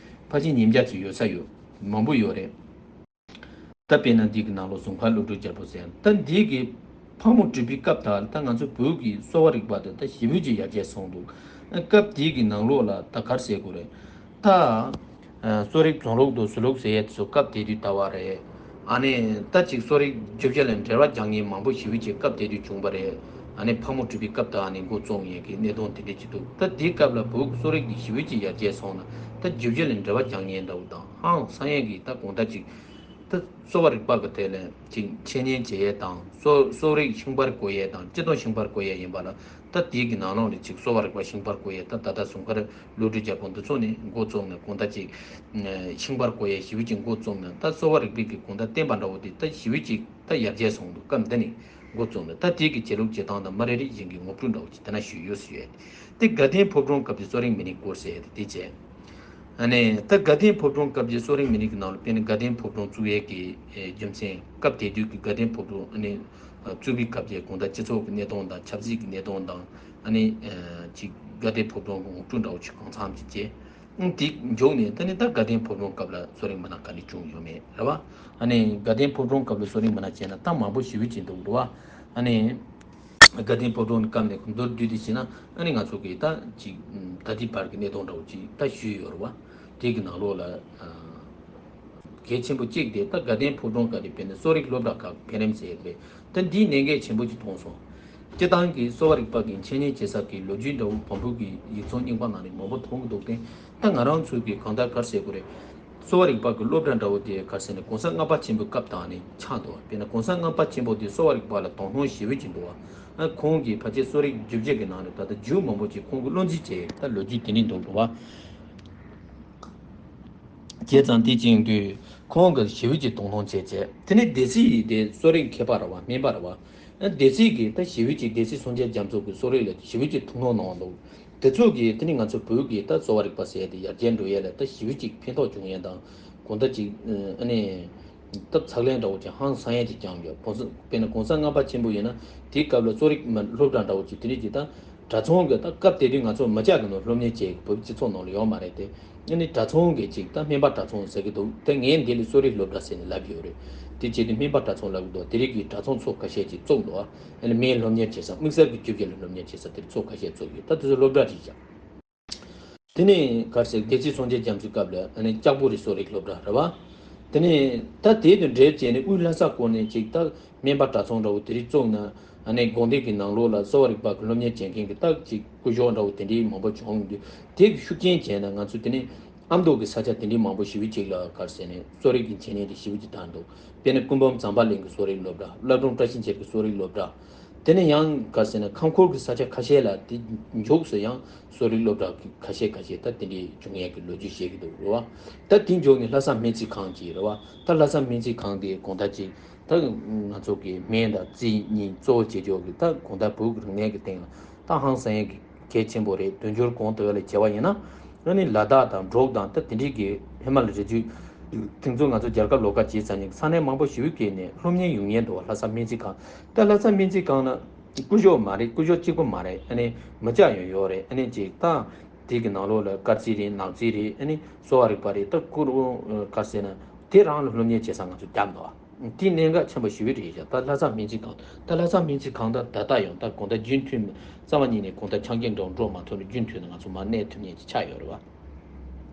ཕལ་ཆེར་ཉིས་བརྒྱ་ཅིག་ཡོད་ས་ཡོད། མང་པོ་ཡོད་རེད། ད་དཔེར་ན་འདི་གི་ནང་ལོགས་ཟུར་མཁར་གློ་དྲུག་རྒྱལ་པོ་ཟེར་ཡ། ད་འདི་གི་ཕག་མོ་གྲུ་པའི་སྐབས་དག་ལ་ད་ང་ཚོ་བོད་ཀྱི་གསོ་བ་རིག་པ་དེ་ད་ཞེ་པོ་ཅིག་ཡར་རྒྱས་སོང་འདུག། སྐབས་དེ་གི་ནང་ལོགས་ལ་ད་ག་རེ་ཟེར་དགོས་རེད། ད་གསོ་རིག་རྫོང་ལུགས་དང་ཟུར་ལུགས་ཟེར་ཡས་དེ་ཚོ་སྐབས་དེ་དུས་ད་བ་རེད། ཨ་ནི་ད་ཅིག་གསོ་རིག་རྒྱུ་ཆ་ལ་འགྲེལ་བ་རྒྱག་མཁན་མང་པོ་ཞེ་པོ་ཅིག་སྐབས་དེ་དུས་བྱུང་བ་རེད། ཨ་ནི་ཕག་མོ་གྲུ་པའི་སྐབས་དག་ཨ་ནི་འགོ་བཙུགས་མཁན་གྱི་གནས་སྟངས་དེ་འདྲ་ཅིག་འདུག། ད་དེའི་སྐབས་ལ་བོད་ཀྱི་གསོ་རིག་འདི་ཞེ་པོ་ཅིག་ཡར་རྒྱས་སོང་ན། ད་རྒྱུ་ཆ་ལ་འགྲེལ་བ་རྒྱག་མཁན་འདྲ་བོ་དང་ཧང་སང་ཡས་ཀྱི་ད་དགོང་དག་ཅིག་ད་གསོ་བ་རིག་པ་གི་ཐད་ལ་ཅིག་འཆད་ཉན་བྱེད་ཡས་དང་། གསོ་གསོ་རིག་ཤིང་པར་བརྐོ་ཡས་དང་། སྤྱིར་བཏང་ཤིང་པར་བརྐོ་ཡས་ཡིན་པ་ལ། ད་དེའི་གི་ནང་ལོགས་ལ་ཅིག་གསོ་བ་རིག་པ་ཤིང་པར་བརྐོ་ཡས་ད་ད་ལྟ་ཟུར་མཁར་གློ་དྲུག་རྒྱལ་པོ་འདི་ཚོ་ནས་འགོ་བཙུགས་ནས་དགོང་དག་ཅིག་ཤིང་པར་བརྐོ་ཡས་ཞེ་པོ་ཅིག་འགོ་བཙུགས་ནས། ད་གསོ་བ་རིག་པའི་གི་དགོང་དག་བསྟན་པ་འདྲ་བོ་དེ་ད་ཞེ་པོ་ཅིག་ད་ཡར་རྒྱས་སོང་འདུག། སྐབས་འདི་ནས་འགོ་བཙུགས་ནས་ད་དེའི་གི་བྱེད་ལུགས་བྱེད་སྟངས་དང་མ་རེ་རེ་བཞིན་གྱི་ངོ་སྤྲོད་འདྲ་བོ་ཅིག་དེ་ན་ཞུས་ཡོད་ཟེར་ཡོད། དེ་དགའ་ལྡན་ཕོ་བྲང་སྐབས་ཀྱི་གསོ་རིག་མི་སྣའི་སྐོར་ཟེར་ཡས་དེ་དེ་བྱས། ཨ་ནི་ད་དགའ་ལྡན་ཕོ་བྲང་སྐབས་ཀྱི་གསོ་རིག་མི་སྣའི་གི་ནང་ལ་དཔེར་ན་དགའ་ལྡན་ཕོ་བྲང་བཙུགས་ཡས་ཀྱི་ཨེ་རྒྱུ་མཚན། སྐབས་དེ་དུས་ཀྱི་དགའ་ལྡན་ཕོ་བྲང་ཨ་ནི་བཙུགས་པའི་སྐབས་ཀྱི་དགོང་དག་སྤྱི་ཚོགས་ཀྱི་གནས་སྟངས་དང་། ཆབ་སྲིད་ཀྱི་གནས་སྟངས་དང་། ཨ་ནི་ཨེ་ཅིག་དགའ་ལྡན་ཕོ་བྲང་གི་ངོ་སྤྲོད་འདྲ་བོ་ཅིག་གང་འཚམ་ཅིག་བྱས། ཨང་དེ་མཇུག་ནས་ད་ནི་ད་དགའ་ལྡན་ཕོ་བྲང་སྐབས་ལ་གསོ་རིག་མི་སྣ་ག་ནས་བྱུང་ཡོད་མེད་རེད་བ། ཨ་ནི་དགའ་ལྡན་ཕོ་བྲང་སྐབས་ལ་གསོ་རིག་མི་སྣ་བྱས་ན་ད་མང་པོ་ཞེ་པོ་ཅིག་འདུག་རེད་བ། ཨ་ནི་དགའ་ལྡན་ཕོ་བྲང་གི་སྐབས་ནས་མདོར་བསྡུས་ཏེ་བྱས་ན། ཨ་ནི་ང་ཚོ་གིས་ད་ཅིག་ད་ལྟའི་བར་གྱི་གནས་སྟངས་འདྲ་བོ་ཅིག་ད་ཞུས་ཡོད་རེད་བ། དེ་གི་ནང་ལོགས་ལ་གལ་ཆེན་པོ་གཅིག་དེ་ད་དགའ་ལྡན་ཕོ་བྲང་སྐབས་ལ་དཔེར་ན་གསོ་རིག་སློབ་གྲྭ་ཁག་འཕེལ་རིམ་ཟེར་ཡས་རེད། ད་འདིའི་གནད་འགག་ཆེན་པོ་ཅིག་མཐོང་སོང་། སྤྱིར་བཏང་གི་གསོ་བ་རིག་པ་གི་འཆད་ཉན་བྱེད་ས་གི་ལོ་རྒྱུས་འདྲ་བོ་བམ་པོ་གི་ཡིག་ཚང་རྙིང་པ་ནང་ནས་མང་པོ་མཐོང་གི་འདུག་སྟེ། ད་ང་རང་ཚོའི་གི་གང་ལྟར་ག་རེ་ཟེར་དགོས་རེད། གསོ་བ་རིག་པ་གི་སློབ་གྲྭ་འདྲ་བོ་དེ་ག་རེ་ཟེར་ན་གོང་ས་ལྔ་པ་ཆེན་པོའི་སྐབས་དང་ནི་ཆགས་འདུག་བ། དཔེར་ན་གོང་ས་ལྔ་པ་ཆེན་པོ་དེ་གསོ་བ་རིག་པ་ལ་དོ་སྣང་ཞེ་པོ་ཅིག་འདུག་བ། ཨ་ཁོང་གིས་ཕལ་ཆེར་གསོ་རིག་རྒྱུ་ཆ་གི་ནང་ནས་ད་ལྟ་རྒྱུན་མང་པོ་ཅིག་ཁོང་གིས་བློ་འཛིན་བྱས་ད་ལོ་རྒྱུས་དེ་འདྲ་འདུག་འདུག་བ། བྱས་ཙང་དེ་བྱེད་དུས་ཁོང་གིས་ཞེ་པོ་ཅིག་དོ་སྣང་བྱས་བྱས། དེ་ནས་སྡེ་སྲིད་དེ་གསོ་རིག་མཁས་པ་རེད་བ། སྨན་པ་རེད་བ། སྡེ་སྲིད་ཀྱིས་ད་ཞེ་པོ་ཅིག་སྡེ་སྲིད་སངས་རྒྱས་རྒྱ་མཚོ་གི་གསོ་རིག་ལ་ཞེ་པོ་ཅིག་ཐུགས་སྣང་གནང་འདུག། དེ་ཚོ་གིས་དེ་ནི་ང་ཚོ་བོད་ཀྱི་ད་གསོ་བ་རིག་པ་ཟེར་ཡ་དེ་ཡར་རྒྱས་འགྲོ་ཡ་ལ་ད་ཞེ་པོ་ཅིག་ཕན་ཐོགས་བྱུང་ཡ་དང་། གང་ལྟར་ཅིག་ཨ་ནི་ད་ཕྱག་ལས་འདྲ་བོ་ཅིག་ཧང་སང་ཡ་ཅིག་བསྐྱངས་ཡོད། གོང་ས་དཔེར་ན་གོང་ས་ལྔ་པ་ཆེན་པོ་ཡིན་ན་དེའི་སྐབས་ལ་གསོ་རིག་མ་སློབ་གྲྭ་འདྲ་བོ་ཅིག་དེ་འདྲ་ཅིག་ད་གྲྭ་ཚང་གི་ད་སྐབས་དེ་དུས་ང་ཚོ་མི་སྐྱ་གི་ནང་སློབ་གཉེར་བྱེད་བོད་སྤྱི་ཚོགས་ནང་ལ་ཡོད་མ་རེད་དེ། ཨ་ནི་གྲྭ་ཚང་གི་ཅིག་ད་སྨན་པ་གྲྭ་ཚང་ཟེར་གི་འདུག། དེ་ངས་འདི་ལ་གསོ་རིག་སློབ་གྲྭ་ཟེར་ནས་ལབ་ཡོད་རེད། དེ་བྱས་ཏེ་སྨན་པ་གྲྭ་ཚང་ལབ་གི་འདུག། དེ་རིགས་ཀྱི་གྲྭ་ཚང་ཚོ་ཁ་ཤས་ཅིག་བཙུགས་འདུག། ཨ་ནི་སྨན་སློབ་གཉེར་བྱེད་ས། དམིགས་བསལ་གྱི་རྒྱུ་རྐྱེན་ལ་སློབ་གཉེར་བྱེད་ས་དེ་ཚོ་ཁ་ཤས་བཙུགས་ཡོད། ད་དེ་ཚོ་སློབ་གྲྭ་རེད་ཤག། དེ་ནས་ག་རེ་ཟེར། སྡེ་སྲིད་སངས་རྒྱས་རྒྱ་མཚོའི་སྐབས་ལ་ཨ་ནི་ལྕགས་པོ་རི་གསོ་རིག་སློབ་གྲྭ་རེད་བ། དེ་ནས་ད་དེ་དང་འབྲེལ་བྱས་ནས་དབུས་ལྷ་ས་ཁུལ་ནས་ཅིག་ད་སྨན་པ་གྲྭ་ཚང་འདྲ་བོ་དེ་རིགས་བཙུགས་ན། ཨ་ནི་དགོན་སྡེ་གི་ནང་ལོགས་ལ་གསོ་བ་རིག་པ་གི་སློབ་གཉེར་བྱེད་མཁན་གྱི་ད་ཅིག་སྐུ་ཞབས་འདྲ་བོ་དེ་འདྲའི་མང་པོ་བྱུང་འདུག། དེ་གི་ཤུགས་རྐྱེན་བྱས་ན་ང་ཚོ་དེ་ནས་ཨ་མདོ་གི་ས་ཆ་དེ་འདྲའི་མང་པོ་ཞེ་པོ་ཅིག་ལ་ག་རེ་ཟེར་ནས་གསོ་རིག་གི་འཆད་ཉན་དེ་ཞེ་པོ་ཅིག་དར་འདུག། དཔེར་ན་ཀུན་འབུམ་ཛམ་བྷ་གླིང་གི་གསོ་རིག་སློབ་གྲྭ། བླ་བྲང་བཀྲ་ཤིས་འཁྱིལ་གྱི་གསོ་རིག་སློབ་གྲྭ། དེ་ནས་ཡང་ག་རེ་ཟེར་ན་ཁམས་ཁུལ་གྱི་ས་ཆ་ཁ་ཤས་ལ་དེ་མཇུག་སུ་ཡང་གསོ་རིག་སློབ་གྲྭ་ཁ་ཤས་ཁ་ཤས་ད་དེ་འདྲའི་བྱུང་ཡས་ཀྱི་ལོ་རྒྱུས་བཤད་ཀྱི་འདུག་རེད་བ། ད་དེ་མཇུག་ནས་ལྷ་ས་སྨན་རྩིས་ཁང་གི་རེད་བ། ད་ལྷ་ས་སྨན་རྩིས་ཁང་དེ་གང་ལྟར་ཅིག་ད་ང་ཚོ་གི་སྨན་དང་རྩིས་གཉིས་གཙོ་བོ་བྱེད་ཕྱོགས་ཀྱི་ད་གང་ལྟར་བོད་ཀྱི་རིག་གནས་ཀྱི་སྟེང་ལ་ད་ཧང་སང་ཡས་ཀྱི་གལ་ཆེན་པོ་རེད། དུས་འགྱུར་གོང་དུ་ལ་བྱས་པ་ཡིན་ན། ཨ་ནི་ལ་དྭགས་དང་འབྲོག་དང་ད་དེ་འདྲའི་གི་ཧི་མ་ལ་རི་རྒྱུད། དེང་ཚོ་ང་ཚོ་རྒྱལ་ཁབ་ལོགས་ཀ་བྱས་ཙང་ནི་ས་གནས་མང་པོ་ཞེ་པོ་བསྐྱལ་ནས་སློབ་གཉེར་ཡོང་མཁན་འདུག་བ། ལྷ་ས་སྨན་རྩིས་ཁང་། ད་ལྷ་ས་སྨན་རྩིས་ཁང་ན་སྐུ་ཞབས་མ་རེད། སྐུ་ཞབས་གཅིག་པོ་མ་རེད། ཨ་ནི་མི་སྐྱ་ཡང་ཡོད་རེད། ཨ་ནི་ཅིག་ད་དེ་གི་ནང་ལོགས་ལ་སྐར་རྩིས་རེད། ནག་རྩིས་རེད། ཨ་ནི་གསོ་བ་རིག་པ་རེད། ད་ཁུར་ག་རེ་ཟེར་ན་དེ་རང་ལ་སློབ་གཉེར་བྱེད་ས་ང་ཚོ་བརྒྱབ་འདུག་བ། དེ་གནད་འགག་ཆེན་པོ་ཞེ་པོ་རེད་ཤག། ད་ལྷ་ས་སྨན་རྩིས་ཁང་། ད་ལྷ་ས་སྨན་རྩིས་ཁང་ད་ད་ལྟ་ཡང་ད་གང་ལྟར་རྒྱུན་མཐུད་རྩ་བ་ཉིད་ནས་གང་ལྟར་ཆ་རྐྱེན་འདྲ་བོ་འགྲོ་མ་ཐུབ་ནས་རྒྱུན་མཐུད་ནས་ང་ཚོ་མར་གནས་ཐུབ་མཁན་ཅིག་ཆགས་ཡོད་རེད་བ།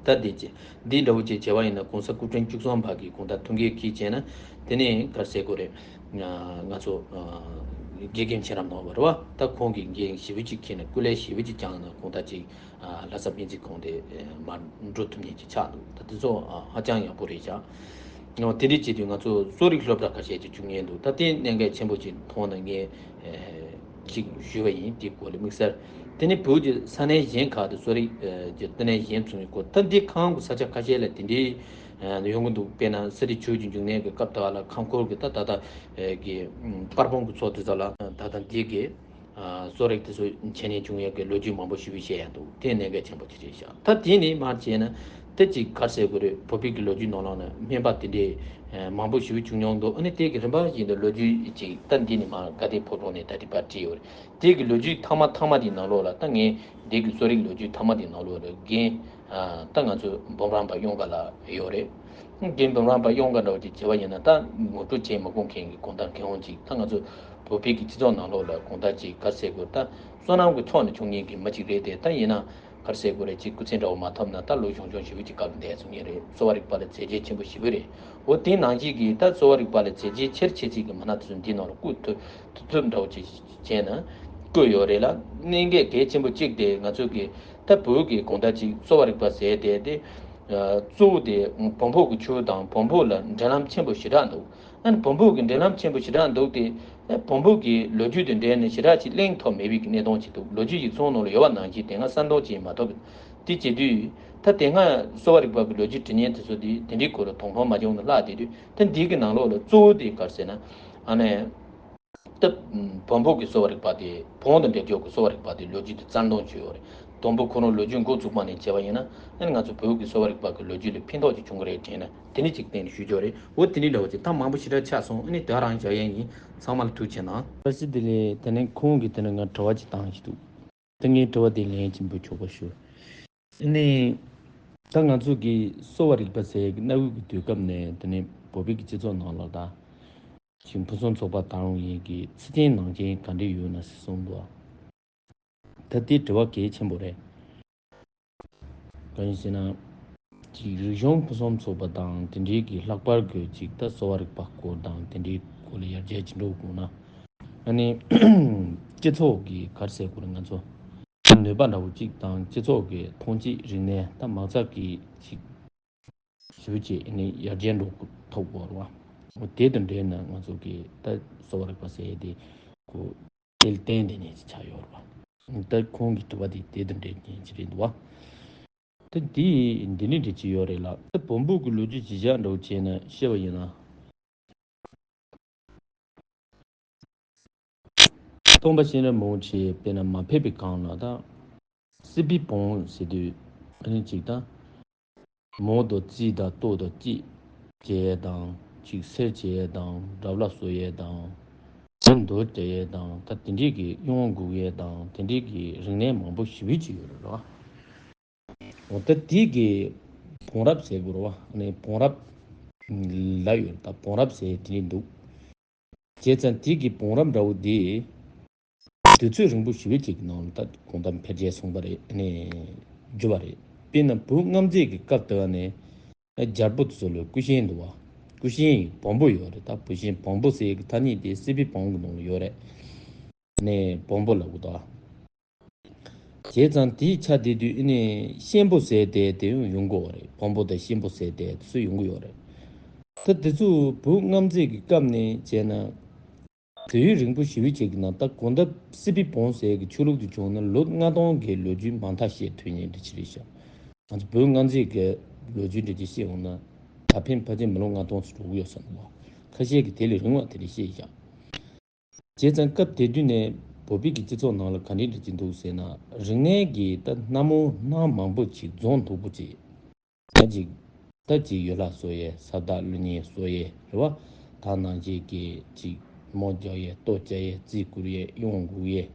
ད་འདི་ཅི་འདི་འདྲ་བོ་ཅིག་བྱས་པ་ཡིན་ན་གོང་ས་སྐུ་ཕྲེང་བཅུ་གསུམ་པ་གིས་གང་ལྟར་ཐུགས་འགན་འཁྱེར་བྱས་ན། དེ་ནས་ག་རེ་ཟེར་དགོས་རེད། ང་ང་ཚོ་དགེ་རྒན་ཁྱེད་རང་མང་བ་རེད་བ། ད་ཁོང་གིས་འགན་ཞེ་པོ་ཅིག་འཁྱེར་ནས་སྐུ་ལས་ཞེ་པོ་ཅིག་བསྐྱངས་ན་གང་ལྟར་ཅིག་ལྷ་ས་སྨན་རྩིས་ཁང་དེ་མར་འགྲོ་ཐུབ་མཁན་ཅིག་ཆགས་འདུག། ད་དེ་ཚོ་ཧ་ཅང་ཡག་པོ་རེད་ཤག། དེ་འདྲ་བྱེད་དུས་ང་ཚོ་གསོ་རིག་སློབ་གྲྭ་ཁ་ཤས་ཅིག་བཙུགས་མཁན་འདུག། ད་དེ་གནད་འགག་ཆེན་པོ་ཅིག་མཐོང་ན་ངས་ཅིག་ཞུས་པ་ཡིན། དེའི་སྐོར་ལ་དམིགས་བསལ། དེ་ནས་བོད་ཀྱི་ས་གནས་གཞན་ཁག་ཏུ་གསོ་རིག་ཀྱི་ལྟེ་གནས་གཞན་བཙུགས་ཡོད་སྐོར། ད་འདི་ཁམས་ཀྱི་ས་ཆ་ཁ་ཤས་ལ་དེ་འདྲའི་ཡོང་གི་འདུག། དཔེར་ན་སི་ཏུ་ཆོས་ཀྱི་འབྱུང་གནས་ཀྱི་སྐབས་དག་ལ་ཁམས་ཁུལ་གྱི་ད་ད་ལྟ་གི་པར་སྤུངས་ཀྱི་ཚོགས་དེ་ཚོ་ལ་ད་ལྟ་འདི་གི་གསོ་རིག་དེ་ཚོ་འཆད་ཉན་བྱུང་ཡོད་ཀྱི་ལོ་རྒྱུས་མང་པོ་ཞེ་པོ་བཤད་ཡ་འདུག། དེ་གནད་འགག་ཆེན་པོ་ཅིག་རེད་ཤག། ད་དེ་ནས་མར་བྱས་ན་ དེ་གཅིག་ག་རེ་ཟེར་དགོས་རེད། བོད་པའི་གི་ལོ་རྒྱུས་ནང་ལོགས་ནས་སྨན་པ་དེ་འདྲའི་མང་པོ་ཞེ་པོ་བྱུང་མྱོང་འདུག་ཨ་ནི་དེ་གི་རིམ་པ་བཞིན་དུ་ལོ་རྒྱུས་གཅིག་ད་འདི་ནས་མར་དགའ་ལྡན་ཕོ་བྲང་ནས་ད་ལྟའི་བར་བྲིས་ཡོད་རེད། དེ་གི་ལོ་རྒྱུས་མཐའ་མ་མཐའ་མ་དེའི་ནང་ལོགས་ལ་ད་ངས་འདི་གི་གསོ་རིག་ལོ་རྒྱུས་མཐའ་མ་དེའི་ནང་ལོགས་ལ་རྒན་ད་ང་ཚོ་འབུམ་རམས་པ་གཡང་དཀར་ལགས་ཡོད་རེད། རྒན་འབུམ་རམས་པ་གཡང་དཀར་འདྲ་བོ་ཅིག་བྱས་པ་ཡིན་ན་ད་ངོ་སྤྲོད་བྱེད་མི་དགོས་མཁན་གྱི་གང་ལྟར་མཁས་དབང་ཅིག་ད་ང་ཚོ་བོད་པའི་གི་སྤྱི་ཚོགས་ནང་ལོགས་ལ་གང་ལྟར་ཅིག་ག་རེ་ཟེར་དགོས། ད་བསོད་ནམས་ཀྱི་ཕྱོགས་ནས་བྱུང་མཁན་གྱི་མི་ཅིག་རེད་དེ། ད་ཡིན་ན་ག་རེ་ཟེར་དགོས་རེད། ཅིག་སྐུ་ཚེ་འདྲ་བོ་མ་ཐོབ་ན་ད་ལོ་གཞོན་གཞོན་ཞེ་པོ་ཅིག་སྐབས་འདས་སོང་ངེས་རེད། གསོ་བ་རིག་པ་ལ་མཛད་རྗེས་ཆེན་པོ་ཞེ་པོ་རེད། འོ་དེ་ནང་བཞིན་གྱི་ད་གསོ་བ་རིག་པ་ལ་མཛད་རྗེས་ཆེར་ཆེ་ཚིག་གི་མི་སྣ་དེ་ཚོ་འདི་ནང་ལ་བཀོད་ཐུབ་ཐུབ་ཐུབ་འདྲ་བོ་ཅིག་བྱས་ན་བཀོད་ཡོད་རེད་ལ། གནད་འགག་གལ་ཆེན་པོ་གཅིག་དེ་ང་ཚོ་གི་ད་བོད་ཀྱི་གང་ལྟར་ཅིག་གསོ་བ་རིག་པ་ཟེར་དེ་དེ་གཙོ་བོ་དེ་བོན་པོ་གི་ཆོས་དང་བོན་པོ་ལ་འབྲེལ་ལམ་ཆེན་པོ་ཞེ་དྲག་འདུག་ཨ་ནི་བོན་པོ་གི་འབྲེལ་ལམ་ཆེན་པོ་ཞེ་དྲག་འདུག་སྟེ། ཨ་བོན་པོ་གི་ལོ་རྒྱུས་དང་འབྲེལ་ནས་ཞེ་དྲག་ཅིག་གླེང་ཐབས་མེད་པའི་གནས་སྟངས་ཅིག་འདུག་ལོ་རྒྱུས་ཡིག་ཚང་ནང་ལ་ཡོད་པ་ནང་བཞིན་དེ་སྔ་གསལ་འདོན་བྱེད་མ་ཐུབ། དེ་བྱེད་དུས་ད་དེ་སྔ་གསོ་བ་རིག་པ་གི་ལོ་རྒྱུས་འབྲི་མཁན་དེ་ཚོ་དེ་དེ་འདྲའི་སྐོར་ལ་དོ་སྣང་མ་བྱུང་ནས་ལྷག་བསྡད་དུས། ད་འདི་གི་ནང་ལོགས་ལ་གཙོ་བོ་དེ་ག་རེ་ཟེར་ན། ཨ་ནི་ད་བོན་པོ་གི་གསོ་བ་རིག་པ་དེ་བོན་དང་འབྲེལ་ཡོད་ཀྱི་གསོ་བ་རིག་པ་དེ་ལོ་རྒྱུས་དེ་གསལ་འདོན་བྱས་ཡོད་རེད། བོན་པོ་ཁོ་རང་ལོ་རྒྱུས་འགོ་བཙུགས་པ་ནས་བྱས་པ་ཡིན་ན། ཨ་ནི་ང་ཚོ་བོད་ཀྱི་གསོ་བ་རིག་པ་གི་ལོ་རྒྱུས་ལ་ཕན་ཐོགས་ཅིག་བྱུང་གི་རེད་དྲན་ན། དེ་ནི་གཅིག་སྟེང་ནས་ཞུ་རྒྱུ་རེད། འོ་དེ་ནི་འདྲ་བོ་ཅིག་ད་མང་པོ་ཞེ་དྲག་ཆགས་སོང་། ཨ་ནི་དེ་རང་བཞག་ཡས་ཡིན། ཚང་མ་ལ་ཐུགས་རྗེ་གནང་། བཀྲ་ཤིས་བདེ་ལེགས། དེ་ནས་ཁོང་གིས་དེ་ནས་ང་དྲི་བ་ཅིག་བཏང་ཞིག་འདུག་དེ་ངས་དྲི་བ་དེ་ལན་ཅིག་འབུལ་ཆོག་པ་ཞུ། ཨ་ནི་ད་ང་ཚོ་གི་གསོ་བ་རིག་པ་ཟེར་གི་གནའ་བོའི་གི་དུས་སྐབས་ནས་དེ་ནས་བོད་པའི་གི་སྤྱི་ཚོགས་ནང་ལ་ད་ཞིང་ཕུན་སུམ་ཚོགས་པ་དང་ཡིན་གི་ཚིག་རྒྱན་ནང་རྒྱན་ག་འདྲ་ཡོད་ན་ཟེར་གསུངས་འདུག་ད་དེ་དྲི་བ་གལ་ཆེན་པོ་རེད། གང་ཡིན་ཟེར་ན། ཅིག་རིག་གཞུང་ཕུན་སུམ་ཚོགས་པ་དང་དེ་འདྲའི་གི་ལྷག་པར་གྱི་ཅིག་ད་གསོ་བ་རིག་པ་སྐོར་དང་དེ་འདྲའི་སྐོར་ལ་ཡར་རྒྱས་ཅིག་འགྲོ་དགོས་ན། ཨ་ནི་སྤྱི་ཚོགས་ཀྱི་ག་རེ་ཟེར་དགོས་རེད། ང་ཚོ་ནུས་པ་འདྲ་བོ་ཅིག་དང་སྤྱི་ཚོགས་ཀྱི་ཐོན་སྐྱེད་རིག་གནས་ད་མ་རྩ་གི་ཅིག་ཞུ་བྱེད་ནི་ཡར་རྒྱས་འགྲོ་ཐུབ་དགོས་རེད་བ། འོ་དེ་དང་འབྲེལ་ནས་ང་ཚོ་གི་ད་གསོ་བ་རིག་པ་ཟེར་ཡས་དེ་ཁོ་དེ་ལ་བརྟེན་དེ་ནས་ཅིག་ཆགས་ཡོད་རེད་བ། ད་ཁོང་གི་དྲི་བ་དེ་དེ་དང་འབྲེལ་ནས་ཅིག་རེད་འདུག་བ། ད་དེ་འདི་ནི་འདྲ་ཅིག་ཡོད་རེད་ལ། ད་བོན་པོ་གི་ལོ་རྒྱུས་གཞི་བཞག་འདྲ་བོ་བྱས་ནས་བཤད་པ་ཡིན་ན། སྟོན་པ་སྤྱན་རས་མི་འོང་ཆེ་དཔེར་ན་མ་ཕེབས་པའི་སྒང་ལ་ད་སྲིད་པའི་བོན་ཟེར་དུས་ཨ་ནི་ཅིག་ད་མོ་དང་རྩིས་དང་ལྟོ་དང་སྐྱིད་བྱེད་ཡས་དང་ཅིག་སེར་བྱེད་ཡས་དང་འདྲ་བ་ལ་བཟོ་ཡས་དང་། དེ་མདོ་བྱེད་ཡས་དང་ད་དེ་འདྲས་ཀྱི་གཡོན་འགུག་ཡས་དང་དེ་འདྲས་ཀྱི་རིག་གནས་མང་པོ་ཞེ་པོ་ཅིག་ཡོད་རེད་བ། འོ་ད་དེ་གི་བོན་རབ་ཟེར་དགོས་རེད་བ། ཨ་ནི་བོན་རབ་ལབ་ཡོད་རེད། ད་བོན་རབ་ཟེར་དེ་འདྲས་འདུག་བྱས་ཙང་དེ་གི་བོན་རབ་འདྲ་བོ་དེ་དུས་ཚོད་རིང་པོ་ཞེ་པོ་ཅིག་གི་ནང་ལ་ད་གོང་ད་འཕེལ་རྒྱས་སོང་བ་རེད། ཨ་ནི་གྱུར་བ་རེད། དཔེར་ན་བོད་མངའ་མཛད་ཀྱི་སྐབས་དེ་བ་ནས་རྒྱལ་པོ་དེ་ཚོ་ལ་སྐུ་ཞབས་འདུག་བ། སྐུ་ཞབས་བོན་པོ་ཡོད་རེད། ད་བོད་ཞབས་བོན་པོ་ཟེར་གི་ཐ་སྙད་དེ་སྲིད་པའི་བོན་གི་ནང་ལ་ཡོད་རེད། ཨ་ནི་བོན་པོ་ལབ་གི་འདུག་བ། བྱས་ཙང་དེའི་ཆ་དེ་དུས་ཨ་ནི་གཤེན་པོ་ཟེར་དེ་དེ་ཡང་ཡོང་གི་ཡོད་རེད། བོན་པོ་དང་གཤེན་པོ་ཟེར་དེ་དེ་ཚོ་ཡོང་གི་ཡོད་རེད། ད་དེ་ཚོ་བོད་མངའ་མཛད་ཀྱི་སྐབས་ནས་བྱས་ན་དུས་ཡུན་རིང་པོ་ཞེ་པོ་ཅིག་གི་ནང་ད་གོང་ད་སྲིད་པའི་བོན་ཟེར་གི་ཆོས་ལུགས་དེ་བྱུང་ན་ལོ་ལྔ་སྟོང་གི་ལོ་རྒྱུས་མང་ཐག་བཤད་ཐུབ་མཁན་དེ་ཅིག་རེད་ཤག་ང་ཚོ་བོད་མངའ་མཛད་ཀྱི་ལོ་རྒྱུས་འདྲ་ཅིག་བཤད་འོང་ན་ད་ཕན་ཕལ་ཆེར་མི་ལོ་ལྔ་སྟོང་ཙམ་འགྲོ་གི་ཡོད་བསམ་གི་འདུག་ཁ་ཤས་ཀྱིས་དེ་ལས་རིང་བ་དེ་འདྲ་བཤད་ཤག་བྱས་ཙང་སྐབས་དེ་དུས་ནས་བོད་པའི་གི་སྤྱི་ཚོགས་ནང་ལ་ག་འདྲ་འདྲ་ཅིག་འདུག་ཟེར་ན། རིག་གནས་ཀྱི་ད་སྣ་མོ་སྣ་མང་པོ་ཅིག་རྫོང་སྡུག་པོ་ཅིག་ད་ཅིག་ད་ཅིག་ཡུལ་ལྷ་གསོ་ཡས། ས་བདག་ཀླུ་གཉན་གསོ་ཡས་རེད་བ། ད་ནང་བཞིན་གྱི་ཅིག་མོ་རྒྱག་ཡས། ལྟོ་བཅའ་ཡས། རྩིས་བསྐུར་ཡས། གཡོན་འགུག་ཡས།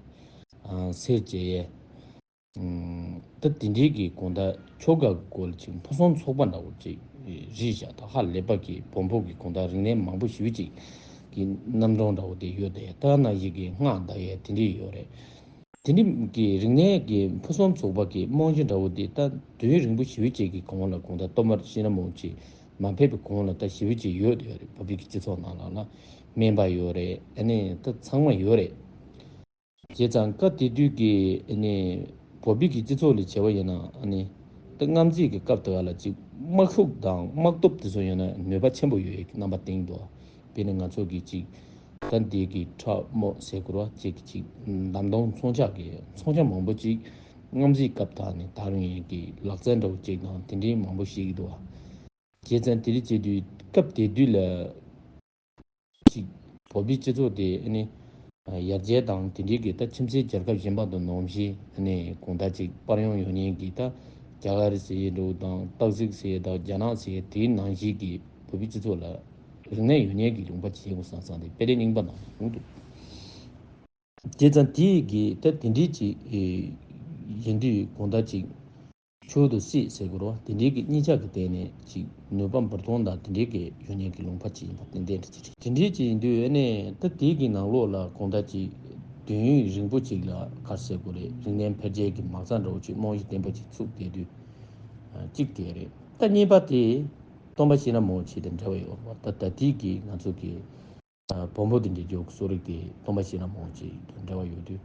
ཨ་སེར་བྱེད་ཡས། ཨུམ། ད་དེ་འདྲའི་གི་གང་ལྟར་ཆོ་ག་གི་སྐོར་ལ་ཅིག་ཕུན་སུམ་ཚོགས་པ་འདྲ་བོ་ཅིག་རེད་ཤག་ད་ཧ་ལས་པ་གི་བོན་པོ་གི་གང་ལྟར་རིག་གནས་མང་པོ་ཞེ་པོ་ཅིག་གི་རྣམ་གྲངས་འདྲ་བོ་དེ་ཡོད་དེ། ད་ནང་བཞིན་གི་སྔགས་བཟླ་ཡས་དེ་འདྲས་ཡོད་རེད། དེ་འདྲའི་གི་རིག་གནས་ཀྱི་ཕུན་སུམ་ཚོགས་པ་གི་རྨང་གཞི་འདྲ་བོ་དེ་ད་དུས་ཡུན་རིང་པོ་ཞེ་པོ་ཅིག་གི་གོང་ལ་གང་ལྟར་སྟོན་པ་སྤྱན་རས་མི་འོང་ཅིག་མ་ཕེབས་པའི་གོང་ལ་ད་ཞེ་པོ་ཅིག་ཡོད་ཡོད་རེད། བོད་པའི་གི་སྤྱི་ཚོགས་ནང་ལ་ལ་སྨན་པ་ཡོད་རེད། ཨ་ནི་ད་ཚང་མ་ཡོད་རེད། བྱས་ཙང་སྐབས་དེ་དུས་ཀྱི་ཨ་ནི་བོད་པའི་གི་སྤྱི་ཚོགས་ལ་བྱས་པ་ཡིན་ན། ཨ་ནི་ད་མངའ་མཛད་ཀྱི་སྐབས་དེ་ག་ལ་ཅིག་དམག་ཤུགས་དང་དམག་སྟོབས་དེ་ཚོ་ཡིན་ན་ནུས་པ་ཆེན་པོ་ཡོད་ཡས་ཀྱི་རྣམ་པ་བསྟན་འདུག་དཔེར་ན་ང་ཚོ་གི་ཅིག་ད་འདི་གི་ཁྲབ་རྨོག་ཟེར་དགོས་རེད་བ། ཅིག་གི་ཅིག་འདམ་དོང་མཚོན་ཆ་གི་མཚོན་ཆ་མང་པོ་ཅིག་མངའ་མཛད་སྐབས་དག་ནས་དར་ཡོང་ཡས་ཀྱི་ལག་རྩལ་འདྲ་བོ་ཅིག་དང་དེ་འདྲའི་མང་པོ་ཤེས་ཀྱི་འདུག་བ། བྱས་ཙང་དེ་རིགས་བྱེད་དུས་སྐབས་དེ་དུས་ལ། ཅིག་བོད་པའི་སྤྱི་ཚོགས་དེ་ཨ་ནི་ཡར་རྒྱས་དང་དེ་འདྲའི་གི་ད་ཁྱིམ་མཚེས་རྒྱལ་ཁབ་གཞན་པ་དང་ནང་བཞིན་ཨ་ནི་གང་ལྟར་ཅིག་པར་ཡང་ཡོང་མཁན་གྱི་ད་ རྒྱ་གར་ཟེར་ཡས་འདྲ་བོ་དང་སྟག་གཟིག་ཟེར་ཡས་དང་རྒྱ་ནག་ཟེར་ཡས་དེའི་ནང་བཞིན་གྱི་བོད་པའི་སྤྱི་ཚོགས་ལ་རིག་གནས་ཡོད་མཁན་གྱི་ལུང་པ་བྱེད་དགོས་བསམ་བསམ་དེ་དཔེ་དེབ་རྙིང་པ་ནང་གསུངས་འདུག་བྱས་ཙང་དེ་གི་ད་དེ་འདྲའི་ཅིག་ཡིན་དུས་གང་ལྟར་ཅིག་ཆོས་དང་སྲིད་ཟེར་དགོས་རེད་བ། དེ་འདྲའི་གི་གཉིས་ཆ་གི་སྟེང་ནས་ཅིག་ནུས་པ་འབུར་ཐོན་དང་དེ་འདྲའི་གི་ཡོད་མཁན་གྱི་ལུང་པ་ཅིག་ཡིན་པ་ཏན་ཏན་རེད་ཅིག་རེད། དེ་འདྲའི་ཅིག་ཡིན་དུས་ཨ་ནི་ད་དེ་གི་ནང་ལོགས་ལ་གང་ལྟར་ཅིག་དུས་ཡུན་རིང་པོ་ཅིག་ལ་ག་རེ་ཟེར་དགོས་རེད། རིག་གནས་འཕེལ་རྒྱས་ཀྱི་མ་རྩ་འདྲ་བོ་ཅིག་རྨང་གཞི་བརྟན་པོ་ཅིག་ཚུགས་བསྡད་དུས་གཅིག་དེ་རེད། ད་གཉིས་པ་དེ་སྟོན་པ་ཤེས་རབ་མང་པོ་ཆེ་དང་འབྲེལ་བ་ཡོད་རེད་བ། ད་ད་ལྟའི་གི་ང་ཚོ་གི་བོན་པོ་དེ་འདྲའི་རྒྱུགས་གསོ་རིག་དེ་སྟོན་པ་ཤེས་རབ་མང་པོ་ཆེ་དང་འབྲེལ་བ་ཡོད་དུས།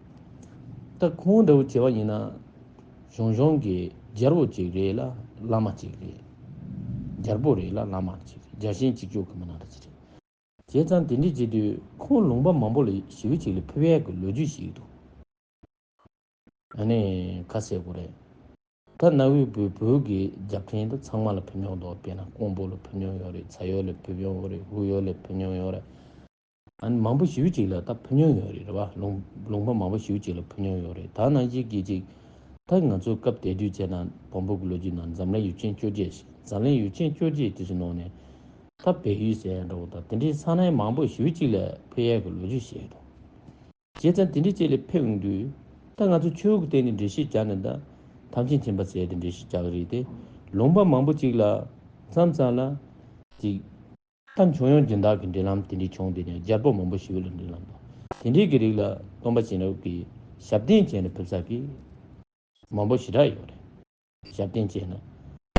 ད་ཁོང་འདྲ་བོ་བྱས་པ་ཡིན་ན་གཞུང་གཞུང་གི་རྒྱལ་པོ་གཅིག་རེད་ལ་བླ་མ་གཅིག་རེད། རྒྱལ་པོ་རེད་ལ་བླ་མ་གཅིག་རེད། རྒྱལ་ཞེན་གཅིག་ལྕོགས་གི་མི་སྣ་འདྲ་ཅིག་རེད། བྱས་ཙང་དེ་འདྲའི་བྱེད་དུས་ཁོང་ལུང་པ་མང་པོ་ལ་ཞེ་པོ་ཅིག་ལ་ཕེབས་ཡས་ཀྱི་ལོ་རྒྱུས་ཤིག་འདུག་ཨ་ནི་ཁ་གསལ་པོ་རེད། ད་གནའ་བོའི་བོད་བོད་ཀྱི་རྒྱལ་ཕྲན་ད་ཚང་མ་ལ་ཕེབས་མྱོང་འདུག་དཔེར་ན་ཀོང་པོ་ལ་ཕེབས་མྱོང་ཡོད་རེད། ཚ་ཡུལ་ལ་ཕེབས་མྱོང་ཡོད་རེད། ཧུ་ཡུལ་ལ་ཕེབས་མྱོང་ཡོད་རེད། ཨ་ནི་མང་པོ་ཞེ་པོ་ཅིག་ལ་ད་ཕེབས་མྱོང་ཡོད་རེད་རེད་བ། ལུང་ལུང་པ་མང་པོ་ཞེ་པོ་ཅིག་ལ་ཕེབས་མྱོང་ཡོད་རེད། ད་ནང་བཞིན་གྱི་ཅིག་ད་ང་ཚོ་སྐབས་དེ་དུས་བྱས་ན་བོན་པོ་གི་ལོ་རྒྱུས་ནང་འཛམ་གླིང་ཡུལ་ཆེན་བཅོ་བརྒྱད་ཞེས་འཛམ་གླིང་ཡུལ་ཆེན་བཅོ་བརྒྱད་དེ་ཚོའི་ནང་ནས་ད་བལ་ཡུལ་ཟེར་ཡ་འདྲ་བོ་དང་དེ་འདྲའི་ས་གནས་མང་པོ་ཞེ་པོ་ཅིག་ལ་ཕེབས་ཡས་ཀྱི་ལོ་རྒྱུས་བཤད་འདུག་བྱས་ཙང་དེ་འདྲའི་ཅིག་ལ་ཕེབས་ཡོང་དུས་ད་ང་ཚོ་ཆོས་ཀྱི་སྟེང་ནས་འགྲེལ་བཤད་བརྒྱབ་ནས་ད་ཐམས་ཅད་མཁྱེན་པ་ཟེར་ཏེ་འགྲེལ་བཤད་རྒྱག་གི་རེད་དེ། ལུང་པ་མང་པོ་ཅིག་ལ་མཚམས་མཚམས་ལ་ཅིག་ད་འབྱུང་ཡོན་སྦྱིན་བདག་གི་འབྲེལ་ལམ་དེ་འདྲའི་བྱུང་དེ་ནས་རྒྱལ་པོ་མང་པོ་ཞེ་པོ་ལ་འབྲེལ་ལམ་དང་དེ་འདྲའི་གི་རིགས་ལ་སྟོན་པ་བྱིན་རླབས་ཀྱི་ཞབས་བརྟན་བྱས་ནས་ཕེབས་ས་གི་མང་པོ་ཞེ་དྲག་ཡོད་རེད། ཞབས་བརྟན་བྱས་ན་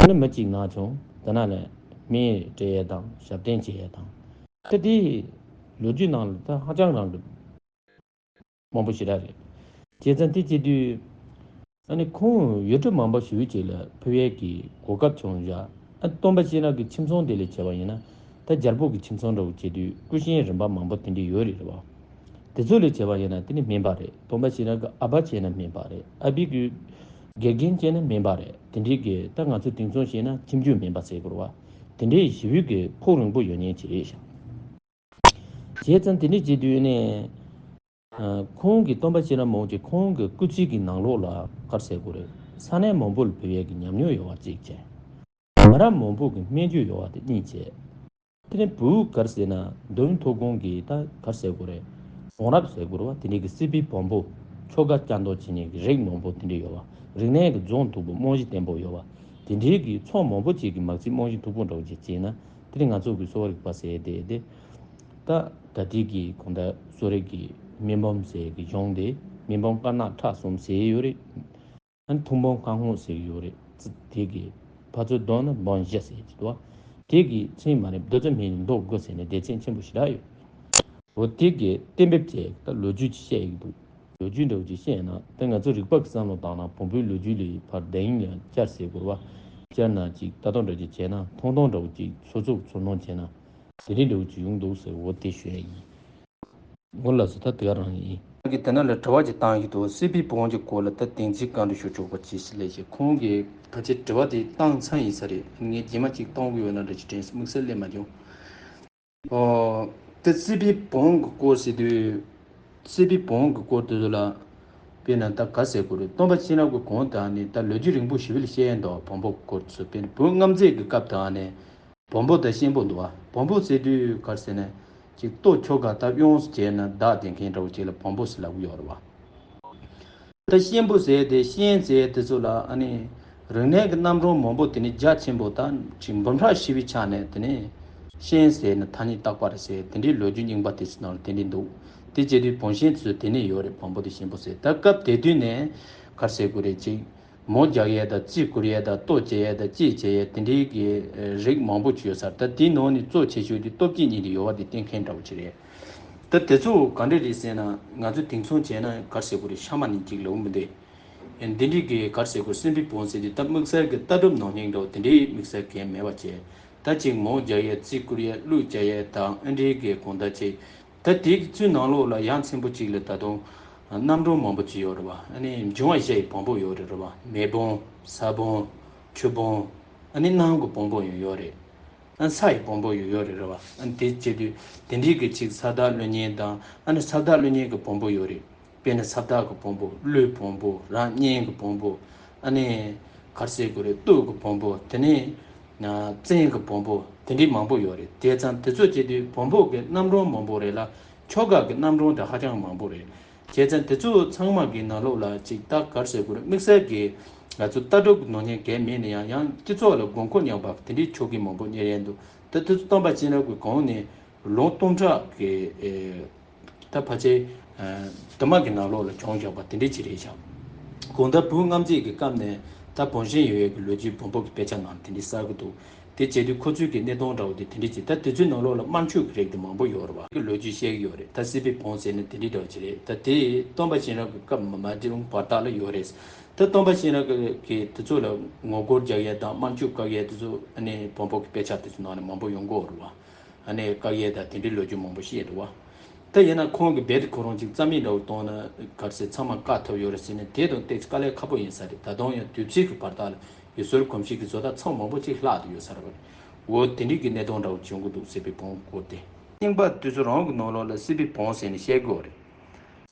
ཨ་ནི་མི་གཅིག་ན་བྱུང་དེ་ན་ལས་མི་སྤྲད་ཡས་དང་ཞབས་བརྟན་བྱེད་ཡས་དང་ད་དེ་ལོ་རྒྱུས་ནང་ལ་ད་ཧ་ཅང་རང་གི་མང་པོ་ཞེ་དྲག་རེད། བྱས་ཙང་དེ་བྱེད་དུས་ཨ་ནི་ཁོང་ཡུལ་གྲུ་མང་པོ་ཞེ་པོ་ཅིག་ལ་ཕེབས་ཡས་ཀྱི་གོ་སྐབས་བྱུང་བཞག་ཨ་སྟོན་པ་བྱིན་རླབས་ཀྱི་ཁྱིམ་ཚང་དེ་ལས་བྱས་པ་ཡིན་ན་ད་རྒྱལ་པོ་གི་ཁྱིམ་ཚང་འདྲ་བོ་བྱེད་དུས་སྐུ་གཤེན་རིམ་པ་མང་པོ་དེ་འདྲ་ཡོད་རེད་རེད་བ། དེ་ཚོ་ལས་བྱས་པ་ཡིན་ན་དེ་ནི་སྨན་པ་རེད། སྟོན་པ་བྱིན་རླབས་ཀྱི་ཨ་ཕ་བྱས་ན་སྨན་པ་རེད། ཨ་ཕའི་གི་དགེ་རྒན་བྱས་ན་སྨན་པ་རེད། དེ་འདྲའི་གི་ད་ང་ཚོ་དེང་སང་བཤད་ན་ཁྱིམ་རྒྱུད་སྨན་པ་ཟེར་དགོས་རེད་བ། དེ་འདྲའི་ཞེ་པོའི་གི་ཕུགས་རིང་པོ་ཡོད་མཁན་ཅིག་རེད་ཤག་བྱས་ཙང་དེ་འདྲ་བྱེད་དུས་ནས། ཁོང་གིས་སྟོན་པ་བྱིན་རླབས་མང་པོ་ཅིག་ཁོང་གི་སྐུ་ཚེ་གི་ནང་ལོགས་ལ་ག་རེ་ཟེར་དགོས་རེད། ས་གནས་མང་པོ་ལ་ཕེབས་ཡས་ཀྱི་ཉམས་མྱོང་ཡོད་པ་གཅིག་བྱས། མི་རབས་མང་པོ་གི་སྨན་བཅོས་ཡོད་པ་དེ་གཉིས་བྱས། དེ་ནས་བོད་ག་རེ་ཟེར་ན་འདུལ་བའི་མཐོ་སྒང་གི་ད་ག་རེ་ཟེར་དགོས་རེད། བང་རབས་ཟེར་དགོས་རེད་བ། དེ་འདྲའི་གི་སྲིད་པའི་བོན་པོ་ཆོ་ག་སྐྱབས་མདོག་བྱེད་མཁན་གྱི་རིགས་མང་པོ་དེ་འདྲ་ཡོད་པ། རིག་གནས་ཀྱི་རྫོང་མཐུག་པོ་རྨང་གཞི་བརྟན་པོ་ཡོད་པ། དེ་འདྲའི་གི་ཚོགས་མང་པོ་ཅིག་གི་མ་ཚིག་རྨང་གཞི་མཐུག་པོ་འདྲ་བོ་ཅིག་བྱས་ན་དེ་ནི་ང་ཚོ་གི་གསོ་བ་རིག་པ་ཟེར་དེ་དེ། ད་ད་ལྟའི་གི་གང་ལྟར་གསོ་རིག་གི་སྨན་འབུམ་ཟེར་གི་གཞུང་དེ་སྨན་འབུམ་དཀར་ནག་ཁྲག་གསུམ་ཟེར་ཡོད་རེད། ཨ་ནི་ཐུན་འབུམ་དཀར་སྔོ་ཟེར་གི་ཡོད་རེད། དེ་གི་ཕར་ཚུར་བསྡོམས་ན་འབུམ་བཞི་ཟེར་གི་འདུག་དེ་གི་མཚན་མ་རེད་བདུན་ཚོད་མིན་མདོ་དགུ་ཟེར་ནས་སྡེ་ཚན་ཆེན་པོ་ཞེ་དྲག་ཡོད། འོ་དེ་གི་གཏན་འབེབས་བྱས་ད་ལོ་རྒྱུས་ཅིག་བཤད་ཡི་འདུག་ལོ་རྒྱུས་འདྲ་བོ་ཅིག་བཤད་ན་ད་ང་ཚོ་རིག་པ་གི་བསམ་བློ་བཏང་ན་བོན་པོའི་ལོ་རྒྱུས་ལས་ཕར་བདེན་ཡིན་ལ་བསྐྱར་ཟེར་དགོས་རེད་བ། བསྐྱར་ན་ཅིག་ལྟ་རྟོག་འདྲ་ཅིག་བྱས་ན་མཐོང་སྟངས་འདྲ་བོ་ཅིག་སོ་སོ་ཚུར་སྣོན་བྱས་ན་དེ་རིང་འདྲ་བོ་ཅིག་ཡོང་འདུག་ཟེར་འོ་དེ་ཞུ་ཡ་ཡིན། འོ་ལགས་སོ། ད་དེ་ག་རང་ཡིན། ང་གིས་དེ་ནང་ལ་དྲི་བ་ཅིག་བཏང་ཡི་འདུག་སྲིད་པའི་བོན་གྱི་སྐོར་ལ་ད་བདེན་ཚིག་བཀའ་འདྲི་ཞུ་ཆོག་པ་ཅིག་ཞིག་ལས་ཞེས་ཁོང་གིས་ཕལ་ཆེར་དྲི་བ་དེ་བཏང་ཚར་ཡིན་ས་རེད། ངས་རྗེས་མ་ཅིག་གཏོང་གི་ཡོད་ན་འདྲ་ཅིག་དྲན་སོང་། དམིགས་བསལ་སླེབས་མ་བྱུང་། ཨོ། དེ་སྲིད་པའི་བོན་གྱི་སྐོར་ཟེར་དུས། སྲིད་པའི་བོན་གྱི་སྐོར་དེ་ཚོ་ལ། དཔེར་ན་ད་ག་ཟེར་དགོས་རེད། སྟོན་པ་བྱིན་རླབས་ཀྱི་གོང་དུ་ཨ་ནི་ད་ལོ་རྒྱུས་རིང་པོ་ཞེ་པོ་ལ་བཤད་ཡ་འདུག་བོན་པོ་སྐོར་ཚོ་དཔེར་ན་བོད་རྔམ་མཛད་ཀྱི་སྐབས་དུ་ཨ་ནི། བོན་པོ་དང་གཤེན་པོ་འདུག་བ། བོན་པོ་ཟེར་དུས་ག་རེ་ཟེར་ན། ཅིག་ལྟོ་ཁྱོ་ག་ད་གཡང་ཟེར་བྱས་ན་བདག་དེ་མཁན་འདྲ་བོ་ཅིག་ལ་བོན་པོ་ཟེར་ལབ་ཀྱི་ཡོད་རེད་བ། ད་གཤེན་པོ་ཟེར་དེ་གཤེན་ཟེར་དེ་ཚོ་ལ་ཨ་ནི། རིག་གནས་ཀྱི་རྣམ་གྲངས་མང་པོ་དེ་ནི་རྒྱ་ཆེན་པོ་དང་ཅིག་འབུམ་ཕྲག་བཞི་པའི་ཆ་ནས་དེ་ནི། གཤེན་ཟེར་ན་ཐ་སྙད་བཏགས་པ་རེད་ཟེར་དེ་འདྲའི་ལོ་རྒྱུས་རྙིང་པ་དེ་ཚོའི་ནང་ལ་དེ་འདྲའི་འདུག་དེ་བྱེད་དུས་བོན་གཤེན་དེ་ཚོ་དེ་ནི་ཡོད་རེད། བོན་པོ་དང་གཤེན་པོ་ཟེར་ད་སྐབས་དེ་དུས་ནས་ག་རེ་ཟེར་དགོས་རེད་ཅིག་མོ་རྒྱག་ཡས་དང་རྩིས་བསྐུར་ཡས་དང་ལྟོ་བྱེད་ཡས་དང་ཅི་བྱེད་ཡས་དེ་འདྲའི་གི་རིགས་མང་པོ་ཅིག་ཡོད་ས་རེད། ད་དེའི་ནང་ནས་གཙོ་ཆེ་ཤོས་དེ་སྟོབས་སྐྱེས་གཉིས་དེ་ཡོད་པ་དེ་བསྟན་མཁན་འདྲ་བོ་ཅིག་རེད། ད་དེ་ཚོ་ག་འདྲ་རེད་ཟེར་ན་ང་ཚོ་དེང་སང་བྱས་ན་ག་རེ་ཟེར་དགོས་རེད། ཤ་མ་ནི་གཅིག་ལབ་མི་འདུག་འདི་འདྲའི་གི་ག་རེ་ཟེར་དགོས་སྲིད་པའི་བོན་ཟེར་དེ་ད་དམིགས་བསལ་གི་ལྟ་གྲུབ་ནང་བཞིན་འདྲ་བོ་དེ་འདྲའི་དམིགས་བསལ་གང་མེད་པ་བྱས། ད་ཅིག་མོ་རྒྱག་ཡས་རྩིས་བསྐུར་ཡས་གླུ་བྱ་ཡས་དང་ཨ་འདྲའི་གི་གང་ལྟར་ཅིག་ད་དེའི་ཚོའི་ནང་ལོགས་ལ་ཡ་མཚན་པོ་གཅིག་ལ་ད་དུང་རྣམ་གྲངས་མང་པོ་ཅིག་ཡོད་རེད་བ། ཨ་ནི་འབྱུང་བ་བཞི་ཡི་བོན་པོ་ཡོད་རེད་རེད་བ། མེ་བོན། ས་བོན། ཆུ་བོན། ཨ་ནི་གནམ་གྱི་བོན་པོ་ཡང་ཡོད་རེད། ཨ་ས་ཡི་བོན་པོ་ཡང་ཡོད་རེད་རེད་བ། ཨ་ནི་དེ་བྱེད་དུས་དེ་འདྲའི་གི་ཅིག་ས་བདག་ཀླུ་གཉན་དང་ཨ་ནི་ས་བདག་ཀླུ་གཉན་གྱི་བོན་པོ་ཡོད་རེད། དཔེར་ན་ས་བདག་གི་བོན་པོ། ཀླུའི་བོན་པོ། རང་གཉན་གྱི་བོན་པོ། ཨ་ནི། ག་རེ་ཟེར་དགོས་རེད། སྟོད་ཀྱི་བོན་པོ། དེ་ནས་ན་བཙན་གྱི་བོན་པོ། དེ་འདྲའི་མང་པོ་ཡོད་རེད། དེ་ཙང་དེ་ཚོ་བྱེད་དུས་བོན་པོ་གི་རྣམ་གྲངས་མང་པོ་རེད་ལ། ཆོལ་ཁ་གི་རྣམ་གྲངས་དེ་ཧ་ཅང་མང་པོ་རེད། བྱས་ཙང་དེ་ཚོ་ཚང་མ་གི་ནང་ལོགས་ལ་ཅིག་ད་ག་རེ་ཟེར་དགོས་རེད། དམིགས་བསལ་གྱི་ང་ཚོ་ལྟ་གྲུབ་ཀྱི་ནང་ཉན་གལ་མེད་ན་ཡང་། ཡང་སྤྱི་ཚོགས་ལ་དགོས་མཁོ་མཉམ་པ་དེ་འདྲའི་ཆོས་ཀྱི་མང་པོ་གཉེར་ཡས་འདུག་ད་དེ་ཚོ་སྟོན་པ་བྱིན་རླབས་ཀྱི་གོང་ནས་ལུང་སྟོང་ཕྲག་གི་ཨེ། ད་ཕལ་ཆེར་ཨ་དུ་མ་གི་ནང་ལོགས་ལ་བྱུང་བཞག་པ་དེ་འདྲའི་ཅིག་རེད་ཤག་གང་ལྟར་བོད་སྔ་རྗེས་ཀྱི་སྐབས་ནས་ད་བོན་གཤེན་ཡོད་ཡས་ཀྱི་ལོ་རྒྱུས་བོན་པོ་གི་དཔེ་ཆ་ནང་དེ་འདྲའི་གསལ་གི་འདུག་དེ་བྱེད་དུས་ཁོ་ཚོའི་གི་གནས་སྟངས་འདྲ་བོ་དེ་དེ་འདྲའི་ཅིག་ད་དེ་ཚོའི་ནང་ལོགས་ལ་དམར་མཆོད་ཀྱི་རིགས་དེ་མང་པོ་ཡོད་རེད་བ། ལོ་རྒྱུས་བཤད་ཀྱི་ཡོད་རེད། ད་སྲིད་པའི་བོན་ཟེར་ནས་དེ་འདྲའི་འདྲ་བོ་ཅིག་རེད། ད་དེ་སྟོན་པ་གཤེན་རབ་ཀྱི་སྐབས་མ་མ་དེ་རུང་བར་ཐག་ལ་ཡོད་རེད། ད་སྟོན་པ་གཤེན་རབ་ཀྱི་དེ་ཚོ་ལ་ངོ་རྒོལ་རྒྱག་ཡས་དང་དམར་མཆོད་བཀག་ཡས་དེ་ཚོ་ཨ་ནི་བོན་པོ་གི་དཔེ་ཆ་དེ་ཚོ་ནང་ནས་མང་པོ་ཡོང་གི་ཡོད་རེད་བ། ཨ་ནི་བཀག་ཡས་དང་དེ་འདྲའི་ལོ་རྒྱུས་མང་པོ་བཤད་འདུག་བ། ད་ཡིན་ན་ཁོང་གིས་རྦད་དེ་ཁོ་རང་ཅིག་རྩ་མེད་འདྲ་བོ་བཏང་ན་ག་རེ་ཟེར་ཚང་མ་བཀག་ཐུབ་ཡོད་རེད་ཟེར་ནས་དེ་དང་ཏོག་ཙམ་དཀའ་ལས་ཁག་པོ་ཡིན་ས་རེད། ད་དུང་ཡང་དུས་ཚོད་ཀྱི་བར་ཐག་ལ་ཡུལ་སྲོལ་གོམས་གཤིས་ཀྱི་བཟོ་ལྟ་ཚང་མང་པོ་ཅིག་བརླག་ཏུ་ཡོད་ས་རེད་བ། འོ་དེ་འདྲའི་གི་གནས་སྟངས་འདྲ་བོ་བྱུང་གི་འདུག་སྲིད་པའི་བོན་སྐོར་དེ། རྙིང་པ་དེ་ཚོ་རང་གི་ནང་ལོགས་ལ་སྲིད་པའི་བོན་ཟེར་ནས་བཤད་ཀྱི་ཡོད་རེད།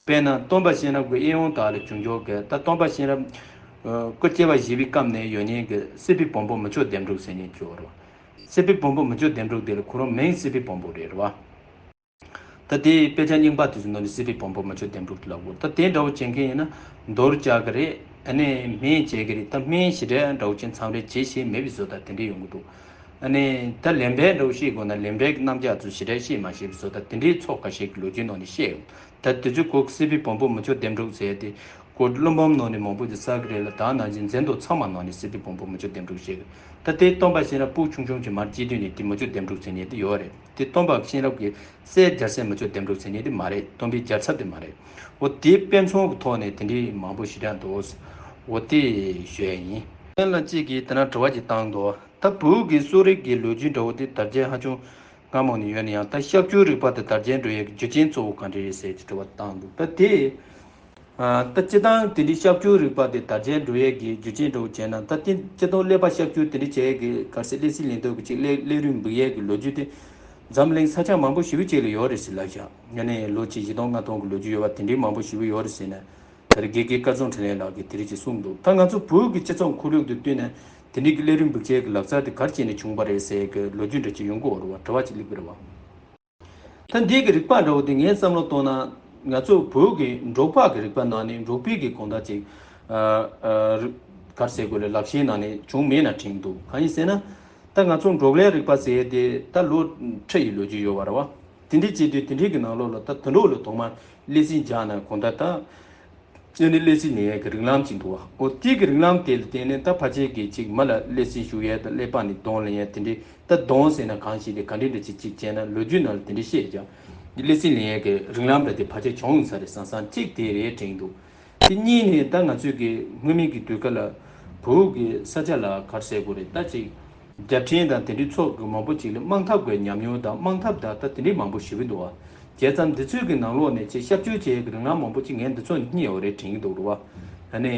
དཔེར་ན་སྟོན་པ་གཤེན་རབ་ཀྱི་དབྱེན་དབང་དག་ལ་བྱུང་ཆོག་གི། ད་སྟོན་པ་གཤེན་རབ་ཨ་སྐུ་སྐྱེ་བ་བཞི་པའི་སྐབས་ནས་ཡོད་མཁན་གྱི་སྲིད་པའི་བོན་པོ་མི་ཆོས་ལྡེམ་དྲུག་ཟེར་མཁན་ཅིག་ཡོད་རེད་བ། སྲིད་པའི་བོན་པོ་མི་ཆོས་ལྡེམ་དྲུག་དེ་ལ་ཁོ་རང་མིང་སྲིད་པའི་བོན་པོ་རེད་རེད་བ། ད་དེའི་དཔེ་ཆ་རྙིང་པ་དེ་ཚོའི་ནང་ནས་སྲིད་པའི་བོན་པོ་མི་ཆོས་ལྡེམ་དྲུག་དེ་ལབ་དགོས། ད་དེ་འདྲ་བོ་བྱེད་མཁན་ཡིན་ན་མདོ་རུ་བཅའ་གི་རེད། ཨ་ནི་སྨན་བྱེད་གི་རེད། ད་སྨན་ཞེ་དྲག་འདྲ་བོ་ཅན་མཚམས་རེ་བྱེད་ཤེས་མེད་པའི་བཟོ་ལྟ་དེ་འདྲ་ཡོང་གི་འདུག་ཨ་ནི་ད་ལེན་པའི་འདྲ་བོ་ཤེས་དགོས་ན་ལེན་པའི་རྣམ་གཞག་ཚོ་ཞེ་དྲག་ཤེས་མ་ཤེས་པའི་བཟོ་ལྟ་དེ་འདྲའི་ཚོགས་ཁ་ཤས་ཀྱི་ལོ་རྒྱུས་ནང་ནས་བཤད་ཡོད། ད་དེ་ཚོའི་སྐོར་སྲིད་པའི་བོན་པོ་མི་ཆོས་ལྡེམ་དྲུག་ཟེར་ཏེ་སྐོར་བླུན་སྦོམ་ནང་ནས་མང་པོ་ཅིག་གསལ་གི་རེད་ལ། ད་ནང་བཞིན་མཛད་འདུག་ཚང་མ་ནང་ནས་སྲིད་པའི་བོན་པོ་མི་ཆོས་ལྡེམ་དྲུག་བཤད་གི། ད་དེ་སྟོན་པ་གཤེན་རབ་སྤུ་ཆུང་ཆུང་གི་མར་སྐྱེས་དུས་ནས་དེ་མི་ཆོས་ལྡེམ་དྲུག་ཟེར་མཁན་དེ་ཡོད་རེད། དེ་སྟོན་པ་གཤེན་རབ་ཀྱི་སྲས་རྒྱལ་སྲས་མི་ཆོས་ལྡེམ་དྲུག་ཟེར་མཁན་དེ་མ་རེད། སྟོན་པའི་རྒྱལ་ཚབ་དེ་མ་རེད། འོ་དེ་དཔེ་མཚོན་གྱི་ཐོག་ནས་དེ་འདྲའི་མང་པོ་ཞེ་དྲག་འདུག་འོ་དེ་ཞུ་ཡ་ཡིན། ཡང་ལ་གཅིག་གིས་དེ་ན་དྲི་བ་ཅིག་བཏང་འདུག་ད་བོད་ཀྱི་གསོ་རིག་གི་ལོ་རྒྱུས་འདྲ་བོ་དེ་དར་རྒྱས་ཧ་ཅང་སྔ་མོ་ནས་ཡོད་ན་ཡང་། ད་གཤག་བཅོས་རིག་པ་དེ་དར་རྒྱས་འགྲོ་ཡས་ཀྱི་རྒྱུ་རྐྱེན་གཙོ་བོ་ག་འདྲ་རེད་ཟེར་གྱི་དྲི་བ་བཏང་འདུག་ད་དེ། ཨ་ད་སྤྱིར་བཏང་དེ་འདྲའི་གཤག་བཅོས་རིག་པ་དེ་དར་རྒྱས་འགྲོ་ཡས་ཀྱི་རྒྱུ་རྐྱེན་འདྲ་བོ་བྱས་ན། ད་དེ་སྤྱིར་བཏང་ཀླད་པ་གཤག་བཅོས་དེ་འདྲ་བྱས་ཡས་ཀྱི་ག་རེ་ཟེར་ཀླད་རྩའི་ལན་ཐོག་གི་ཅིག་ཀླད་ཀླད་རུས་འབུད་ཡས་ཀྱི་ལོ་རྒྱུས་དེ་འཛམ་གླིང་ས་ཆ་མང་པོ་ཞེ་པོ་ཅིག་ལ་ཡོད་རེད་ཟེར་ལབ་ཤག་ཡང་ན་ལོ་གཅིག་བཞི་སྟོང་ལྔ་སྟོང་གི་ལོ་རྒྱུས་ཡོད་པ་དེ་འདྲའི་མང་པོ་ཞེ་པོ་ཡོད་རེད་ཟེར་ནས། ད་རེས་དགེ་རྒན་སྐལ་བཟང་འཕྲིན་ལས་ལགས་ཀྱིས་དེ་རིགས་ཅིག་གསུངས་འདུག་ད་ང་ཚོ་བོད་ཀྱི་སྤྱི་ཚོགས་ཁོར་ཡུག་དེ་བསྟུན་ནས་དེ་འདྲའི་ཀླད་རུས་འབུད་བྱས་ཀྱི་ལག་རྩལ་དེ་ག་རེ་བྱས་ནས་བྱུང་བ་རེད་ཟེར་གྱི་ལོ་རྒྱུས་འདྲ་ཅིག་ཡོང་གི་ཡོད་རེད་བ། དྲི་བ་ཅིག་སླེབས་ཀྱི་རེད་བ། ད་འདི་གི་རིག་པ་འདྲ་བོ་དེ་ངས་བསམ་བློ་གཏོང་ན། ང་ཚོ་བོད་ཀྱི་འབྲོག་པ་གི་རིག་པ་ནང་ནས་འབྲོག་པའི་གི་གང་ལྟར་ཅིག་ཨ་ཨ་རི་ག་རེ་ཟེར་དགོས་རེད། ལག་ཤེས་ནང་ནས་བྱུང་མེད་ན་དྲན་འདུག་གང་ཡིན་ཟེར་ན། ད་ང་ཚོ་འབྲོག་ལས་རིག་པ་ཟེར་དེ་ད་ལོ་ཁྲི་ཡི་ལོ་རྒྱུས་ཡོད་པ་རེད་བ། དེ་འདྲའི་བྱེད་དུས་དེ་འདྲའི་གི་ནང་ལོགས་ལ་ད་དུད་འགྲོ་ལ་ཐོག་མར་གླད་རྩིས་སྦྱར་ན་གང་ལྟར་ད། ཨ་ནི་གླད་རྩིས་ལེན་ཡས་ཀྱི་རིགས་ལམ་ཅིག་འདུག་བ། འོ་དེ་གི་རིགས་ལམ་དེ་ལ་བརྟེན་ནས་ད་ཕལ་ཆེར་གྱི་ཅིག་མི་ལ་གླད་རྩིས་ཞུ་ཡས་དང་ཀླད་པ་ནས་གདོང་ལེན་ཡས་དེ་འདྲའི། ད་གདོང་ཟེར་ན་གང་ཞིག་དེ་ག་འདྲའི་འདྲ་ཅིག་ཅིག་བྱས་ན་ལོ་རྒྱུས་ནང་ལ་དེ་འདྲའི་བཤད་ཀྱང་། གླད་རྩིས་ལེན་ཡས་ཀྱི་རིགས་ལམ་འདྲ་དེ་ཕལ་ཆེར་བྱུང་ཡོང་ས་རེད་བསམ་བསམ་ཅིག་དེ་རེད་དྲན་འདུག་དེ་གཉིས་ནས་ད་ང་ཚོས་ཀྱི་སྔོན་མའི་གི་དུས་སྐབས་ལ་བོད་ཀྱི་ས་ཆ་ལ་ག་རེ་ཟེར་དགོས་རེད། ད་ཅིག་རྒྱལ་ཕྲན་དང་དེ་འདྲའི་ཚོགས་ཀྱི་མང་པོ་ཅིག་ལ་དམག་འཐབ་ཀྱི་ཉམས་མྱོང་དང་དམག་འཐབ་དང་ད་དེ་འདྲའི་མང་པོ་ཞེ་པོ་འདུག་བ། བྱས་ཙང་འདི་ཚོའི་གི་ནང་ལོགས་ནས་ཅིག་གཤག་བཅོས་བྱེད་ཡས་ཀྱི་རིགས་ལམ་མང་པོ་ཅིག་ངས་འདི་ཚོ་རྙེད་ཡོད་རེད་དྲན་གྱི་འདུག་རེད་བ། ཨ་ནི་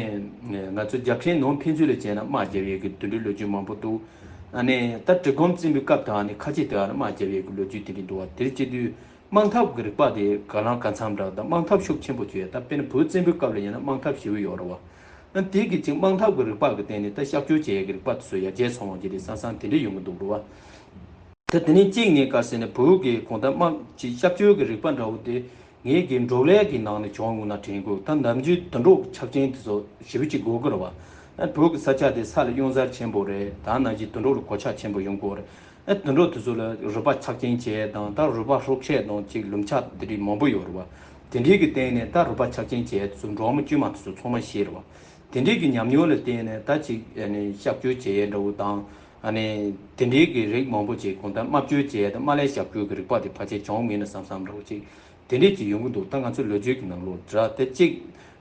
ང་ཚོ་རྒྱལ་ཕྲན་ནང་ཕན་ཚུན་ལ་བྱས་ན་དམག་རྒྱབ་ཡས་ཀྱི་དེ་འདྲའི་ལོ་རྒྱུས་མང་པོ་འདུག་ཨ་ནི་ད་གྲི་གུམ་བཙན་པོའི་སྐབས་དང་ནི་ཁ་ཆེ་དེ་ག་ལ་དམག་རྒྱབ་ཡས་ཀྱི་ལོ་རྒྱུས་དེ་འདྲ་འདུག་བ། དེར་བྱེད་དུས། དམག་འཐབ་ཀྱི་རིག་པ་དེ་ག་ལང་ག་འཚམ་འདྲ་དང་དམག་འཐབ་ཤུགས་ཆེན་པོ་བྱས། ད་དཔེར་ན་བོད་བཙན་པོའི་སྐབས་ལ་ཡིན་ན་དམག་འཐབ་ཞེ་པོ་ཡོད་རེད་བ། ཨ་དེ་གི་ཅིག་དམག་འཐབ་ཀྱི་རིག་པ་གི་སྟེང་ནས་ད་གཤག་བཅོས་བྱེད་ཡས་ཀྱི་རིག་པ་དེ་ཚོ་ཡར་རྒྱས་སོང་བ་ཅིག་རེད་བསམ་བསམ་དེ་འདྲ་ཡོང་གི་འདུག་རེད་བ། ད་དེ་ནས་གཅིག་ནས་ག་ཟེར་ན་བོད་ཀྱི་གང་ལྟར་དམག་ཅིག་གཤག་བཅོས་ཀྱི་རིག་པ་འདྲ་བོ་དེ་ངེད་ཀྱི་འབྲོག་ལས་ཀྱི་ནང་ནས་བྱུང་ཡོང་ན་དྲན་གི། ད་ནམ་རྒྱུན་དུད་འགྲོ་གི་ཆ་རྐྱེན་དེ་ཚོ་ཞེ་པོ་ཅིག་དགོས་ཀྱི་རེད་བ། ཨ་བོད་ཀྱི་ས་ཆ་དེ་ས་ལ་གཡང་གཟར་ཆེན་པོ་རེད། ད་ནང་བཞིན་དུད་འགྲོ་ལ་གོད་ཆག་ཆེན་པོ་ཡོང་གི་རེད། ཨ་དུད་འགྲོ་དེ་ཚོ་ལ་རུས་པ་ཆག་སྐྱེན་བྱས་དང་ད་རུས་པ་ཧྲུག་ཤད་དང་ཅིག་ལུམ་ཆག་དེ་འདྲའི་མང་པོ་ཡོད་རེད་བ། དེ་འདྲའི་གི་སྟེང་ནས་ད་རུས་པ་ཆག་སྐྱེན་བྱས་དེ་ཚོ་འབྲོག་མི་དཀྱུས་མ་དེ་ཚོ་ཚང་མ་ཤི་རེད་བ། དེ་འདྲའི་གི་ཉམས་མྱོང་ལ་བརྟེན་ནས་ད་ཅིག་ཨ་ནི་གཤག་བཅོས་བྱེད་ཡས་འདྲ་བོ་དང་། ཨ་ནི་དེ་འདྲའི་གི་རིགས་མང་པོ་ཅིག་གང་ལྟར་དམག་བཅོས་བྱེད་ཡས་དང་དམག་ལས་གཤག་བཅོས་ཀྱི་རིག་པ་དེ་ཕལ་ཆེར་བྱུང་མིན་ན་བསམ་བསམ་འདྲ་བོ་ཅིག་དེ་འདྲས་ཅིག་ཡོང་གི་འདུག་ད་ང་ཚོ་ལོ་རྒྱུས་ཀྱི་ནང་ལོགས་འདྲ་དེ་གཅིག་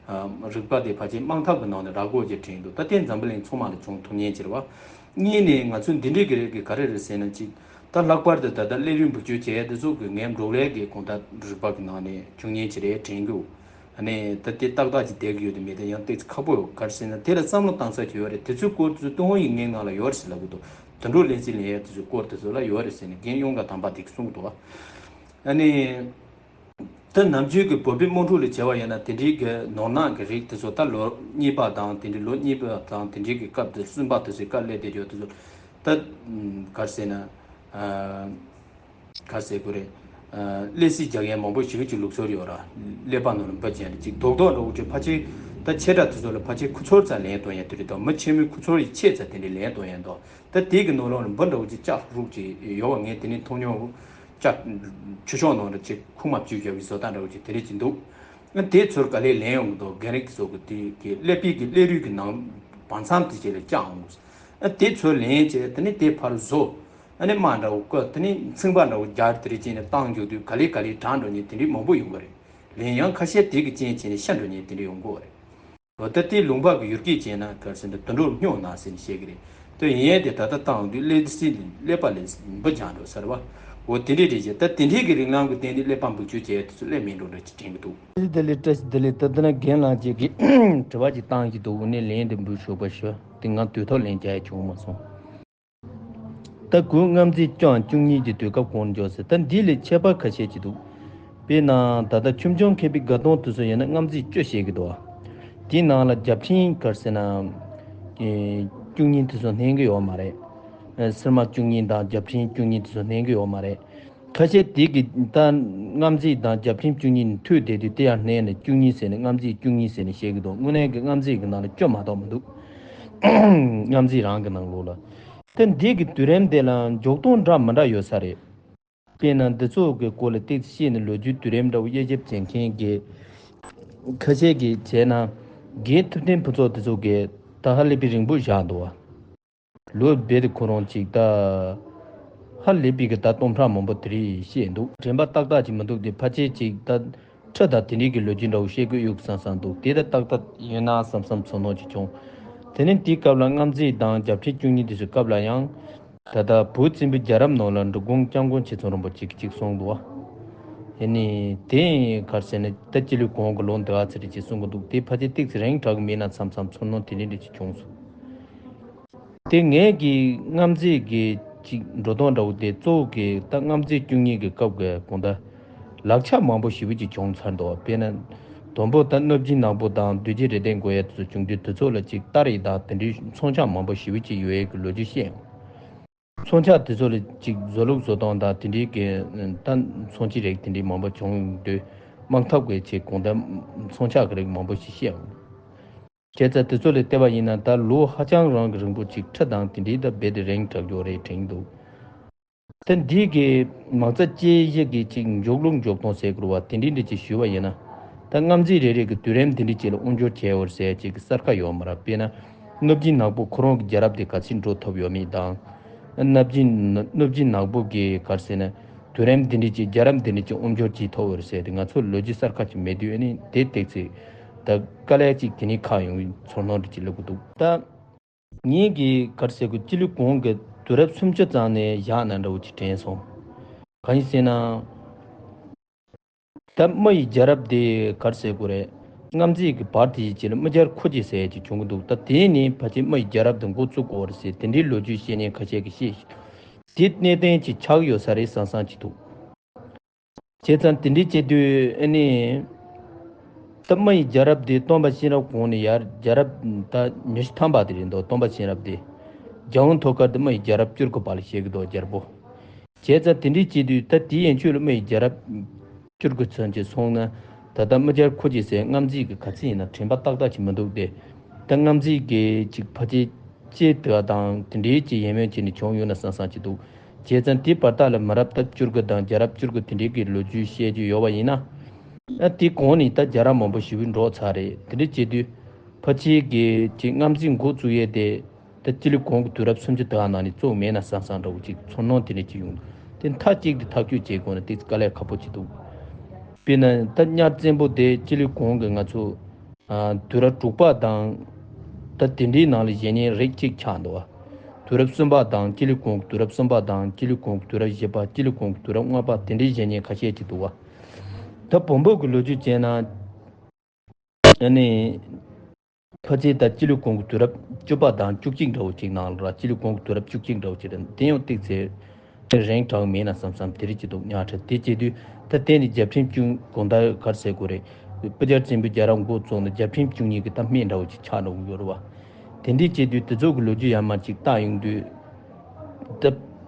ཨ་རིག་པ་དེ་ཕལ་ཆེར་དམག་འཐབ་ཀྱི་ནང་ནས་རག་གོ་ཅེས་དྲན་འདུག་ད་དེ་འཛམ་བུ་གླིང་ཚང་མ་ལ་བྱུང་ཐུབ་མཁན་ཅིག་རེད་བ། གཉིས་ནས་ང་ཚོ་འདི་འདྲས་ཀྱི་རིགས་ཀྱི་ག་རེ་རེད་ཟེར་ན་ཅིག་ད་ལྷག་པར་དུ་ད་ལྟ་གླེ་རུས་འབུད་སྐྱོར་བྱས་དེ་ཚོ་གི་ངའི་འབྲོག་ལས་ཀྱི་གང་ལྟར་རིག་པ་གི་ནང་ནས་བྱུང་མཁན་ཅིག་རེད་དྲན་གྱི། ཨ་ནི་ད་དེ་ཏག་ཏག་ཅིག་བསྡད་ཀྱི་ཡོད་དམ་མེད་དེ་ཡང་ཏོག་ཙམ་ཁག་པོ་ཡོད། ག་རེ་ཟེར་ན་དེ་ལ་བསམ་བློ་བཏང་ས་ཅིག་ཡོད་རེད། དེ་ཚོའི་སྐོར་དེ་ཚོ་ཏུན་ཧོང་ཡིག་ངའི་ནང་ལ་ཡོད་རེད་ཟེར་ལབ་གི་འདུག་དུད་འགྲོ་གླེ་རྩིས་ལེན་ཡས་དེ་ཚོའི་སྐོར་དེ་ཚོ་ལ་ཡོད་རེད་ཟེར་ནས་རྒན་གཡང་དཀར་དམ་པ་དེ་གིས་གསུངས་འདུག་ཨ་ནི། ད་ནམ་རྒྱུན་གྱི་བོད་པའི་དམངས་ཁྲོད་ལ་བྱས་པ་ཡིན་ན་དེ་འདྲའི་གི་ནོར་གནག་གི་རིགས་དེ་ཚོ་ད་ལོ་གཉིས་པ་དང་དེ་འདྲའི་ལོ་གཉིས་པ་དང་དེ་འདྲའི་གི་སྐབས་དེ་གསུམ་པ་དེ་ཚོའི་སྐབས་སླེབས་བསྡད་ཡོད་དེ་ཚོ་ད་ག་རེ་ཟེར་ན། ག་ཟེར་དགོས་རེད། ཀླད་ཟིག་རྒྱག་ཡས་མང་པོ་ཞེ་པོ་ཅིག་ལུགས་སྲོལ་ཡོད་ར། ཀླད་པ་ནང་ལ་འབུ་ཅན་ཅིག་རྡོག་རྡོག་འདྲ་བོ་ཅིག་ཕལ་ཆེར་ད་ཆེ་དྲགས་དེ་ཚོ་ལ་ཕལ་ཆེར་ཁུ་ཚུར་ཙམ་ལེན་གཏོང་ཡས་དེ་རེད་དོ། མི་ཆེན་མོའི་ཁུ་ཚུར་ཡི་ཆེ་ཙམ་དེ་འདྲ་ལེན་གཏོང་ཡས་འདུག་ད་དེ་གི་ནང་ལོགས་ལ་འབུ་འདྲ་བོ་ཅིག་ལྕགས་རུག་ཅིག་ཡོད་པ་ངས་དེ་ནས་མཐོང་མྱོང་། ལྕགས་ཆུ་ཤོག་ནང་ལ་ཅིག་ཁུག་མ་བཅུག་རྒྱག་པའི་བཟོ་ལྟ་འདྲ་བོ་ཅིག་དེ་འདྲ་ཅིག་འདུག་ཨ་དེ་ཚུར་ག་ལེར་ལེན་ཡོང་གི་འདུག་རྒན་རིགས་ཚོ་གི་དེ་གི་ཀླད་པའི་གི་ཀླད་རུས་གི་ནང་བར་མཚམས་དེ་ཅིག་ལ་བཅག་འོང་གི། ཨ་དེ་ཚུར་ལེན་བྱས་དེ་ནས་དེ་ཕར་བཟོ། ཨ་ནི་རྨ་འདྲ་བོ་བཀོལ། དེ་ནས་མཚིང་པ་འདྲ་བོ་སྦྱར། དེ་རིགས་བྱས་ནས་བཏང་རྒྱུག་དུས་ག་ལེ་ག་ལེ་གྲང་འགྲོ་མཁན་དེ་འདྲའི་མང་པོ་ཡོང་གི་རེད། ལན་ཡང་ཁ་ཤས་དེ་གི་རྐྱེན་བྱས་ནས་ཤ་འགྲོ་མཁན་དེ་འདྲ་ཡོང་གི་རེད། འོ་ད་དེ་ལུང་པ་གི་ཡུལ་སྐད་བྱས་ན་ག་རེ་ཟེར་ན་དུད་འགྲོར་སྨྱོ་ན་ཟེར་ནས་བཤད་གི་རེད། དེ་ཡིན་ཡང་དེ་ད་ལྟ་བཏང་དུས་ཀླད་སྲིན་ཀླད་པ་ལ་འབུ་རྒྱག་འགྲོ་ཟེར་བ། འོ་དེ་འདྲའི་རེད་བྱས། ད་དེ་འདྲའི་གི་རིགས་ལམ་གི་སྟེང་དེ་ཀླད་པ་འབུ་བཅོས་བྱས་དེ་ཚོ་ཀླད་མེད་འགྲོ་འདྲ་ཅིག་དྲན་གི་འདུག་བཀྲ་ཤིས་བདེ་ལེགས། བཀྲ་ཤིས་བདེ་ལེགས། ད་དེ་ན་རྒན་ལགས་ཅིག་གིས་དྲི་བ་ཅིག་བཏང་གི་འདུག་འོ་ནས་ལན་དེ་འབུལ་ཆོག་པ་ཞུ། དེ་ང་དུས་ཐོག་ལན་རྒྱག་ཡ་བྱུང་མ་སོང་། ད་དགུན་མངར་མཛེས་བཅུ་དང་བཅུ་གཉིས་ཀྱི་དུས་སྐབས་གང་འཇོག་ཟེར། ད་འདི་ལས་ཁྱད་པར་ཁ་ཤས་ཅིག་འདུག་དཔེར་ན་ད་ལྟ་ཆུང་ཆུང་མཁས་པའི་དགའ་སྟོན་དུས་སུ་ཡིན་ན་མངར་མཛེས་བཅུ་བཤད་ཀྱི་འདུག་དེའི་ནང་ལ་བརྒྱ་ཕྲེང་ག་རེ་ཟེར་ན། ཨེ་བཅུ་གཉིས་དུས་སུ་སྣོན་གྱི་ཡོད་མ་རེད། ཨེ་སིལ་མ་བཅུ་གཉིས་དང་བརྒྱ་ཕྲེང་བཅུ་གཉིས་དུས་སུ་སྣོན་གྱི་ཡོད་མ་རེད། ཁ་ཤས་དེ་གི་ད་མངར་མཛེས་དང་བརྒྱ་ཕྲེང་བཅུ་གཉིས་ནི་མཐུད་བསྡད་དུས་དེ་ཡང་སྣོན་ནས་བཅུ་གཉིས་ཟེར་ནས་མངར་མཛེས་བཅུ་གཉིས་ཟེར་ནས་བཤད་ཀྱི་འདུག་དངོས་གནས་ཀྱི་མངར་མཛེས་ཀྱི་ནང་ལ་བཅུ་མ་གཏོགས་མི་འདུག་མངར་མཛེས་རང་གི་ནང་ལོགས་ལ། ད་འདི་གི་དུས་རིམ་དེ་ལ་འཇོག་སྟངས་འདྲ་མི་འདྲ་ཡོད་ས་རེད། དཔེར་ན་འདི་ཚོ་གི་སྐོར་ལ་ཏོག་ཙམ་བཤད་ནས་ལོ་རྒྱུས་དུས་རིམ་འདྲ་བོ་དབྱེ་ཞིབ་བྱེད་མཁན་གྱི་ཁ་ཤས་ཀྱིས་བྱས་ན། རྒན་ཐུབ་བསྟན་ཕུན་ཚོགས་འདི་ཚོ་གིས་ད་ཧ་ལས་པའི་རིང་པོ་བཞག་འདུག་བ། ལོ་རྦད་དེ་ཁོ་རང་ཅིག་ད་ཧ་ལས་པའི་གི་ད་སྟོང་ཕྲག་མང་པོ་དེ་རིགས་བཤད་འདུག་དྲན་པ་ཏག་ཏག་ཅིག་མི་འདུག་དེ་ཕལ་ཆེར་ཅིག་ད་ཁྲི་དང་དེ་འདྲའི་གི་ལོ་རྒྱུས་འདྲ་བོ་བཤད་དགོས་ཡོད་བསམ་བསམ་འདུག་དེ་ད་ཏག་ཏག་ཡོད་ན་བསམ་བསམ་ཚོར་སྣང་ཅིག་བྱུང་། དེ་ནས་དེའི་སྐབས་ལ་མངར་མཛེས་དང་བརྒྱ་ཕྲེང་བཅུ་གཉིས་དེ་ཚོའི་སྐབས་ལ་ཡང་། ད་ལྟ་བོད་བཙན་པོའི་རྒྱལ་རབས་ནང་ལ་འབྲི་གུང་སྐྱབས་མགོན་ཆེ་ཚང་རིན་པོ་ཆེ་གིས་ཅིག་གསུངས་འདུག་བ། ཡིན་ནའི་དེ་ག་རེ་ཟེར་ན་ད་སྤྱི་ལོའི་གོང་གི་ལོ་འདི་ག་ཚོད་རེད་ཅེས་གསུང་གི་འདུག་དེ་ཕལ་ཆེར་ཏོག་ཙམ་རིང་དྲགས་ཀྱི་མེད་ན་བསམ་བསམ་ཚོར་སྣང་དེ་འདྲ་འདྲ་ཅིག་བྱུང་སོང་། དེ་ངས་ཀྱི་མངར་མཛེས་ཀྱི་ཅིག་འགྲོ་སྟངས་འདྲ་བོ་དེ་གཙོ་བོ་གི་ད་མངར་མཛེས་བཅུ་གཉིས་ཀྱི་སྐབས་ཀྱི་གོང་ད་ལག་ཆ་མང་པོ་ཞེ་པོ་ཅིག་བྱུང་ཚར་འདུག་དཔེར་ན། དང་པོ་ད་གནོད་སྦྱིན་ནག་པོ་དང་བདུད་རྩི་རེ་ལྡན་དགོས་ཡས་དེ་ཚོ་བྱུང་དུས་དེ་ཚོ་ལ་ཅིག་སྟ་རེ་དང་དེ་འདྲའི་མཚོན་ཆ་མང་པོ་ཞེ་པོ་ཅིག་ཡོད་ཡས་ཀྱི་ལོ་རྒྱུས་བཤད་ཡོང་། མཚོན་ཆ་དེ་ཚོ་ལ་ཅིག་བཟོ་ལུགས་བཟོ་སྟངས་དང་དེ་འདྲའི་གི་ད་མཚོན་ཆའི་རིགས་དེ་འདྲའི་མང་པོ་བྱུང་དུས་དམག་འཐབ་ཀྱི་ཆེད་གོང་ད་མཚོན་ཆ་གི་རིགས་མང་པོ་ཞིག་བཤད་ཡོང་། བྱས་ཙང་དེ་ཚོ་ལ་བལྟས་པ་ཡིན་ན་ད་ལོ་ཧ་ཅང་རང་གི་རིང་པོ་ཅིག་ཁྲི་དང་དེ་འདྲའི་ད་རྦད་དེ་རིང་དྲགས་ཡོད་རེད་དྲན་གྱི་འདུག་ད་འདི་གི་མ་རྩ་དཔྱད་གཞི་གི་ཅིག་འཇོག་ལུགས་འཇོག་སྟངས་ཟེར་དགོས་པ་དེ་འདྲའི་འདྲ་ཅིག་ཞུས་པ་ཡིན་ན། ད་མངར་མཛེས་རེ་རེ་གི་དུས་རིམ་དེ་འདྲའི་ཅིག་ལ་དབང་སྒྱུར་བྱས་ཡོད་ཟེར་ཅིག་གི་གསལ་ཁ་ཡོད་མ་རེད། དཔེར་ན། གནོད་སྦྱིན་ནག་པོ་ཁོ་རང་གི་རྒྱལ་རབས་དེ་ག་ཚོད་འགྲོ་ཐུབ་ཡོད་མེད་དང་། གནོད་སྦྱིན་གནོད་སྦྱིན་ནག་པོ་གི་ག་རེ་ཟེར་ན། དུས་རིམ་དེ་འདྲའི་ཅིག་རྒྱལ་རབས་དེ་འདྲའི་ཅིག་དབང་སྒྱུར་བྱེད་ཐུབ་ཡོད་ཟེར་དེ་ང་ཚོ་ལོ་རྒྱུས་གསལ་ཁ་ཅིག་མེད་དུས་ཨ་ནི་དེ་ཏོག་ཙམ་ད་དཀའ་ལས་ཅིག་དེ་ནས་ཁག་ཡོང་བའི་ཚོར་སྣང་འདྲ་ཅིག་སླེབས་ཀྱི་འདུག་ད། ངེད་ཀྱིས་ག་རེ་ཟེར་དགོས། སྤྱི་ལོའི་གོང་གི་དུས་རབས་སུམ་ཅུ་ཙམ་ནས་བཞག་ན་འདྲ་བོ་ཅིག་དྲན་སོང་། གང་ཡིན་ཟེར་ན། ད་དམག་གི་རྒྱལ་རབས་དེ་ག་རེ་ཟེར་དགོས་རེད། མངར་མཛེས་ཀྱི་བར་དེའི་རྗེས་ལ་དམག་རྒྱལ་ཁོ་ཆེ་ཟེར་ཡས་ཅིག་བྱུང་གི་འདུག་ད་དེ་ནས་ཕལ་ཆེར་དམག་གི་རྒྱལ་རབས་དེ་འགོ་བཙུགས་དགོས་རེད་ཟེར་དེ་འདྲའི་ལོ་རྒྱུས་བཤད་མཁན་ཁ་ཤས་ཀྱིས་བཤད། དེ་གནད་དོན་ཅིག་ཆགས་ཡོད་ས་རེད་བསམ་བསམ་ཅིག་འདུག་བྱས་ཙང་དེ་འདྲའི་བྱེད་དུས་ཨ་ནི། ད་དམག་གི་རྒྱལ་རབས་དེ་སྟོན་པ་གཤེན་རབ་གོང་ནས་ཡར་རྒྱལ་རབས་ད་ཉི་ཤུ་ཐམ་པ་དེ་རེད་འདུག་སྟོན་པ་གཤེན་རབ་དེ། རྒྱལ་དབང་ཐོག་ཁར་དུ་དམག་གི་རྒྱལ་རབས་བཅུ་དགུ་པ་ལ་བཤད་ཀྱི་འདུག་རྒྱལ་པོ། བྱས་ཙང་དེ་འདྲའི་བྱེད་དུས་ད་དེའི་ཡན་ཆོད་ལ་དམག་གི་རྒྱལ་རབས་བཅུ་དགུ་ཙམ་ཅིག་སོང་ན། ད་ལྟ་དམག་རྒྱལ་ཁོ་ཆེ་ཟེར་མངར་མཛེས་ཀྱི་ག་ཚོད་ཡིན་ན་དྲན་པ་ཏག་ཏག་ཅིག་མི་འདུག་སྟེ། ད་མངར་མཛེས་ཀྱི་ཅིག་ཕལ་ཆེར་ལྕེ་དེ་དང་དེ་འདྲའི་ཅིག་ཡིན་མིན་བྱས་ནས་བྱུང་ཡོད་ན་བསམ་བསམ་ཅིག་འདུག་བྱས་ཙང་དེའི་བར་ཐག་ལ་མི་རབས་ད་བཅུ་དགུ་དང་རྒྱལ་རབས་བཅུ་དགུ་དེ་འདྲའི་གི་ལོ་རྒྱུས་བཤད་རྒྱུ་ཡོད་པ་ཡིན་ན། ཨ་དེའི་གོང་ནས་ད་རྒྱལ་རབས་མང་པོ་ཞེ་པོ་འགྲོ་ཚར་རེད། དེ་འདྲ་བྱེད་དུས་ཕལ་ཆེར་གི་ཅིག་མངར་མཛེས་འགོ་བཙུགས་ཡས་དེ། ད་སྤྱི་ལོའི་གོང་གི་དུས་རབས་སུམ་ཅུ་དེ་ག་ནང་ནས་བཙུགས་མེད་ན་བསམ་བསམ་འདྲ་བོ་ཅིག་ཚོར་སྣང་དེ་འདྲ་ཅིག་ཡོང་འདུག་དེ་མཐའ་གཅིག་ཏུ་ཐག་གཅོད་བྱེད་དགོས་ན་ཏོག་ཙམ་དཀའ་ལས་ཁག་པོ་ཅིག་འདུག་དཔེར་ན་ད་གཉའ་བཙན་པོ་དེ་སྤྱི་ལོའི་གོང་གི་ང་ཚོ་ཨ་དུས་རབས་དྲུག་པ་དང་། ད་དེ་འདྲའི་ནང་ལ་བཞེངས་མཁན་རིགས་གཅིག་ཆགས་འདུག་བ། དུས་རབས་གསུམ་པ་དང་སྤྱི་ལོའི་གོང་གི་དུས་རབས་གསུམ་པ་དང་སྤྱི་ལོའི་གོང་གི་དུས་རབས་བཞི་པ་སྤྱི་ལོའི་གོང་གི་དུས་རབས་ལྔ་པ་དེ་འདྲའི་བཞེངས་མཁན་ཁ་ཤས་ཅིག་འདུག་བ། ད་བོན་པོ་གི་ལོ་རྒྱུས་བྱས་ན། ཨ་ནི། ཕལ་ཆེར་ད་སྤྱི་ལོའི་གོང་གི་དུས་རབས་བཅུ་པ་དང་བཅུ་གཅིག་འདྲ་བོ་ཅིག་ནང་ལ་ར་སྤྱི་ལོའི་གོང་གི་དུས་རབས་བཅུ་གཅིག་འདྲ་བོ་ཅིག་རེད། དེ་ཡང་ཏོག་ཙམ་རིང་དྲགས་མེད་ན་བསམ་བསམ་དེ་རིགས་ཅིག་འདུག་གཉའ་ཁྲི་དེ་བྱེད་དུས་ ད་དེ་ནི་རྒྱལ་ཕྲན་བཅུ་གང་ལྟར་ག་རེ་ཟེར་དགོས་རེད། སྤུ་རྒྱལ་བཙན་པོའི་རྒྱལ་རབས་འགོ་བཙུགས་ནས་རྒྱལ་ཕྲན་བཅུ་གཉིས་ཀྱི་ད་སྨད་འདྲ་བོ་ཅིག་ཆགས་འགྲོ་གི་ཡོད་རེད་བ། དེ་འདྲའི་བྱེད་དུས་དེ་ཚོ་གི་ལོ་རྒྱུས་ཡར་མར་ཅིག་བལྟ་ཡོང་དུས། ད་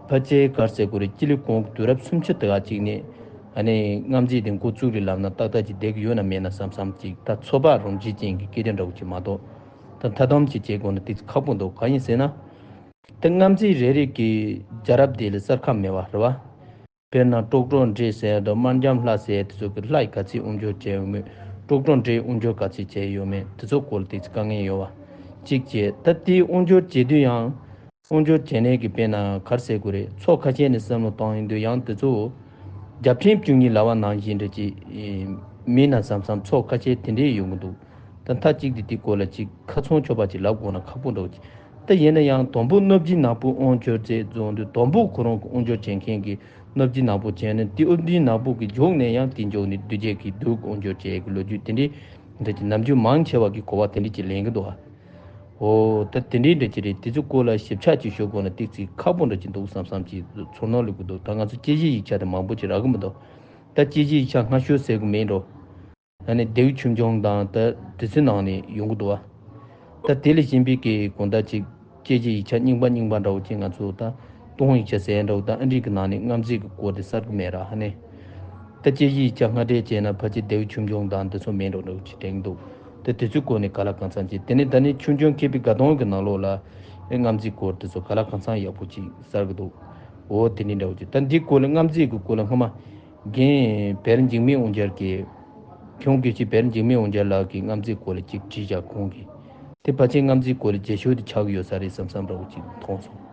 ཕལ་ཆེར་ག་རེ་ཟེར་དགོས་རེད། སྤྱི་ལོའི་གོང་གི་དུས་རབས་སུམ་ཅུ་དེ་ག་ཅིག་ནས་ཨ་ནི་དངམ་རྩིས་དེ་འགོ་བཙུགས་རེད་ལབ་ན་ཏག་ཏག་ཅིག་བསྡད་ཀྱི་ཡོད་ན་མེད་ན་བསམ་བསམ་ཅིག་ད་ཚོད་དཔག་རང་བྱེད་ཅན་གྱི་སྐད་ཆ་འདྲ་བོ་ཅིག་མ་གཏོགས། ད་མཐའ་སྡོམ་ཅིག་བྱེད་དགོས་ན་ཏོག་ཙམ་ཁག་པོ་འདུག་གང་ཡིན་ཟེར་ན། ད་དངམ་རྩིས་རེ་རེ་གི་རྒྱལ་རབས་དེ་ལ་གསར་ཁ་མེད་པ་རེད་བ། དཔེར་ན་ཀྲོག་ཀྲོག་འདྲེ་ཟེར་དང་དམར་འཇམ་ལྷ་ཟེར་དེ་ཚོ་གི་ལྷ་ཡིས་ག་ཚོད་དབང་སྒྱུར་བྱས་ཡོད་མེད། ཀྲོག་ཀྲོག་འདྲེས་དབང་སྒྱུར་ག་ཚོད་བྱས་ཡོད་མེད་དེ་ཚོ་སྐོར་ལ་ཏོག་ཙམ་དཀའ་ངལ་ཡོད་པ། གཅིག་བྱས། ད་དེའི་དབང་སྒྱུར་བྱེད་དུས་ཡང་། དབང་སྒྱུར་བྱེད་མཁན་གྱི་དཔེར་ན་ག་རེ་ཟེར་དགོས་རེད། ཚོགས་ཁ་ཤས་ནས་བསམ་བློ་བཏང་ཡོང་དུས་ཡང་དེ་ཚོ། རྒྱལ་ཕྲན་བཅུ་གཉིས་ལབ་པ་ནང་བཞིན་འདྲ་ཅིག་མིན་ན་བསམ་བསམ་ཚོགས་ཁ་ཤས་དེ་འདྲས་ཡོང་གི་འདུག་ད་མཐའ་གཅིག་ཏུ་དེ་སྐོར་ལ་ཅིག་ཁ་ཚོན་ཆོད་པ་ཅིག་ལབ་དགོས་ན་ཁག་པོ་འདྲ་བོ་ཅིག་ད་ཡིན་ན་ཡང་དང་པོ་གནོད་སྦྱིན་ནག་པོ་དབང་སྒྱུར་བྱས་བཟུང་དུས་དང་པོ་ཁོ་རང་གི་དབང་སྒྱུར་བྱེད་མཁན་གྱི་གནོད་སྦྱིན་ནག་པོ་བྱས་ནས་དེ་གནོད་སྦྱིན་ནག་པོ་གི་མཇུག་ནས་ཡང་དེ་མཇུག་ནས་བདུད་བརྒྱད་ཀྱི་བདུད་དབང་སྒྱུར་བྱས་ཀྱི་ལོ་རྒྱུས་དེ་འདྲའི་འདྲ་ཅིག་ནམ་རྒྱུན་མང་ཆེ་བ་གི་གོ་བ་དེ་འདྲ་ཅིག་ལེན་གི་འདུག་ཨ། འོ་ད་དེ་འདྲའི་འདྲ་ཅིག་རེད། དེ་ཚོ་སྐོར་ལ་ཞིབ་ཆ་ཅིག་ཞུ་དགོས་ན་ཏོག་ཙམ་ཁག་པོ་འདྲ་ཅིག་འདུག་བསམ་བསམ་ཅིག་ཚོར་སྣང་སླེབས་ཀྱི་འདུག་ད་ང་ཚོ་དཔྱད་གཞིའི་ཡིག་ཆ་དེ་མང་པོ་ཅིག་རག་གི་མི་འདུག་ད་དཔྱད་གཞིའི་ཡིག་ཆ་སྔ་ཤོས་ཟེར་གི་མེད་འགྲོ། ཨ་ནི་ལྡེའུ་ཆོས་འབྱུང་དང་ད་དེ་ཚོའི་ནང་ནས་ཡོང་གི་འདུག་བ། ད་དེ་ལས་གཞན་པའི་གི་གང་ལྟར་ཅིག་དཔྱད་གཞིའི་ཡིག་ཆ་རྙིང་པ་རྙིང་པ་འདྲ་བོ་ཅིག་ང་ཚོ་ད་ཏུན་ཧོང་ཡིག་ཆ་ཟེར་འདྲ་བོ་ད་ཨ་རིའི་གི་ནང་ནས་དངམ་རྩིས་གི་སྐོར་དེ་གསལ་གི་མེད་ར་ཧ་ནི། ད་དཔྱད་གཞིའི་ཡིག་ཆ་སྔ་གྲས་བྱས་ན་ཕལ་ཆེར་ལྡེའུ་ཆོས་འབྱུང་དང་དེ་ཚོ་མེད་འགྲོ་འདྲ་བོ་ཅིག་དྲན་གི་འདུག་ད་དེ་ཚོའི་སྐོར་ནས་ག་ལ་གང་འཚམ་ཅིག་དེ་ནས་ད་ནི་ཆོས་འབྱུང་མཁས་པའི་དགའ་སྟོན་གི་ནང་ལོགས་ལ་ཨེ་དངམ་རྩིས་སྐོར་དེ་ཚོ་ག་ལ་གང་འཚམ་ཡག་པོ་ཅིག་གསལ་གི་འདུག་འོ་དེ་འདྲའི་འདྲ་བོ་ཅིག་ད་འདིའི་སྐོར་ལ་དངམ་རྩིས་གི་སྐོར་ལ་སྔ་མ། རྒན་བེར་འཇིགས་མེད་དབང་རྒྱལ་གྱིས། ཁྱུང་དགེ་བཤེས་བེར་འཇིགས་མེད་དབང་རྒྱལ་ལགས་ཀྱིས་དངམ་རྩིས་སྐོར་ལ་ཅིག་བྲིས་བཞག་ཁོང་གིས། དེ་ཕལ་ཆེར་དངམ་རྩིས་སྐོར་ལ་རྒྱས་ཤོས་དེ་ཆགས་ཀྱི་ཡོད་ས་རེད་བསམ་བསམ་འདྲ་བོ་ཅིག་མཐོང་སོང་